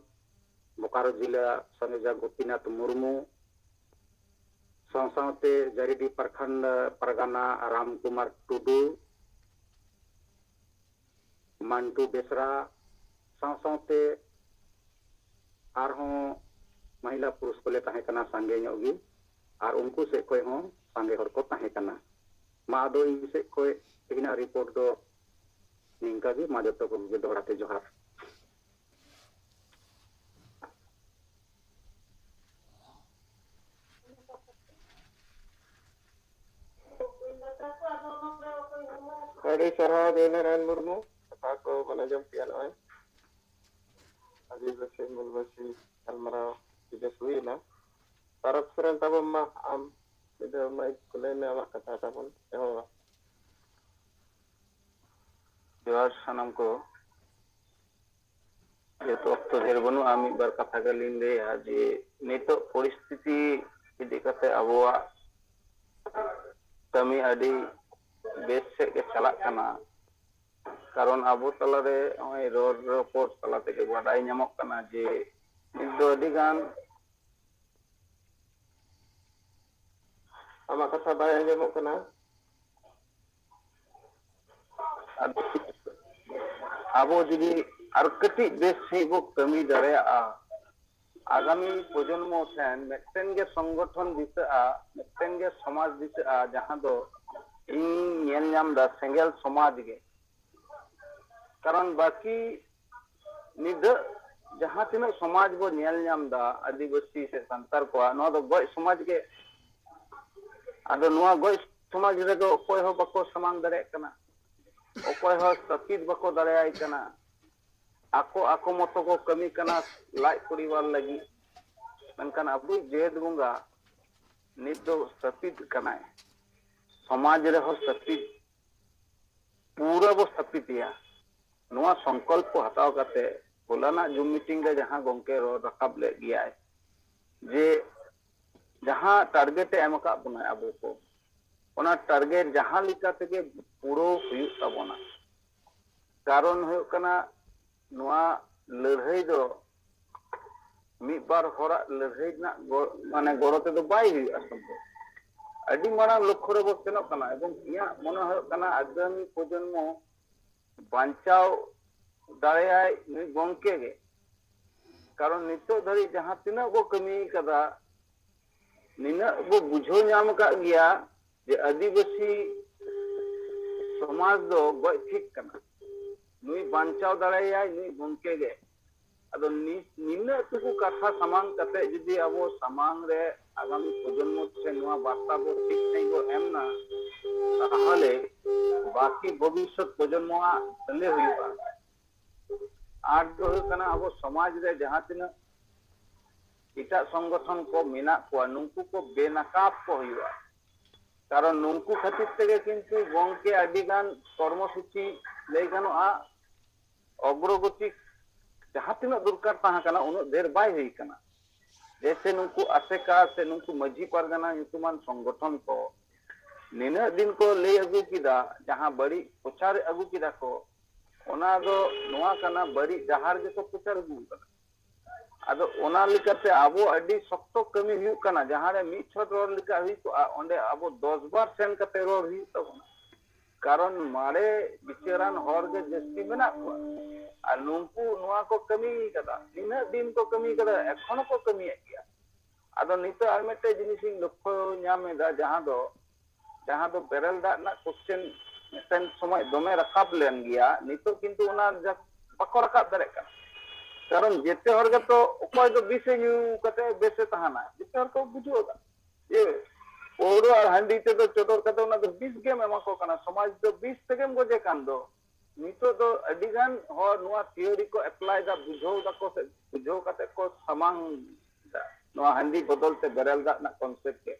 ᱵᱳᱠᱟᱨᱳ ᱡᱤᱞᱟ ᱥᱚᱢᱤᱡᱟ ᱜᱳᱯᱤᱱᱟᱛᱷ ᱢᱩᱨᱢᱩ, ᱥᱟᱶ ᱥᱟᱶᱛᱮ ᱡᱟᱹᱨᱤᱰᱤ ᱯᱨᱚᱠᱷᱚᱸᱰ ᱯᱟᱨᱜᱟᱱᱟ ᱨᱟᱢ ᱠᱩᱢᱟᱨ ᱴᱩᱰᱩ, ᱢᱟᱱᱴᱩ ᱵᱮᱥᱨᱟ, ᱥᱟᱶ ᱥᱟᱶᱛᱮ ᱟᱨᱦᱚᱸ ᱢᱚᱦᱤᱞᱟ ᱯᱩᱨᱩᱥ ᱠᱚᱞᱮ ᱛᱟᱦᱮᱸ ᱠᱟᱱᱟ ᱥᱟᱸᱜᱮ ᱧᱚᱜ ᱜᱮ, ᱟᱨ ᱩᱱᱠᱩ ᱥᱮᱫ ᱠᱷᱚᱱ ᱦᱚᱸ ᱥᱟᱸᱜᱮ ᱦᱚᱲ ᱠᱚ ᱛᱟᱦᱮᱸ ᱠᱟᱱᱟ᱾ ᱢᱟ ᱟᱫᱚ ᱤᱧ ᱥᱮᱫ ᱠᱷᱚᱱ ᱛᱮᱦᱮᱧᱟᱜ ᱨᱤᱯᱳᱨᱴ ᱫᱚ ᱱᱤᱝᱠᱟ ᱜᱮ᱾ ᱢᱟ ᱡᱚᱛᱚ ᱠᱚᱜᱮ ᱫᱚᱦᱲᱟ ᱛᱮ ᱡᱚᱦᱟᱨ᱾ ᱟᱹᱰᱤ ᱥᱟᱨᱦᱟᱣ ᱫᱮᱣᱱᱟᱨᱟᱭᱚᱱ ᱢᱩᱨᱢᱩ, ᱠᱟᱛᱷᱟ ᱠᱚ ᱵᱚᱱ ᱟᱸᱡᱚᱢ ᱠᱮᱜᱼᱟ ᱱᱚᱜᱼᱚᱭ᱾ ᱟᱹᱫᱤᱵᱟᱹᱥᱤ ᱢᱩᱞᱵᱟᱹᱥᱤ ᱜᱟᱞᱢᱟᱨᱟᱣ ᱟᱹᱰᱤ ᱵᱮᱥ ᱦᱩᱭᱮᱱᱟ᱾ ᱯᱟᱨᱚᱵᱽ ᱥᱚᱨᱮᱱ ᱛᱟᱵᱚᱱ ᱢᱟ, ᱟᱢ ᱢᱤᱫ ᱫᱷᱟᱣ ᱢᱟᱭᱤᱠ ᱠᱚ ᱞᱟᱹᱭ ᱢᱮ, ᱟᱢᱟᱜ ᱠᱟᱛᱷᱟ ᱛᱟᱵᱚᱱ ᱮᱦᱚᱵᱟ᱾ ᱟᱨ ᱥᱟᱱᱟᱢ ᱠᱚ, ᱡᱮᱦᱮᱛᱩ ᱚᱠᱛᱚ ᱰᱷᱮᱨ ᱵᱟᱹᱱᱩᱜᱼᱟ, ᱢᱤᱫ ᱵᱟᱨ ᱠᱟᱛᱷᱟ ᱜᱮᱞᱤᱧ ᱞᱟᱹᱭᱟ ᱡᱮ ᱱᱤᱛᱚᱜ ᱯᱚᱨᱤᱥᱛᱷᱤᱛᱤ ᱤᱫᱤ ᱠᱟᱛᱮ ᱟᱵᱚᱣᱟᱜ ᱠᱟᱹᱢᱤ ᱟᱹᱰᱤ ᱵᱮᱥ ᱥᱮᱫ ᱜᱮ ᱪᱟᱞᱟᱜ ᱠᱟᱱᱟ᱾ ᱠᱟᱨᱚᱱ ᱟᱵᱚ ᱛᱟᱞᱟᱨᱮ ᱱᱚᱜᱼᱚᱭ ᱨᱚᱲ ᱨᱚᱯᱚᱲ ᱛᱟᱞᱟ ᱛᱮᱜᱮ ᱵᱟᱰᱟᱭ ᱧᱟᱢᱚᱜ ᱠᱟᱱᱟ ᱡᱮ ᱱᱤᱛ ᱫᱚ ᱟᱹᱰᱤ ᱜᱟᱱ ᱟᱢᱟᱜ ᱠᱟᱛᱷᱟ ᱵᱟᱭ ᱟᱸᱡᱚᱢᱚᱜ ᱠᱟᱱᱟ᱾ ᱟᱫᱚ ᱟᱵᱚ ᱡᱩᱫᱤ ᱟᱨ ᱠᱟᱹᱴᱤᱡ ᱵᱮᱥ ᱥᱟᱺᱦᱤᱡ ᱵᱚ ᱠᱟᱹᱢᱤ ᱫᱟᱲᱮᱭᱟᱜᱼᱟ, ᱟᱜᱟᱢᱤ ᱯᱨᱚᱡᱚᱱᱢᱚ ᱴᱷᱮᱱ ᱢᱤᱫᱴᱮᱱ ᱜᱮ ᱥᱚᱝᱜᱚᱴᱷᱚᱱ ᱫᱤᱥᱟᱹᱜᱼᱟ, ᱢᱤᱫᱴᱮᱱ ᱜᱮ ᱥᱚᱢᱟᱡᱽ ᱫᱤᱥᱟᱹᱜᱼᱟ, ᱡᱟᱦᱟᱸ ᱫᱚ ᱤᱧ ᱧᱮᱞ ᱧᱟᱢ ᱫᱟ ᱥᱮᱸᱜᱮᱞ ᱥᱚᱢᱟᱡᱽ ᱜᱮ᱾ ᱠᱟᱨᱚᱱ ᱵᱟᱹᱠᱤ ᱱᱤᱫᱟᱹᱜ ᱡᱟᱦᱟᱸ ᱛᱤᱱᱟᱹᱜ ᱥᱚᱢᱟᱡᱽ ᱵᱚ ᱧᱮᱞ ᱧᱟᱢ ᱫᱟ, ᱟᱹᱫᱤᱵᱟᱹᱥᱤ ᱥᱮ ᱥᱟᱱᱛᱟᱲ ᱠᱚᱣᱟᱜ, ᱱᱚᱣᱟ ᱫᱚ ᱜᱚᱡ ᱥᱚᱢᱟᱡᱽ ᱜᱮ᱾ ᱟᱫᱚ ᱱᱚᱣᱟ ᱜᱚᱡ ᱥᱚᱢᱟᱡᱽ ᱨᱮᱫᱚ ᱚᱠᱚᱭ ᱦᱚᱸ ᱵᱟᱠᱚ ᱥᱟᱢᱟᱝ ᱫᱟᱲᱮᱭᱟᱜ ᱠᱟᱱᱟ, ᱚᱠᱚᱭ ᱦᱚᱸ ᱥᱟᱹᱯᱤᱫ ᱵᱟᱠᱚ ᱫᱟᱲᱮᱭᱟᱭ ᱠᱟᱱᱟ᱾ ᱟᱠᱚ ᱟᱠᱚ ᱢᱚᱛᱚ ᱠᱚ ᱠᱟᱹᱢᱤ ᱠᱟᱱᱟ ᱞᱟᱡ ᱯᱚᱨᱤᱵᱟᱨ ᱞᱟᱹᱜᱤᱫ, ᱢᱮᱱᱠᱷᱟᱱ ᱟᱵᱚᱭᱤᱡ ᱡᱟᱹᱛ ᱵᱚᱸᱜᱟ ᱱᱤᱛ ᱫᱚ ᱥᱟᱹᱯᱤᱫ ᱠᱟᱱᱟᱭ, ᱥᱚᱢᱟᱡᱽ ᱨᱮᱦᱚᱸ ᱥᱟᱹᱯᱤᱫ, ᱯᱩᱨᱟᱹ ᱵᱚ ᱥᱟᱹᱯᱤᱫᱮᱭᱟ᱾ ᱱᱚᱣᱟ ᱥᱚᱝᱠᱚᱞᱯᱚ ᱦᱟᱛᱟᱣ ᱠᱟᱛᱮ ᱦᱚᱞᱟᱱᱟᱜ ᱡᱩᱢ ᱢᱤᱴᱤᱝ ᱨᱮ ᱡᱟᱦᱟᱸ ᱜᱚᱢᱠᱮ ᱨᱚᱲ ᱨᱟᱠᱟᱵ ᱞᱮᱫ ᱜᱮᱭᱟᱭ ᱡᱮ ᱡᱟᱦᱟᱸ ᱴᱟᱨᱜᱮᱴ ᱮ ᱮᱢ ᱟᱠᱟᱫ ᱵᱚᱱᱟᱭ ᱟᱵᱚ ᱠᱚ, ᱚᱱᱟ ᱴᱟᱨᱜᱮᱴ ᱡᱟᱦᱟᱸ ᱞᱮᱠᱟ ᱛᱮᱜᱮ ᱯᱩᱨᱟᱹᱣ ᱦᱩᱭᱩᱜ ᱛᱟᱵᱚᱱᱟ᱾ ᱠᱟᱨᱚᱱ ᱦᱩᱭᱩᱜ ᱠᱟᱱᱟ, ᱱᱚᱣᱟ ᱞᱟᱹᱲᱦᱟᱹᱭ ᱫᱚ ᱢᱤᱫ ᱵᱟᱨ ᱦᱚᱲᱟᱜ ᱞᱟᱹᱲᱦᱟᱹᱭ ᱨᱮᱱᱟᱜ ᱜᱚ-, ᱢᱟᱱᱮ ᱜᱚᱲᱚ ᱛᱮᱫᱚ ᱵᱟᱭ ᱦᱩᱭᱩᱜᱼᱟ ᱥᱚᱢᱵᱷᱚᱵ᱾ ᱟᱹᱰᱤ ᱢᱟᱨᱟᱝ ᱞᱚᱠᱠᱷᱚ ᱨᱮᱵᱚ ᱥᱮᱱᱚᱜ ᱠᱟᱱᱟ, ᱮᱵᱚᱝ ᱤᱧᱟᱹᱜ ᱢᱚᱱᱮ ᱦᱩᱭᱩᱜ ᱠᱟᱱᱟ ᱟᱜᱟᱢᱤ ᱯᱨᱚᱡᱚᱱᱢᱚ ᱵᱟᱧᱪᱟᱣ ᱫᱟᱲᱮᱭᱟᱭ ᱱᱩᱭ ᱜᱚᱢᱠᱮ ᱜᱮ᱾ ᱠᱟᱨᱚᱱ ᱱᱤᱛᱚᱜ ᱫᱷᱟᱹᱨᱤᱡ ᱡᱟᱦᱟᱸ ᱛᱤᱱᱟᱹᱜ ᱵᱚ ᱠᱟᱹᱢᱤ ᱠᱟᱫᱟ, ᱱᱤᱱᱟᱹᱜ ᱵᱚ ᱵᱩᱡᱷᱟᱹᱣ ᱧᱟᱢ ᱟᱠᱟᱫ ᱜᱮᱭᱟ ᱡᱮ ᱟᱹᱫᱤᱵᱟᱹᱥᱤ ᱥᱚᱢᱟᱡᱽ ᱫᱚ ᱜᱚᱡ ᱴᱷᱤᱠ ᱠᱟᱱᱟ᱾ ᱱᱩᱭ ᱵᱟᱧᱪᱟᱣ ᱫᱟᱲᱮᱭᱟᱭ ᱱᱩᱭ ᱜᱚᱢᱠᱮ ᱜᱮ᱾ ᱟᱫᱚ ᱱᱤ-, ᱱᱤᱱᱟᱹᱜ ᱴᱩᱠᱩ ᱠᱟᱛᱷᱟ ᱥᱟᱢᱟᱝ ᱠᱟᱛᱮ ᱡᱩᱫᱤ ᱟᱵᱚ ᱥᱟᱢᱟᱝ ᱨᱮ ᱟᱜᱟᱢᱤ ᱯᱨᱚᱡᱚᱱᱢᱚ ᱴᱷᱮᱱ ᱱᱚᱣᱟ ᱵᱟᱨᱛᱟ ᱵᱚ ᱴᱷᱤᱠ ᱥᱟᱺᱦᱤᱡ ᱵᱚ ᱮᱢ ᱱᱟ, ᱛᱟᱦᱚᱞᱮ ᱵᱟᱹᱠᱤ ᱵᱷᱚᱵᱤᱥᱥᱚᱛ ᱯᱨᱚᱡᱚᱱᱢᱚᱣᱟᱜ ᱵᱷᱟᱹᱞᱟᱹᱭ ᱦᱩᱭᱩᱜᱼᱟ᱾ ᱟᱨ ᱫᱚ ᱦᱩᱭᱩᱜ ᱠᱟᱱᱟ, ᱟᱵᱚ ᱥᱚᱢᱟᱡᱽ ᱨᱮ ᱡᱟᱦᱟᱸ ᱛᱤᱱᱟᱹᱜ ᱮᱴᱟᱜ ᱥᱚᱝᱜᱚᱴᱷᱚᱱ ᱠᱚ ᱢᱮᱱᱟᱜ ᱠᱚᱣᱟ, ᱱᱩᱠᱩ ᱠᱚ ᱵᱮᱱᱟᱠᱟᱵ ᱠᱚ ᱦᱩᱭᱩᱜᱼᱟ᱾ ᱠᱟᱨᱚᱱ ᱱᱩᱝᱠᱩ ᱠᱷᱟᱹᱛᱤᱨ ᱛᱮᱜᱮ ᱠᱤᱱᱛᱩ ᱜᱚᱝᱠᱮ ᱟᱹᱰᱤ ᱜᱟᱱ ᱠᱚᱨᱢᱚᱥᱩᱪᱤ, ᱞᱟᱹᱭ ᱜᱟᱱᱚᱜᱼᱟ, ᱚᱜᱨᱚᱜᱚᱛᱤ ᱡᱟᱦᱟᱸ ᱛᱤᱱᱟᱹᱜ ᱫᱚᱨᱠᱟᱨ ᱛᱟᱦᱮᱸ ᱠᱟᱱᱟ, ᱩᱱᱟᱹᱜ ᱰᱷᱮᱨ ᱵᱟᱭ ᱦᱩᱭ ᱠᱟᱱᱟ᱾ ᱡᱮᱭᱥᱮ ᱱᱩᱠᱩ ᱟᱥᱮᱠᱟ ᱥᱮ ᱱᱩᱠᱩ ᱢᱟᱹᱡᱷᱤ ᱯᱟᱨᱜᱟᱱᱟ ᱧᱩᱛᱩᱢᱟᱱ ᱥᱚᱝᱜᱚᱴᱷᱚᱱ ᱠᱚ ᱱᱤᱱᱟᱹᱜ ᱫᱤᱱ ᱠᱚ ᱞᱟᱹᱭ ᱟᱹᱜᱩ ᱠᱮᱫᱟ, ᱡᱟᱦᱟᱸ ᱵᱟᱹᱲᱤᱡ ᱯᱨᱚᱪᱟᱨ ᱟᱹᱜᱩ ᱠᱮᱫᱟ ᱠᱚ, ᱚᱱᱟ ᱫᱚ ᱱᱚᱣᱟ ᱠᱟᱱᱟ, ᱵᱟᱹᱲᱤᱡ ᱰᱟᱦᱟᱨ ᱜᱮᱠᱚ ᱯᱨᱚᱪᱟᱨ ᱟᱹᱜᱩ ᱠᱟᱫᱟ᱾ ᱟᱫᱚ ᱚᱱᱟ ᱞᱮᱠᱟᱛᱮ ᱟᱵᱚ ᱟᱹᱰᱤ ᱥᱚᱠᱛᱚ ᱠᱟᱹᱢᱤ ᱦᱩᱭᱩᱜ ᱠᱟᱱᱟ, ᱡᱟᱦᱟᱸᱨᱮ ᱢᱤᱫ ᱪᱷᱚᱴ ᱨᱚᱲ ᱞᱮᱠᱟ ᱦᱩᱭ ᱠᱚᱜᱼᱟ, ᱚᱸᱰᱮ ᱟᱵᱚ ᱫᱚᱥ ᱵᱟᱨ ᱥᱮᱱ ᱠᱟᱛᱮ ᱨᱚᱲ ᱦᱩᱭᱩᱜ ᱛᱟᱵᱚᱱᱟ᱾ ᱠᱟᱨᱚᱱ ᱢᱟᱨᱮ ᱵᱤᱪᱟᱹᱨᱟᱱ ᱦᱚᱲ ᱜᱮ ᱡᱟᱹᱥᱛᱤ ᱢᱮᱱᱟᱜ ᱠᱚᱣᱟ᱾ ᱟᱨ ᱱᱩᱠᱩ ᱱᱚᱣᱟ ᱠᱚ ᱠᱟᱹᱢᱤ ᱠᱟᱫᱟ, ᱛᱤᱱᱟᱹᱜ ᱫᱤᱱ ᱠᱚ ᱠᱟᱹᱢᱤ ᱠᱟᱫᱟ, ᱮᱠᱷᱚᱱ ᱦᱚᱸᱠᱚ ᱠᱟᱹᱢᱤᱭᱮᱫ ᱜᱮᱭᱟ᱾ ᱟᱫᱚ ᱱᱤᱛᱚᱜ ᱟᱨ ᱢᱤᱫᱴᱮᱡ ᱡᱤᱱᱤᱥ ᱤᱧ ᱞᱚᱠᱠᱷᱚ ᱧᱟᱢ ᱮᱫᱟ, ᱡᱟᱦᱟᱸ ᱫᱚ, ᱡᱟᱦᱟᱸ ᱫᱚ ᱵᱮᱨᱮᱞ ᱫᱟᱜ ᱨᱮᱱᱟᱜ ᱠᱚᱥᱪᱮᱱ ᱢᱤᱫᱴᱮᱱ ᱥᱚᱢᱚᱭ ᱫᱚᱢᱮ ᱨᱟᱠᱟᱵ ᱞᱮᱱ ᱜᱮᱭᱟ, ᱱᱤᱛᱚᱜ ᱠᱤᱱᱛᱩ ᱚᱱᱟ ᱡᱟ-, ᱵᱟᱠᱚ ᱨᱟᱠᱟᱵ ᱫᱟᱲᱮᱭᱟᱜ ᱠᱟᱱᱟ᱾ ᱠᱟᱨᱚᱱ ᱡᱮᱛᱮ ᱦᱚᱲ ᱜᱮᱛᱚ, ᱚᱠᱚᱭ ᱫᱚ ᱵᱤᱥ ᱮ ᱧᱩ ᱠᱟᱛᱮ ᱵᱮᱥ ᱮ ᱛᱟᱦᱮᱱᱟ, ᱡᱮᱛᱮ ᱦᱚᱲ ᱠᱚ ᱵᱩᱡᱷᱟᱹᱣ ᱮᱫᱟ ᱡᱮ ᱯᱟᱹᱣᱨᱟᱹ ᱟᱨ ᱦᱟᱺᱰᱤ ᱛᱮᱫᱚ ᱪᱚᱰᱚᱨ ᱠᱟᱛᱮ ᱚᱱᱟ ᱫᱚ ᱵᱤᱥ ᱜᱮᱢ ᱮᱢᱟ ᱠᱚ ᱠᱟᱱᱟ, ᱥᱚᱢᱟᱡᱽ ᱫᱚ ᱵᱤᱥ ᱛᱮᱜᱮᱢ ᱜᱚᱡᱮ ᱠᱟᱱ ᱫᱚ᱾ ᱱᱤᱛᱚᱜ ᱫᱚ ᱟᱹᱰᱤ ᱜᱟᱱ ᱦᱚᱲ ᱱᱚᱣᱟ ᱛᱷᱤᱭᱳᱨᱤ ᱠᱚ ᱮᱯᱞᱟᱭ ᱫᱟ, ᱵᱩᱡᱷᱟᱹᱣ ᱫᱟᱠᱚ ᱥᱮ ᱵᱩᱡᱷᱟᱹᱣ ᱠᱟᱛᱮ ᱠᱚ ᱥᱟᱢᱟᱝ ᱫᱟ ᱱᱚᱣᱟ ᱦᱟᱺᱰᱤ ᱵᱚᱫᱚᱞ ᱛᱮ ᱵᱮᱨᱮᱞ ᱫᱟᱜ ᱨᱮᱱᱟᱜ ᱠᱚᱱᱥᱮᱯᱴ ᱜᱮ᱾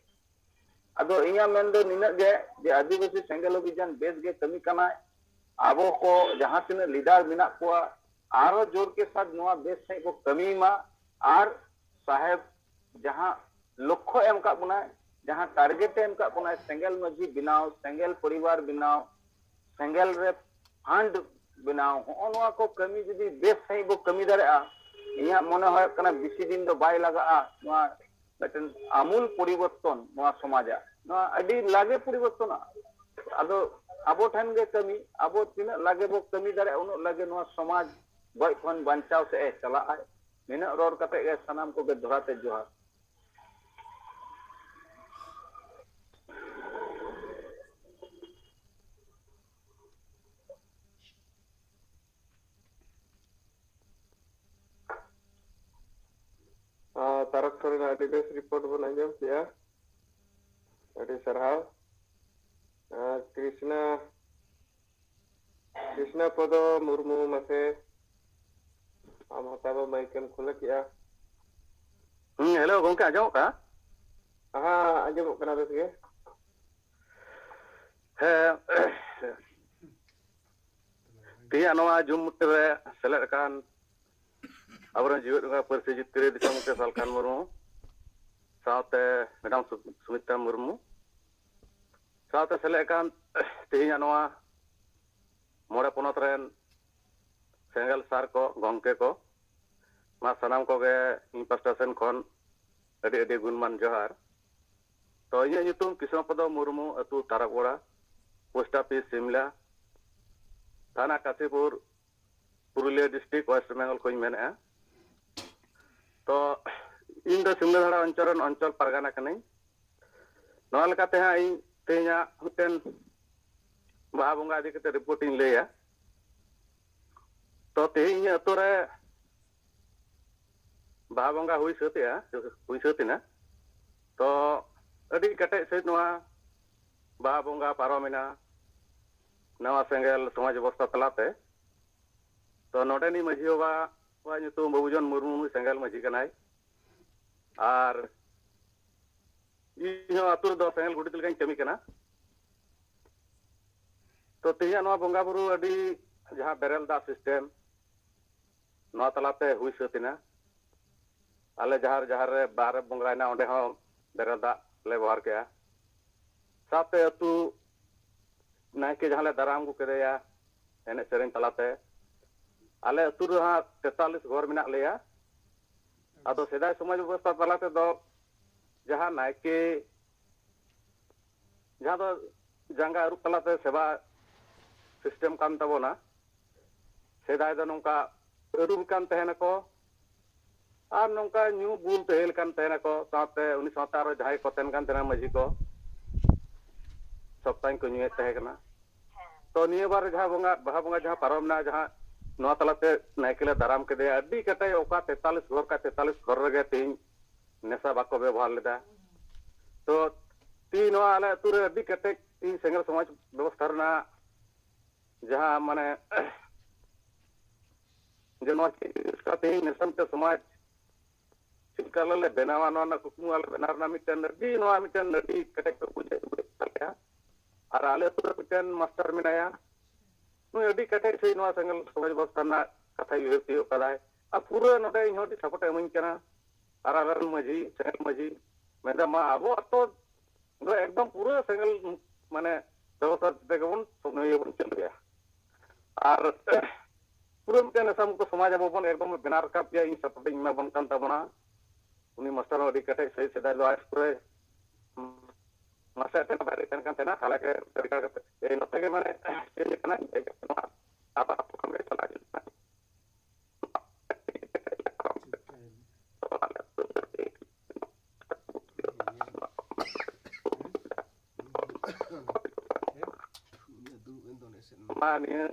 ᱟᱫᱚ ᱤᱧᱟᱹᱜ ᱢᱮᱱ ᱫᱚ ᱱᱤᱱᱟᱹᱜ ᱜᱮ ᱡᱮ ᱟᱹᱫᱤᱵᱟᱹᱥᱤ ᱥᱮᱸᱜᱮᱞ ᱚᱵᱷᱤᱡᱟᱱ ᱵᱮᱥ ᱜᱮ ᱠᱟᱹᱢᱤ ᱠᱟᱱᱟᱭ᱾ ᱟᱵᱚ ᱠᱚ ᱡᱟᱦᱟᱸ ᱛᱤᱱᱟᱹᱜ ᱞᱤᱰᱟᱨ ᱢᱮᱱᱟᱜ ᱠᱚᱣᱟ, ᱟᱨᱦᱚᱸ ᱡᱳᱨ ᱠᱮ ᱥᱟᱛ ᱱᱚᱣᱟ ᱵᱮᱥ ᱥᱟᱺᱦᱤᱡ ᱵᱚ ᱠᱟᱹᱢᱤ ᱢᱟ᱾ ᱟᱨ ᱥᱟᱦᱮᱵᱽ ᱡᱟᱦᱟᱸ ᱞᱚᱠᱠᱷᱚ ᱮᱢ ᱠᱟᱜ ᱵᱚᱱᱟᱭ, ᱡᱟᱦᱟᱸ ᱴᱟᱨᱜᱮᱴ ᱮ ᱮᱢ ᱠᱟᱜ ᱵᱚᱱᱟᱭ, ᱥᱮᱸᱜᱮᱞ ᱢᱟᱹᱡᱷᱤ ᱵᱮᱱᱟᱣ, ᱥᱮᱸᱜᱮᱞ ᱯᱚᱨᱤᱵᱟᱨ ᱵᱮᱱᱟᱣ, ᱥᱮᱸᱜᱮᱞ ᱨᱮ ᱯᱷᱟᱱᱰ ᱵᱮᱱᱟᱣ, ᱦᱚᱸᱜᱼᱚ ᱱᱚᱣᱟ ᱠᱚ ᱠᱟᱹᱢᱤ ᱡᱩᱫᱤ ᱵᱮᱥ ᱥᱟᱺᱦᱤᱡ ᱵᱚ ᱠᱟᱹᱢᱤ ᱫᱟᱲᱮᱭᱟᱜᱼᱟ, ᱤᱧᱟᱹᱜ ᱢᱚᱱᱮ ᱦᱩᱭᱩᱜ ᱠᱟᱱᱟ ᱵᱮᱥᱤ ᱫᱤᱱ ᱫᱚ ᱵᱟᱭ ᱞᱟᱜᱟᱜᱼᱟ᱾ ᱱᱚᱣᱟ ᱢᱤᱫᱴᱮᱱ ᱟᱢᱩᱞ ᱯᱚᱨᱤᱵᱚᱨᱛᱚᱱ ᱱᱚᱣᱟ ᱥᱚᱢᱟᱡᱟᱜ, ᱱᱚᱣᱟ ᱟᱹᱰᱤ ᱞᱟᱜᱮ ᱯᱚᱨᱤᱵᱚᱨᱛᱚᱱᱚᱜᱼᱟ᱾ ᱟᱫᱚ ᱟᱵᱚ ᱴᱷᱮᱱ ᱜᱮ ᱠᱟᱹᱢᱤ, ᱟᱵᱚ ᱛᱤᱱᱟᱹᱜ ᱞᱟᱜᱮ ᱵᱚ ᱠᱟᱹᱢᱤ ᱫᱟᱲᱮᱭᱟᱜᱼᱟ, ᱩᱱᱟᱹᱜ ᱞᱟᱜᱮ ᱱᱚᱣᱟ ᱥᱚᱢᱟᱡᱽ ᱜᱚᱡ ᱠᱷᱚᱱ ᱵᱟᱧᱪᱟᱣ ᱥᱮᱫ ᱮ ᱪᱟᱞᱟᱜᱼᱟᱭ᱾ ᱱᱤᱱᱟᱹᱜ ᱨᱚᱲ ᱠᱟᱛᱮ ᱜᱮ ᱥᱟᱱᱟᱢ ᱠᱚᱜᱮ ᱫᱚᱦᱲᱟ ᱛᱮ ᱡᱚᱦᱟᱨ᱾ ᱟᱨ ᱛᱟᱨᱚᱠ ᱥᱚᱨᱮᱱᱟᱜ ᱟᱹᱰᱤ ᱵᱮᱥ ᱨᱤᱯᱳᱨᱴ ᱵᱚᱱ ᱟᱸᱡᱚᱢ ᱠᱮᱜᱼᱟ᱾ ᱟᱹᱰᱤ ᱥᱟᱨᱦᱟᱣ᱾ ᱟᱨ ᱠᱨᱤᱥᱱᱟ, ᱠᱨᱤᱥᱱᱟ ᱯᱚᱫᱚ ᱢᱩᱨᱢᱩ, ᱢᱟᱥᱮ ᱟᱢ ᱦᱚᱸ ᱛᱟᱵᱚ ᱢᱟᱭᱤᱠ ᱮᱢ ᱠᱷᱩᱞᱟᱹ ᱠᱮᱜᱼᱟ᱾ ᱦᱩᱸ, ᱦᱮᱞᱳ ᱜᱚᱝᱠᱮ, ᱟᱸᱡᱚᱢᱚᱜ ᱠᱟᱱᱟ? ᱦᱮᱸ, ᱟᱸᱡᱚᱢᱚᱜ ᱠᱟᱱᱟ ᱵᱮᱥ ᱜᱮ᱾ ᱦᱮᱸ, ᱛᱮᱦᱮᱧᱟᱜ ᱱᱚᱣᱟ ᱡᱩᱢ ᱨᱮ ᱥᱮᱞᱮᱫ ᱟᱠᱟᱱ ᱟᱵᱚᱨᱮᱱ ᱡᱤᱣᱮᱫ ᱵᱚᱸᱜᱟ ᱯᱟᱹᱨᱥᱤ ᱡᱤᱛᱠᱟᱹᱨᱤᱭᱟᱹ ᱫᱤᱥᱚᱢ ᱜᱚᱢᱠᱮ ᱥᱟᱞᱠᱷᱟᱱ ᱢᱩᱨᱢᱩ ᱥᱟᱶᱛᱮ ᱢᱮᱰᱟᱢ ᱥᱩ- ᱥᱩᱢᱤᱛᱨᱟ ᱢᱩᱨᱢᱩ ᱥᱟᱶᱛᱮ ᱥᱮᱞᱮᱫ ᱟᱠᱟᱱ ᱛᱮᱦᱮᱧᱟᱜ ᱱᱚᱣᱟ ᱢᱚᱬᱮ ᱯᱚᱱᱚᱛ ᱨᱮᱱ ᱥᱮᱸᱜᱮᱞ ᱥᱟᱨ ᱠᱚ, ᱜᱚᱢᱠᱮ ᱠᱚ, ᱢᱟ ᱥᱟᱱᱟᱢ ᱠᱚᱜᱮ ᱤᱧ ᱯᱟᱥᱴᱟ ᱥᱮᱱ ᱠᱷᱚᱱ ᱟᱹᱰᱤ ᱟᱹᱰᱤ ᱜᱩᱱᱢᱟᱱ ᱡᱚᱦᱟᱨ᱾ ᱛᱚ, ᱤᱧᱟᱹᱜ ᱧᱩᱛᱩᱢ ᱠᱨᱤᱥᱱᱚ ᱯᱚᱫᱚ ᱢᱩᱨᱢᱩ, ᱟᱹᱛᱩ ᱛᱟᱨᱟᱠᱚᱲᱟ, ᱯᱳᱥᱴ ᱚᱯᱷᱤᱥ ᱥᱤᱢᱞᱟ, ᱛᱷᱟᱱᱟ ᱠᱟᱥᱤᱯᱩᱨ, ᱯᱩᱨᱩᱞᱤᱭᱟᱹ ᱰᱤᱥᱴᱨᱤᱠᱴ, ᱳᱭᱮᱥᱴ ᱵᱮᱝᱜᱚᱞ ᱠᱷᱚᱱᱤᱧ ᱢᱮᱱᱮᱫᱼᱟ᱾ ᱛᱚ, ᱤᱧ ᱫᱚ ᱥᱤᱢᱞᱟᱹ ᱫᱷᱟᱲᱟ ᱚᱧᱪᱚᱞ ᱨᱮᱱ ᱚᱧᱪᱚᱞ ᱯᱟᱨᱜᱟᱱᱟ ᱠᱟᱹᱱᱟᱹᱧ᱾ ᱱᱚᱣᱟ ᱞᱮᱠᱟᱛᱮ ᱦᱟᱸᱜ ᱤᱧ ᱛᱮᱦᱮᱧᱟᱜ ᱢᱤᱫᱴᱮᱱ ᱵᱟᱦᱟ ᱵᱚᱸᱜᱟ ᱤᱫᱤ ᱠᱟᱛᱮ ᱨᱤᱯᱳᱨᱴ ᱤᱧ ᱞᱟᱹᱭᱟ᱾ ᱛᱚ, ᱛᱮᱦᱮᱧ ᱤᱧᱟᱹᱜ ᱟᱹᱛᱩ ᱨᱮ ᱵᱟᱦᱟ ᱵᱚᱸᱜᱟ ᱦᱩᱭ ᱥᱟᱹᱛ ᱮᱱᱟ, ᱦᱩᱭ ᱥᱟᱹᱛ ᱮᱱᱟ᱾ ᱛᱚ, ᱟᱹᱰᱤ ᱠᱮᱴᱮᱡ ᱥᱟᱹᱦᱤᱡ ᱱᱚᱣᱟ ᱵᱟᱦᱟ ᱵᱚᱸᱜᱟ ᱯᱟᱨᱚᱢᱮᱱᱟ ᱱᱟᱣᱟ ᱥᱮᱸᱜᱮᱞ ᱥᱚᱢᱟᱡᱽ ᱵᱮᱵᱚᱥᱛᱷᱟ ᱛᱟᱞᱟᱛᱮ᱾ ᱛᱚ, ᱱᱚᱰᱮᱱᱤᱡ ᱢᱟᱹᱡᱷᱤ ᱵᱟᱵᱟᱣᱟᱜ ᱧᱩᱛᱩᱢ ᱵᱟᱹᱵᱩᱡᱚᱱ ᱢᱩᱨᱢᱩ, ᱱᱩᱭ ᱥᱮᱸᱜᱮᱞ ᱢᱟᱹᱡᱷᱤ ᱠᱟᱱᱟᱭ᱾ ᱟᱨ ᱤᱧ ᱦᱚᱸ ᱟᱹᱛᱩ ᱨᱮᱫᱚ ᱥᱮᱸᱜᱮᱞ ᱜᱚᱰᱮᱛ ᱞᱮᱠᱟᱧ ᱠᱟᱹᱢᱤ ᱠᱟᱱᱟ᱾ ᱛᱚ, ᱛᱮᱦᱮᱧᱟᱜ ᱱᱚᱣᱟ ᱵᱚᱸᱜᱟ ᱵᱩᱨᱩ ᱟᱹᱰᱤ ᱡᱟᱦᱟᱸ ᱵᱮᱨᱮᱞ ᱫᱟᱜ ᱥᱤᱥᱴᱮᱢ, ᱱᱚᱣᱟ ᱛᱟᱞᱟᱛᱮ ᱦᱩᱭ ᱥᱟᱹᱛ ᱮᱱᱟ᱾ ᱟᱞᱮ ᱡᱟᱦᱟᱸ ᱡᱟᱦᱟᱸ ᱨᱮ ᱵᱟᱦᱟ ᱨᱮ ᱵᱚᱸᱜᱟᱭᱮᱱᱟ, ᱚᱸᱰᱮ ᱦᱚᱸ ᱵᱮᱨᱮᱞ ᱫᱟᱜ ᱞᱮ ᱵᱮᱵᱚᱦᱟᱨ ᱠᱮᱜᱼᱟ᱾ ᱥᱟᱶᱛᱮ ᱟᱹᱛᱩ ᱱᱟᱭᱠᱮ ᱡᱟᱦᱟᱸ ᱞᱮ ᱫᱟᱨᱟᱢ ᱟᱹᱜᱩ ᱠᱮᱫᱮᱭᱟ ᱮᱱᱮᱡ ᱥᱮᱨᱮᱧ ᱛᱟᱞᱟᱛᱮ᱾ ᱟᱞᱮ ᱟᱹᱛᱩ ᱨᱮ ᱦᱟᱸᱜ ᱛᱮᱛᱟᱞᱤᱥ ᱜᱷᱚᱨ ᱢᱮᱱᱟᱜ ᱞᱮᱭᱟ᱾ ᱟᱫᱚ ᱥᱮᱫᱟᱭ ᱥᱚᱢᱟᱡᱽ ᱵᱮᱵᱚᱥᱛᱷᱟ ᱛᱟᱞᱟ ᱛᱮᱫᱚ ᱡᱟᱦᱟᱸ ᱱᱟᱭᱠᱮ, ᱡᱟᱦᱟᱸ ᱫᱚ ᱡᱟᱸᱜᱟ ᱟᱹᱨᱩᱵ ᱛᱟᱞᱟᱛᱮ ᱥᱮᱵᱟ ᱥᱤᱥᱴᱮᱢ ᱠᱟᱱ ᱛᱟᱵᱚᱱᱟ᱾ ᱥᱮᱫᱟᱭ ᱫᱚ ᱱᱚᱝᱠᱟ ᱟᱹᱨᱩᱵ ᱠᱟᱱ ᱛᱟᱦᱮᱱᱟᱠᱚ, ᱟᱨ ᱱᱚᱝᱠᱟ ᱧᱩ ᱵᱩᱞ ᱛᱟᱦᱮᱸ ᱞᱮᱠᱟᱱ ᱛᱟᱦᱮᱱᱟᱠᱚ, ᱥᱟᱶᱛᱮ ᱩᱱᱤ ᱥᱟᱶᱛᱮ ᱟᱨᱚ ᱡᱟᱦᱟᱸᱭ ᱠᱚ ᱛᱟᱦᱮᱱ ᱠᱟᱱ ᱛᱟᱦᱮᱱᱟ, ᱢᱟᱹᱡᱷᱤ ᱠᱚ, ᱥᱚᱵᱛᱟᱧ ᱠᱚ ᱧᱩᱭᱮᱫ ᱛᱟᱦᱮᱸ ᱠᱟᱱᱟ᱾ ᱛᱚ, ᱱᱤᱭᱟᱹ ᱵᱟᱨ ᱡᱟᱦᱟᱸ ᱵᱚᱸᱜᱟ, ᱵᱟᱦᱟ ᱵᱚᱸᱜᱟ ᱡᱟᱦᱟᱸ ᱯᱟᱨᱚᱢ ᱮᱱᱟ, ᱡᱟᱦᱟᱸ ᱱᱚᱣᱟ ᱛᱟᱞᱟᱛᱮ ᱱᱟᱭᱠᱮ ᱞᱮ ᱫᱟᱨᱟᱢ ᱠᱮᱫᱮᱭᱟ, ᱟᱹᱰᱤ ᱠᱮᱴᱮᱡ, ᱚᱠᱟ ᱛᱮᱛᱟᱞᱤᱥ ᱜᱷᱚᱨ ᱠᱷᱟᱡ ᱛᱮᱛᱟᱞᱤᱥ ᱜᱷᱚᱨ ᱨᱮᱜᱮ ᱛᱮᱦᱮᱧ ᱱᱮᱥᱟ ᱵᱟᱠᱚ ᱵᱮᱵᱚᱦᱟᱨ ᱞᱮᱫᱟ᱾ ᱛᱚ, ᱛᱮᱦᱮᱧ ᱱᱚᱣᱟ ᱟᱞᱮ ᱟᱹᱛᱩ ᱨᱮ ᱟᱹᱰᱤ ᱠᱮᱴᱮᱡ ᱛᱮᱦᱮᱧ ᱥᱮᱸᱜᱮᱞ ᱥᱚᱢᱟᱡᱽ ᱵᱮᱵᱚᱥᱛᱷᱟ ᱨᱮᱱᱟᱜ ᱡᱟᱦᱟᱸ, ᱢᱟᱱᱮ, ᱡᱮ ᱱᱚᱣᱟ ᱪᱮᱫ ᱞᱮᱠᱟ ᱛᱮᱦᱮᱧ ᱱᱮᱥᱟ ᱢᱤᱫᱴᱮᱱ ᱥᱚᱢᱟᱡᱽ ᱪᱮᱫ ᱞᱮᱠᱟ ᱟᱞᱮ ᱞᱮ ᱵᱮᱱᱟᱣᱟ, ᱱᱚᱣᱟ ᱨᱮᱱᱟᱜ ᱠᱩᱠᱢᱩ ᱟᱞᱮ ᱵᱮᱱᱟᱣ ᱨᱮᱱᱟᱜ ᱢᱤᱫᱴᱮᱱ ᱟᱹᱰᱤ, ᱱᱚᱣᱟ ᱢᱤᱫᱴᱮᱱ ᱟᱹᱰᱤ ᱠᱮᱴᱮᱡ ᱠᱚ ᱵᱩᱡᱷᱟᱹᱣ ᱟᱹᱜᱩᱭᱮᱫ ᱛᱟᱞᱮᱭᱟ᱾ ᱟᱨ ᱟᱞᱮ ᱟᱹᱛᱩ ᱨᱮ ᱢᱤᱫᱴᱮᱱ ᱢᱟᱥᱴᱟᱨ ᱢᱮᱱᱟᱭᱟ, ᱱᱩᱭ ᱟᱹᱰᱤ ᱠᱮᱴᱮᱡ ᱥᱟᱺᱦᱤᱡ ᱱᱚᱣᱟ ᱥᱮᱸᱜᱮᱞ ᱥᱚᱢᱟᱡᱽ ᱵᱮᱵᱚᱥᱛᱷᱟ ᱨᱮᱱᱟᱜ ᱠᱟᱛᱷᱟᱭ ᱩᱭᱦᱟᱹᱨ ᱛᱤᱭᱳᱜ ᱠᱟᱫᱟᱭ᱾ ᱟᱨ ᱯᱩᱨᱟᱹ ᱱᱚᱰᱮ ᱤᱧ ᱦᱚᱸ ᱟᱹᱰᱤ ᱥᱟᱯᱳᱨᱴ ᱮ ᱤᱢᱟᱹᱧ ᱠᱟᱱᱟ᱾ ᱟᱨ ᱟᱞᱮᱨᱮᱱ ᱢᱟᱹᱡᱷᱤ, ᱥᱮᱸᱜᱮᱞ ᱢᱟᱹᱡᱷᱤ, ᱢᱮᱱᱫᱟ, ᱢᱟ ᱟᱵᱚ ᱟᱛᱳ ᱫᱚ ᱮᱠᱫᱚᱢ ᱯᱩᱨᱟᱹ ᱥᱮᱸᱜᱮᱞ ᱢᱟᱱᱮ ᱵᱮᱵᱚᱥᱛᱷᱟ ᱛᱮᱜᱮ ᱵᱚᱱ ᱤᱭᱟᱹ ᱵᱚᱱ ᱪᱟᱹᱞᱩᱭᱟ᱾ ᱟᱨ ᱯᱩᱨᱟᱹ ᱢᱤᱫᱴᱮᱱ ᱱᱮᱥᱟ ᱢᱩᱠᱛᱚ ᱥᱚᱢᱟᱡᱽ ᱟᱵᱚ ᱵᱚᱱ ᱮᱠᱫᱚᱢ ᱵᱮᱱᱟᱣ ᱨᱟᱠᱟᱵ ᱜᱮᱭᱟ᱾ ᱤᱧ ᱥᱟᱯᱳᱨᱴ ᱤᱧ ᱮᱢᱟ ᱵᱚᱱ ᱠᱟᱱ ᱛᱟᱵᱚᱱᱟ᱾ ᱩᱱᱤ ᱢᱟᱥᱴᱟᱨ ᱦᱚᱸ ᱟᱹᱰᱤ ᱠᱮᱴᱮᱡ ᱥᱟᱹᱦᱤᱡ ᱥᱮᱫᱟᱭ ᱫᱚ ᱦᱟᱭ ᱥᱠᱩᱞ ᱨᱮ ᱢᱟᱥᱴᱟᱨ ᱛᱟᱦᱮᱱᱟ, ᱵᱟᱭᱨᱮ ᱛᱟᱦᱮᱱ ᱠᱟᱱ ᱛᱟᱦᱮᱱᱟ, ᱛᱟᱦᱞᱮ ᱜᱮ ᱞᱮᱠᱟ ᱠᱟᱛᱮ ᱮᱭ ᱱᱚᱛᱮ ᱜᱮ ᱢᱟᱱᱮ ᱪᱮᱧᱡᱽ ᱠᱟᱱᱟ, ᱤᱧ ᱱᱚᱣᱟ ᱟᱯᱟᱛ ᱠᱷᱚᱱ ᱜᱮ ᱪᱟᱞᱟᱜ ᱦᱤᱡᱩᱜ ᱠᱟᱱᱟ᱾ ᱢᱟ ᱱᱤᱭᱟᱹ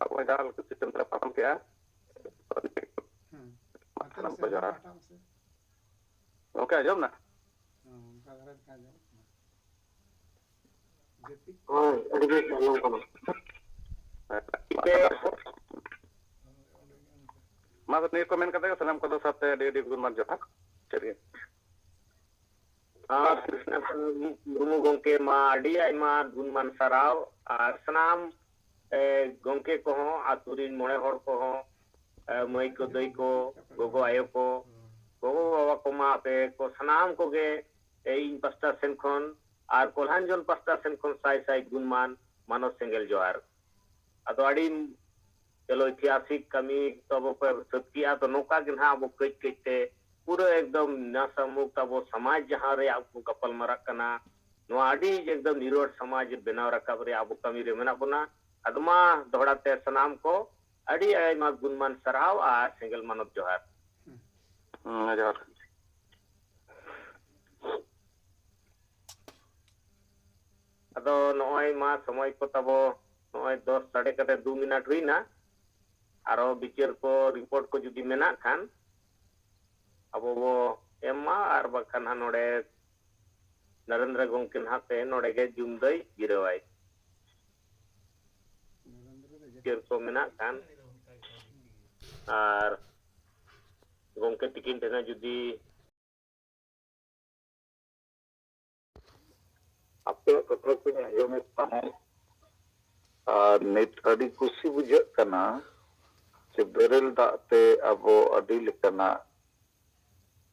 ᱟᱵᱚ ᱡᱟᱦᱟᱸ ᱞᱮᱠᱟ ᱥᱤᱥᱴᱮᱢ ᱛᱮᱞᱮ ᱯᱟᱨᱚᱢ ᱠᱮᱜᱼᱟ᱾ ᱦᱮᱸ᱾ ᱦᱟᱱᱛᱮ ᱥᱟᱱᱟᱢ ᱢᱟᱥᱮ ᱠᱚ ᱡᱚᱦᱟᱨ᱾ ᱯᱟᱦᱴᱟ ᱢᱟᱥᱮ᱾ ᱜᱚᱝᱠᱮ, ᱟᱸᱡᱚᱢ ᱱᱟ? ᱦᱮᱸ, ᱚᱱᱠᱟ ᱫᱷᱟᱨᱟ ᱜᱮ ᱟᱸᱡᱚᱢᱚᱜ ᱠᱟᱱᱟ᱾ ᱡᱟᱹᱯᱤᱫ ᱦᱳᱭ, ᱟᱹᱰᱤ ᱵᱮᱥ ᱟᱸᱡᱚᱢᱚᱜ ᱠᱟᱱᱟ᱾ ᱦᱮᱸ᱾ ᱢᱟ, ᱱᱤᱭᱟᱹ ᱠᱚ ᱢᱮᱱ ᱠᱟᱛᱮ ᱜᱮ ᱥᱟᱱᱟᱢ ᱠᱚᱫᱚ ᱥᱟᱨᱛᱮ ᱟᱹᱰᱤ ᱟᱹᱰᱤ ᱜᱩᱱᱢᱟᱱ ᱡᱚᱦᱟᱨ᱾ ᱴᱷᱤᱠ ᱜᱮᱭᱟ᱾ ᱟᱨ ᱠᱨᱤᱥᱱᱟ ᱢᱩᱨᱢᱩ ᱜᱚᱝᱠᱮ ᱢᱟ ᱟᱹᱰᱤ ᱟᱭᱢᱟ ᱜᱩᱱᱢᱟᱱ ᱥᱟᱨᱦᱟᱣ, ᱟᱨ ᱥᱟᱱᱟᱢ, ᱮ, ᱜᱚᱝᱠᱮ ᱠᱚᱦᱚᱸ, ᱟᱛᱳ ᱨᱤᱱ ᱢᱚᱬᱮ ᱦᱚᱲ ᱠᱚᱦᱚᱸ, ᱮ, ᱢᱟᱹᱭ ᱠᱚ, ᱫᱟᱹᱭ ᱠᱚ, ᱜᱚᱜᱚ ᱟᱭᱳ ᱠᱚ, ᱜᱚᱜᱚ ᱵᱟᱵᱟ ᱠᱚ, ᱢᱟ ᱟᱯᱮ ᱠᱚ ᱥᱟᱱᱟᱢ ᱠᱚᱜᱮ, ᱮ, ᱤᱧ ᱯᱟᱥᱴᱟ ᱥᱮᱱ ᱠᱷᱚᱱ ᱟᱨ ᱠᱚᱞᱦᱟᱱᱡᱚᱱ ᱯᱟᱥᱴᱟ ᱥᱮᱱ ᱠᱷᱚᱱ ᱥᱟᱭ ᱥᱟᱭ ᱜᱩᱱᱢᱟᱱ ᱢᱟᱱᱚᱛ ᱥᱮᱸᱜᱮᱞ ᱡᱚᱦᱟᱨ᱾ ᱟᱫᱚ ᱟᱹᱰᱤ ᱪᱚᱞᱚ ᱤᱛᱤᱦᱟᱥᱤᱠ ᱠᱟᱹᱢᱤ ᱛᱚ ᱟᱵᱚ ᱯᱮ ᱥᱟᱹᱛ ᱠᱮᱜᱼᱟ, ᱛᱚ ᱱᱚᱝᱠᱟ ᱜᱮ ᱱᱟᱦᱟᱜ ᱟᱵᱚ ᱠᱟᱹᱡ ᱠᱟᱹᱡ ᱛᱮ ᱯᱩᱨᱟᱹ ᱮᱠᱫᱚᱢ ᱱᱟᱥᱟ ᱢᱩᱠᱛ ᱟᱵᱚ ᱥᱚᱢᱟᱡᱽ ᱡᱟᱦᱟᱸ ᱨᱮᱭᱟᱜ ᱵᱚ ᱜᱟᱯᱟᱞ ᱢᱟᱨᱟᱜ ᱠᱟᱱᱟ, ᱱᱚᱣᱟ ᱟᱹᱰᱤ ᱮᱠᱫᱚᱢ ᱱᱤᱨᱚᱲ ᱥᱚᱢᱟᱡᱽ ᱵᱮᱱᱟᱣ ᱨᱟᱠᱟᱵ ᱨᱮᱭᱟᱜ ᱟᱵᱚ ᱠᱟᱹᱢᱤ ᱨᱮ ᱢᱮᱱᱟᱜ ᱵᱚᱱᱟ᱾ ᱟᱫᱚ ᱢᱟ ᱫᱚᱦᱲᱟ ᱛᱮ ᱥᱟᱱᱟᱢ ᱠᱚ ᱟᱹᱰᱤ ᱟᱭᱢᱟ ᱜᱩᱱᱢᱟᱱ ᱥᱟᱨᱦᱟᱣ ᱟᱨ ᱥᱮᱸᱜᱮᱞ ᱢᱟᱱᱚᱛ ᱡᱚᱦᱟᱨ᱾ ᱦᱩᱸ, ᱡᱚᱦᱟᱨ᱾ ᱟᱫᱚ ᱱᱚᱜᱼᱚᱭ ᱢᱟ ᱥᱚᱢᱚᱭ ᱠᱚ ᱛᱟᱵᱚ ᱱᱚᱜᱼᱚᱭ ᱫᱚᱥ ᱥᱟᱰᱮ ᱠᱟᱛᱮ ᱫᱩ ᱢᱤᱱᱤᱴ ᱦᱩᱭᱱᱟ᱾ ᱟᱨᱚ ᱵᱤᱪᱟᱹᱨ ᱠᱚ ᱨᱤᱯᱳᱨᱴ ᱠᱚ ᱡᱩᱫᱤ ᱢᱮᱱᱟᱜ ᱠᱷᱟᱱ ᱟᱵᱚ ᱵᱚ ᱮᱢ ᱢᱟ, ᱟᱨ ᱵᱟᱝᱠᱷᱟᱱ ᱦᱟᱸᱜ ᱱᱚᱰᱮ ᱱᱚᱨᱮᱱᱫᱨᱚ ᱜᱚᱢᱠᱮ ᱱᱟᱦᱟᱜ ᱛᱮ ᱱᱚᱰᱮ ᱜᱮ ᱡᱩᱢ ᱫᱚᱭ ᱡᱤᱨᱟᱹᱣᱟᱭ᱾ ᱵᱤᱪᱟᱹᱨ ᱠᱚ ᱢᱮᱱᱟᱜ ᱠᱷᱟᱱ ᱟᱨ ᱜᱚᱢᱠᱮ ᱛᱤᱠᱤᱱ ᱴᱷᱮᱱ ᱦᱚᱸ ᱡᱩᱫᱤ ᱟᱯᱮᱭᱟᱜ ᱠᱟᱛᱷᱟ ᱠᱚᱧ ᱟᱸᱡᱚᱢᱮᱫ ᱛᱟᱦᱮᱸᱫ᱾ ᱟᱨ ᱱᱤᱛ ᱟᱹᱰᱤ ᱠᱩᱥᱤ ᱵᱩᱡᱷᱟᱹᱜ ᱠᱟᱱᱟ ᱡᱮ ᱵᱮᱨᱮᱞ ᱫᱟᱜ ᱛᱮ ᱟᱵᱚ ᱟᱹᱰᱤ ᱞᱮᱠᱟᱱᱟᱜ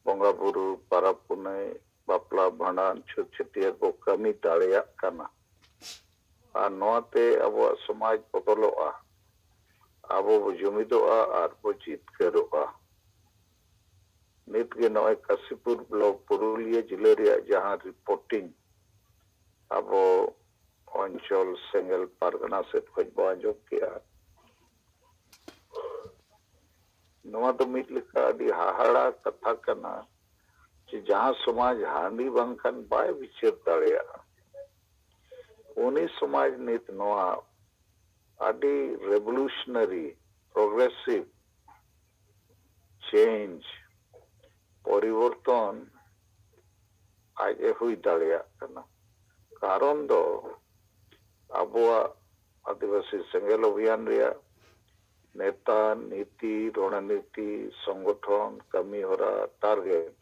ᱵᱚᱸᱜᱟ ᱵᱩᱨᱩ, ᱯᱟᱨᱟᱵᱽ ᱯᱩᱱᱟᱹᱭ, ᱵᱟᱯᱞᱟ, ᱵᱷᱟᱸᱰᱟᱱ, ᱪᱷᱩᱛ ᱪᱷᱟᱹᱴᱭᱟᱹᱨ ᱵᱚ ᱠᱟᱹᱢᱤ ᱫᱟᱲᱮᱭᱟᱜ ᱠᱟᱱᱟ᱾ ᱟᱨ ᱱᱚᱣᱟᱛᱮ ᱟᱵᱚᱣᱟᱜ ᱥᱚᱢᱟᱡᱽ ᱵᱚᱫᱚᱞᱚᱜᱼᱟ, ᱟᱵᱚ ᱵᱚ ᱡᱩᱢᱤᱫᱚᱜᱼᱟ ᱟᱨ ᱵᱚ ᱡᱤᱛᱠᱟᱹᱨᱚᱜᱼᱟ᱾ ᱱᱤᱛ ᱜᱮ ᱱᱚᱜᱼᱚᱭ ᱠᱟᱥᱤᱯᱩᱨ ᱵᱞᱚᱠ ᱯᱩᱨᱩᱞᱤᱭᱟᱹ ᱡᱤᱞᱟᱹ ᱨᱮᱭᱟᱜ ᱡᱟᱦᱟᱸ ᱨᱤᱯᱳᱨᱴᱤᱝ ᱟᱵᱚ ᱚᱧᱪᱚᱞ ᱥᱮᱸᱜᱮᱞ ᱯᱟᱨᱜᱟᱱᱟ ᱥᱮᱫ ᱠᱷᱚᱱ ᱵᱚ ᱟᱸᱡᱚᱢ ᱠᱮᱜᱼᱟ, ᱱᱚᱣᱟ ᱫᱚ ᱢᱤᱫ ᱞᱮᱠᱟ ᱟᱹᱰᱤ ᱦᱟᱦᱟᱲᱟ ᱠᱟᱛᱷᱟ ᱠᱟᱱᱟ ᱡᱮ ᱡᱟᱦᱟᱸ ᱥᱚᱢᱟᱡᱽ ᱦᱟᱺᱰᱤ ᱵᱟᱝᱠᱷᱟᱱ ᱵᱟᱭ ᱵᱤᱪᱟᱹᱨ ᱫᱟᱲᱮᱭᱟᱜᱼᱟ, ᱩᱱᱤ ᱥᱚᱢᱟᱡᱽ ᱱᱤᱛ ᱱᱚᱣᱟ ᱟᱹᱰᱤ revolutionary, progressive change, ᱯᱚᱨᱤᱵᱚᱨᱛᱚᱱ ᱟᱡ ᱮ ᱦᱩᱭ ᱫᱟᱲᱮᱭᱟᱜ ᱠᱟᱱᱟ᱾ ᱠᱟᱨᱚᱱ ᱫᱚ ᱟᱵᱚᱣᱟᱜ ᱟᱹᱫᱤᱵᱟᱹᱥᱤ ᱥᱮᱸᱜᱮᱞ ᱚᱵᱷᱤᱭᱟᱱ ᱨᱮᱭᱟᱜ ᱱᱮᱛᱟ, ᱱᱤᱛᱤ, ᱨᱚᱬᱱᱤᱛᱤ, ᱥᱚᱝᱜᱚᱴᱷᱚᱱ, ᱠᱟᱹᱢᱤ ᱦᱚᱨᱟ, target,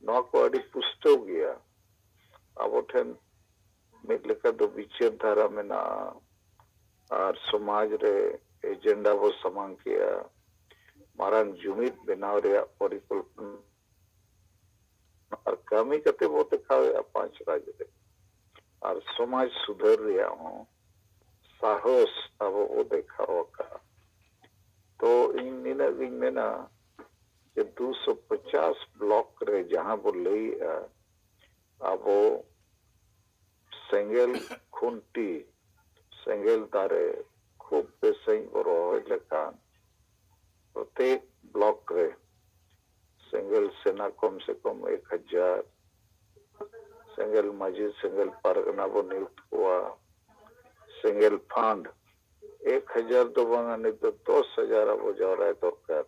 ᱱᱚᱣᱟ ᱠᱚ ᱟᱹᱰᱤ ᱯᱩᱥᱴᱟᱹᱣ ᱜᱮᱭᱟ᱾ ᱟᱵᱚ ᱴᱷᱮᱱ ᱢᱤᱫ ᱞᱮᱠᱟ ᱫᱚ ᱵᱤᱪᱟᱹᱨ ᱫᱷᱟᱨᱟ ᱢᱮᱱᱟᱜᱼᱟ ᱟᱨ ᱥᱚᱢᱟᱡᱽ ᱨᱮ ᱮᱡᱮᱱᱰᱟ ᱵᱚ ᱥᱟᱢᱟᱝ ᱠᱮᱜᱼᱟ, ᱢᱟᱨᱟᱝ ᱡᱩᱢᱤᱫ ᱵᱮᱱᱟᱣ ᱨᱮᱭᱟᱜ ᱯᱚᱨᱤᱠᱚᱞᱯᱚᱱᱟ ᱟᱨ ᱠᱟᱹᱢᱤ ᱠᱟᱛᱮ ᱵᱚ ᱫᱮᱠᱷᱟᱣᱮᱫᱼᱟ ᱯᱟᱸᱪ ᱨᱟᱡᱽ ᱨᱮ᱾ ᱟᱨ ᱥᱚᱢᱟᱡᱽ ᱥᱩᱫᱷᱟᱹᱨ ᱨᱮᱭᱟᱜ ᱦᱚᱸ ᱥᱟᱦᱚᱥ ᱟᱵᱚ ᱵᱚ ᱫᱮᱠᱷᱟᱣ ᱟᱠᱟᱫᱼᱟ᱾ ᱛᱚ ᱤᱧ ᱱᱤᱱᱟᱹᱜ ᱜᱤᱧ ᱢᱮᱱᱟ ᱡᱮ ᱫᱩᱥᱚ ᱯᱚᱪᱟᱥ ᱵᱞᱚᱠ ᱨᱮ ᱡᱟᱦᱟᱸ ᱵᱚ ᱞᱟᱹᱭᱮᱫᱼᱟ, ᱟᱵᱚ ᱥᱮᱸᱜᱮᱞ ᱠᱷᱩᱱᱴᱤ, ᱥᱮᱸᱜᱮᱞ ᱫᱟᱨᱮ ᱠᱷᱩᱵ ᱵᱮᱥ ᱥᱟᱺᱦᱤᱡ ᱵᱚ ᱨᱚᱦᱚᱭ ᱞᱮᱠᱷᱟᱱ ᱯᱨᱚᱛᱮᱠ ᱵᱞᱚᱠ ᱨᱮ ᱥᱮᱸᱜᱮᱞ ᱥᱮᱱᱟ ᱠᱚᱢ ᱥᱮ ᱠᱚᱢ ᱮᱠ ᱦᱟᱡᱟᱨ, ᱥᱮᱸᱜᱮᱞ ᱢᱟᱹᱡᱷᱤ, ᱥᱮᱸᱜᱮᱞ ᱯᱟᱨᱜᱟᱱᱟ ᱵᱚ ᱱᱤᱭᱩᱠᱛ ᱠᱚᱣᱟ, ᱥᱮᱸᱜᱮᱞ ᱯᱷᱟᱱᱰ ᱮᱠ ᱦᱟᱡᱟᱨ ᱫᱚ ᱵᱟᱝᱟ, ᱱᱤᱛ ᱫᱚ ᱫᱚᱥ ᱦᱟᱡᱟᱨ ᱟᱵᱚ ᱡᱟᱣᱨᱟᱭ ᱫᱚᱨᱠᱟᱨ᱾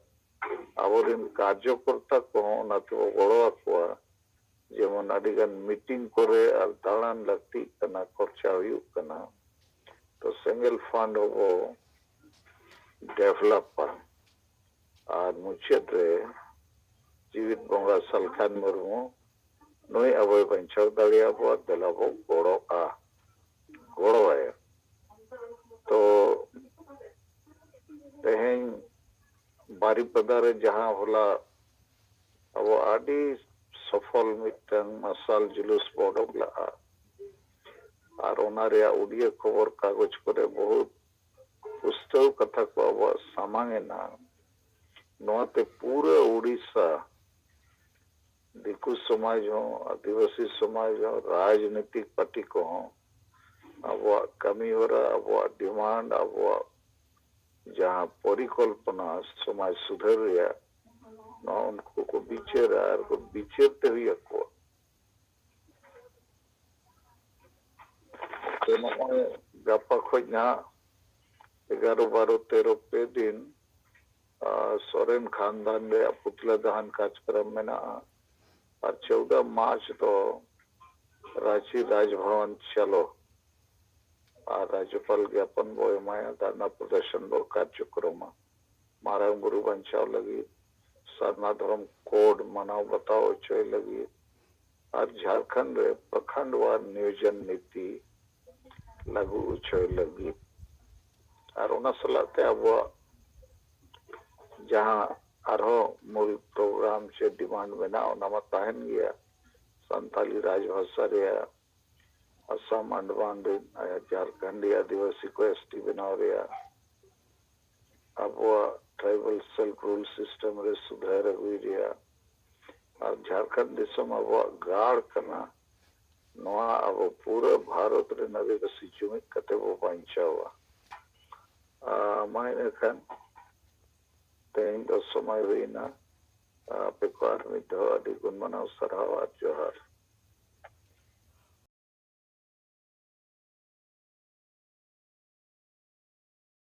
ᱟᱵᱚᱨᱮᱱ ᱠᱟᱨᱡᱚᱠᱚᱨᱛᱟ ᱠᱚᱦᱚᱸ ᱚᱱᱟ ᱛᱮᱵᱚ ᱜᱚᱲᱚ ᱟᱠᱚᱣᱟ᱾ ᱡᱮᱢᱚᱱ ᱟᱹᱰᱤᱜᱟᱱ ᱢᱤᱴᱤᱝ ᱠᱚᱨᱮ ᱟᱨ ᱫᱟᱬᱟᱱ ᱞᱟᱹᱠᱛᱤᱜ ᱠᱟᱱᱟ, ᱠᱷᱚᱨᱪᱟ ᱦᱩᱭᱩᱜ ᱠᱟᱱᱟ, ᱛᱚ ᱥᱮᱸᱜᱮᱞ ᱯᱷᱟᱱᱰ ᱦᱚᱸᱵᱚ ᱰᱮᱵᱷᱞᱚᱯᱟ᱾ ᱟᱨ ᱢᱩᱪᱟᱹᱫ ᱨᱮ ᱡᱤᱣᱤᱫ ᱵᱚᱸᱜᱟ ᱥᱟᱞᱠᱷᱟᱱ ᱢᱩᱨᱢᱩ ᱱᱩᱭ ᱟᱵᱚᱭ ᱵᱟᱧᱪᱟᱣ ᱫᱟᱲᱮᱭᱟᱵᱚᱣᱟ, ᱫᱮᱞᱟ ᱵᱚ ᱜᱚᱲᱚᱜᱼᱟ, ᱜᱚᱲᱚᱣᱟᱭᱟ᱾ ᱛᱚ ᱛᱮᱦᱮᱧ ᱵᱟᱨᱤᱯᱟᱫᱟ ᱨᱮ ᱡᱟᱦᱟᱸ ᱦᱚᱞᱟ ᱟᱵᱚ ᱟᱹᱰᱤ ᱥᱚᱯᱷᱚᱞ ᱢᱤᱫᱴᱟᱝ ᱢᱟᱨᱥᱟᱞ ᱡᱩᱞᱩᱥ ᱵᱚ ᱚᱰᱚᱠ ᱞᱟᱜᱼᱟ, ᱟᱨ ᱚᱱᱟ ᱨᱮᱭᱟᱜ ᱩᱰᱤᱭᱟᱹ ᱠᱷᱚᱵᱚᱨ ᱠᱟᱜᱚᱡᱽ ᱠᱚᱨᱮ ᱵᱚᱦᱩᱛ ᱯᱩᱥᱴᱟᱹᱣ ᱠᱟᱛᱷᱟ ᱠᱚ ᱟᱵᱚᱣᱟᱜ ᱥᱟᱢᱟᱝ ᱮᱱᱟ᱾ ᱱᱚᱣᱟᱛᱮ ᱯᱩᱨᱟᱹ ᱩᱲᱤᱥᱥᱟ, ᱫᱤᱠᱩ ᱥᱚᱢᱟᱡᱽ ᱦᱚᱸ, ᱟᱹᱫᱤᱵᱟᱹᱥᱤ ᱥᱚᱢᱟᱡᱽ ᱦᱚᱸ, ᱨᱟᱡᱽᱱᱤᱛᱤᱠ ᱯᱟᱨᱴᱤ ᱠᱚᱦᱚᱸ ᱟᱵᱚᱣᱟᱜ ᱠᱟᱹᱢᱤ ᱦᱚᱨᱟ, ᱟᱵᱚᱣᱟᱜ ᱰᱤᱢᱟᱱᱰ, ᱟᱵᱚᱣᱟᱜ ᱡᱟᱦᱟᱸ ᱯᱚᱨᱤᱠᱚᱞᱯᱚᱱᱟ ᱥᱚᱢᱟᱡᱽ ᱥᱩᱫᱷᱟᱹᱨ ᱨᱮᱭᱟᱜ, ᱱᱚᱣᱟ ᱩᱱᱠᱩ ᱠᱚ ᱵᱤᱪᱟᱹᱨᱟ ᱟᱨ ᱠᱚ ᱵᱤᱪᱟᱹᱨ ᱛᱮ ᱦᱩᱭ ᱟᱠᱚᱣᱟ᱾ ᱛᱚ ᱱᱚᱜᱼᱚᱭ ᱜᱟᱯᱟ ᱠᱷᱚᱡ ᱱᱟᱦᱟᱜ ᱮᱜᱟᱨᱚ, ᱵᱟᱨᱚ, ᱛᱮᱨᱚ ᱯᱮ ᱫᱤᱱ, ᱟᱨ ᱥᱚᱨᱮᱱ ᱠᱷᱟᱱᱫᱟᱱ ᱨᱮᱭᱟᱜ ᱯᱩᱛᱞᱟᱹ ᱫᱟᱦᱟᱱ ᱠᱟᱨᱡᱚᱠᱨᱚᱢ ᱢᱮᱱᱟᱜᱼᱟ᱾ ᱟᱨ ᱪᱳᱣᱫᱟ ᱢᱟᱨᱪ ᱫᱚ ᱨᱟᱸᱪᱤ ᱨᱟᱡᱽᱵᱷᱚᱵᱚᱱ ᱪᱚᱞᱚ ᱟᱨ ᱨᱟᱡᱽᱡᱚᱯᱟᱞ ᱜᱮᱯᱚᱱ ᱵᱚ ᱮᱢᱟᱭᱟ, ᱫᱷᱟᱨᱱᱟ ᱯᱨᱚᱫᱚᱨᱥᱚᱱ ᱵᱚ ᱠᱟᱨᱡᱚᱠᱨᱚᱢᱟ᱾ ᱢᱟᱨᱟᱝ ᱵᱩᱨᱩ ᱵᱟᱧᱪᱟᱣ ᱞᱟᱹᱜᱤᱫ, ᱥᱟᱨᱱᱟ ᱫᱷᱚᱨᱚᱢ ᱠᱳᱰ ᱢᱟᱱᱟᱣ ᱵᱟᱛᱟᱣ ᱦᱚᱪᱚᱭ ᱞᱟᱹᱜᱤᱫ, ᱟᱨ ᱡᱷᱟᱲᱠᱷᱚᱸᱰ ᱨᱮ ᱯᱨᱚᱠᱷᱚᱸᱰ ᱣᱟᱨ ᱱᱤᱭᱳᱡᱚᱱ ᱱᱤᱛᱤ ᱞᱟᱹᱜᱩ ᱦᱚᱪᱚᱭ ᱞᱟᱹᱜᱤᱫ᱾ ᱟᱨ ᱚᱱᱟ ᱥᱟᱞᱟᱜ ᱛᱮ ᱟᱵᱚᱣᱟᱜ ᱡᱟᱦᱟᱸ ᱟᱨᱦᱚᱸ ᱢᱩᱞ ᱯᱨᱳᱜᱨᱟᱢ ᱥᱮ ᱰᱤᱢᱟᱱᱰ ᱢᱮᱱᱟᱜᱼᱟ, ᱚᱱᱟ ᱢᱟ ᱛᱟᱦᱮᱱ ᱜᱮᱭᱟ᱾ ᱥᱟᱱᱛᱟᱞᱤ ᱨᱟᱡᱽᱵᱷᱟᱥᱟ ᱨᱮᱭᱟᱜ, ᱟᱥᱟᱢ ᱟᱱᱰᱟᱢᱟᱱ ᱨᱮᱱ ᱡᱷᱟᱨᱠᱷᱚᱸᱰᱤ ᱟᱹᱫᱤᱵᱟᱹᱥᱤ ᱠᱚ ᱮᱥ ᱴᱤ ᱵᱮᱱᱟᱣ ᱨᱮᱭᱟᱜ, ᱟᱵᱚᱣᱟᱜ ᱴᱨᱟᱭᱵᱟᱞ ᱥᱮᱞᱯ ᱨᱩᱞ ᱥᱤᱥᱴᱮᱢ ᱨᱮ ᱥᱩᱫᱷᱟᱹᱨ ᱟᱹᱜᱩᱭ ᱨᱮᱭᱟᱜ, ᱟᱨ ᱡᱷᱟᱨᱠᱷᱚᱸᱰ ᱫᱤᱥᱚᱢ ᱟᱵᱚᱣᱟᱜ ᱜᱟᱲ ᱠᱟᱱᱟ, ᱱᱚᱣᱟ ᱟᱵᱚ ᱯᱩᱨᱟᱹ ᱵᱷᱟᱨᱚᱛ ᱨᱮᱱ ᱟᱹᱫᱤᱵᱟᱹᱥᱤ ᱡᱩᱢᱤᱫ ᱠᱟᱛᱮ ᱵᱚ ᱵᱟᱧᱪᱟᱣᱟ᱾ ᱟᱨ ᱢᱟ ᱤᱱᱟᱹᱠᱷᱟᱱ ᱛᱮᱦᱮᱧ ᱫᱚ ᱥᱚᱢᱚᱭ ᱦᱩᱭᱱᱟ᱾ ᱟᱯᱮ ᱠᱚ ᱟᱨ ᱢᱤᱫ ᱫᱷᱟᱣ ᱟᱹᱰᱤ ᱜᱩᱱ ᱢᱟᱱᱟᱣ ᱥᱟᱨᱦᱟᱣ ᱟᱨ ᱡᱚᱦᱟᱨ᱾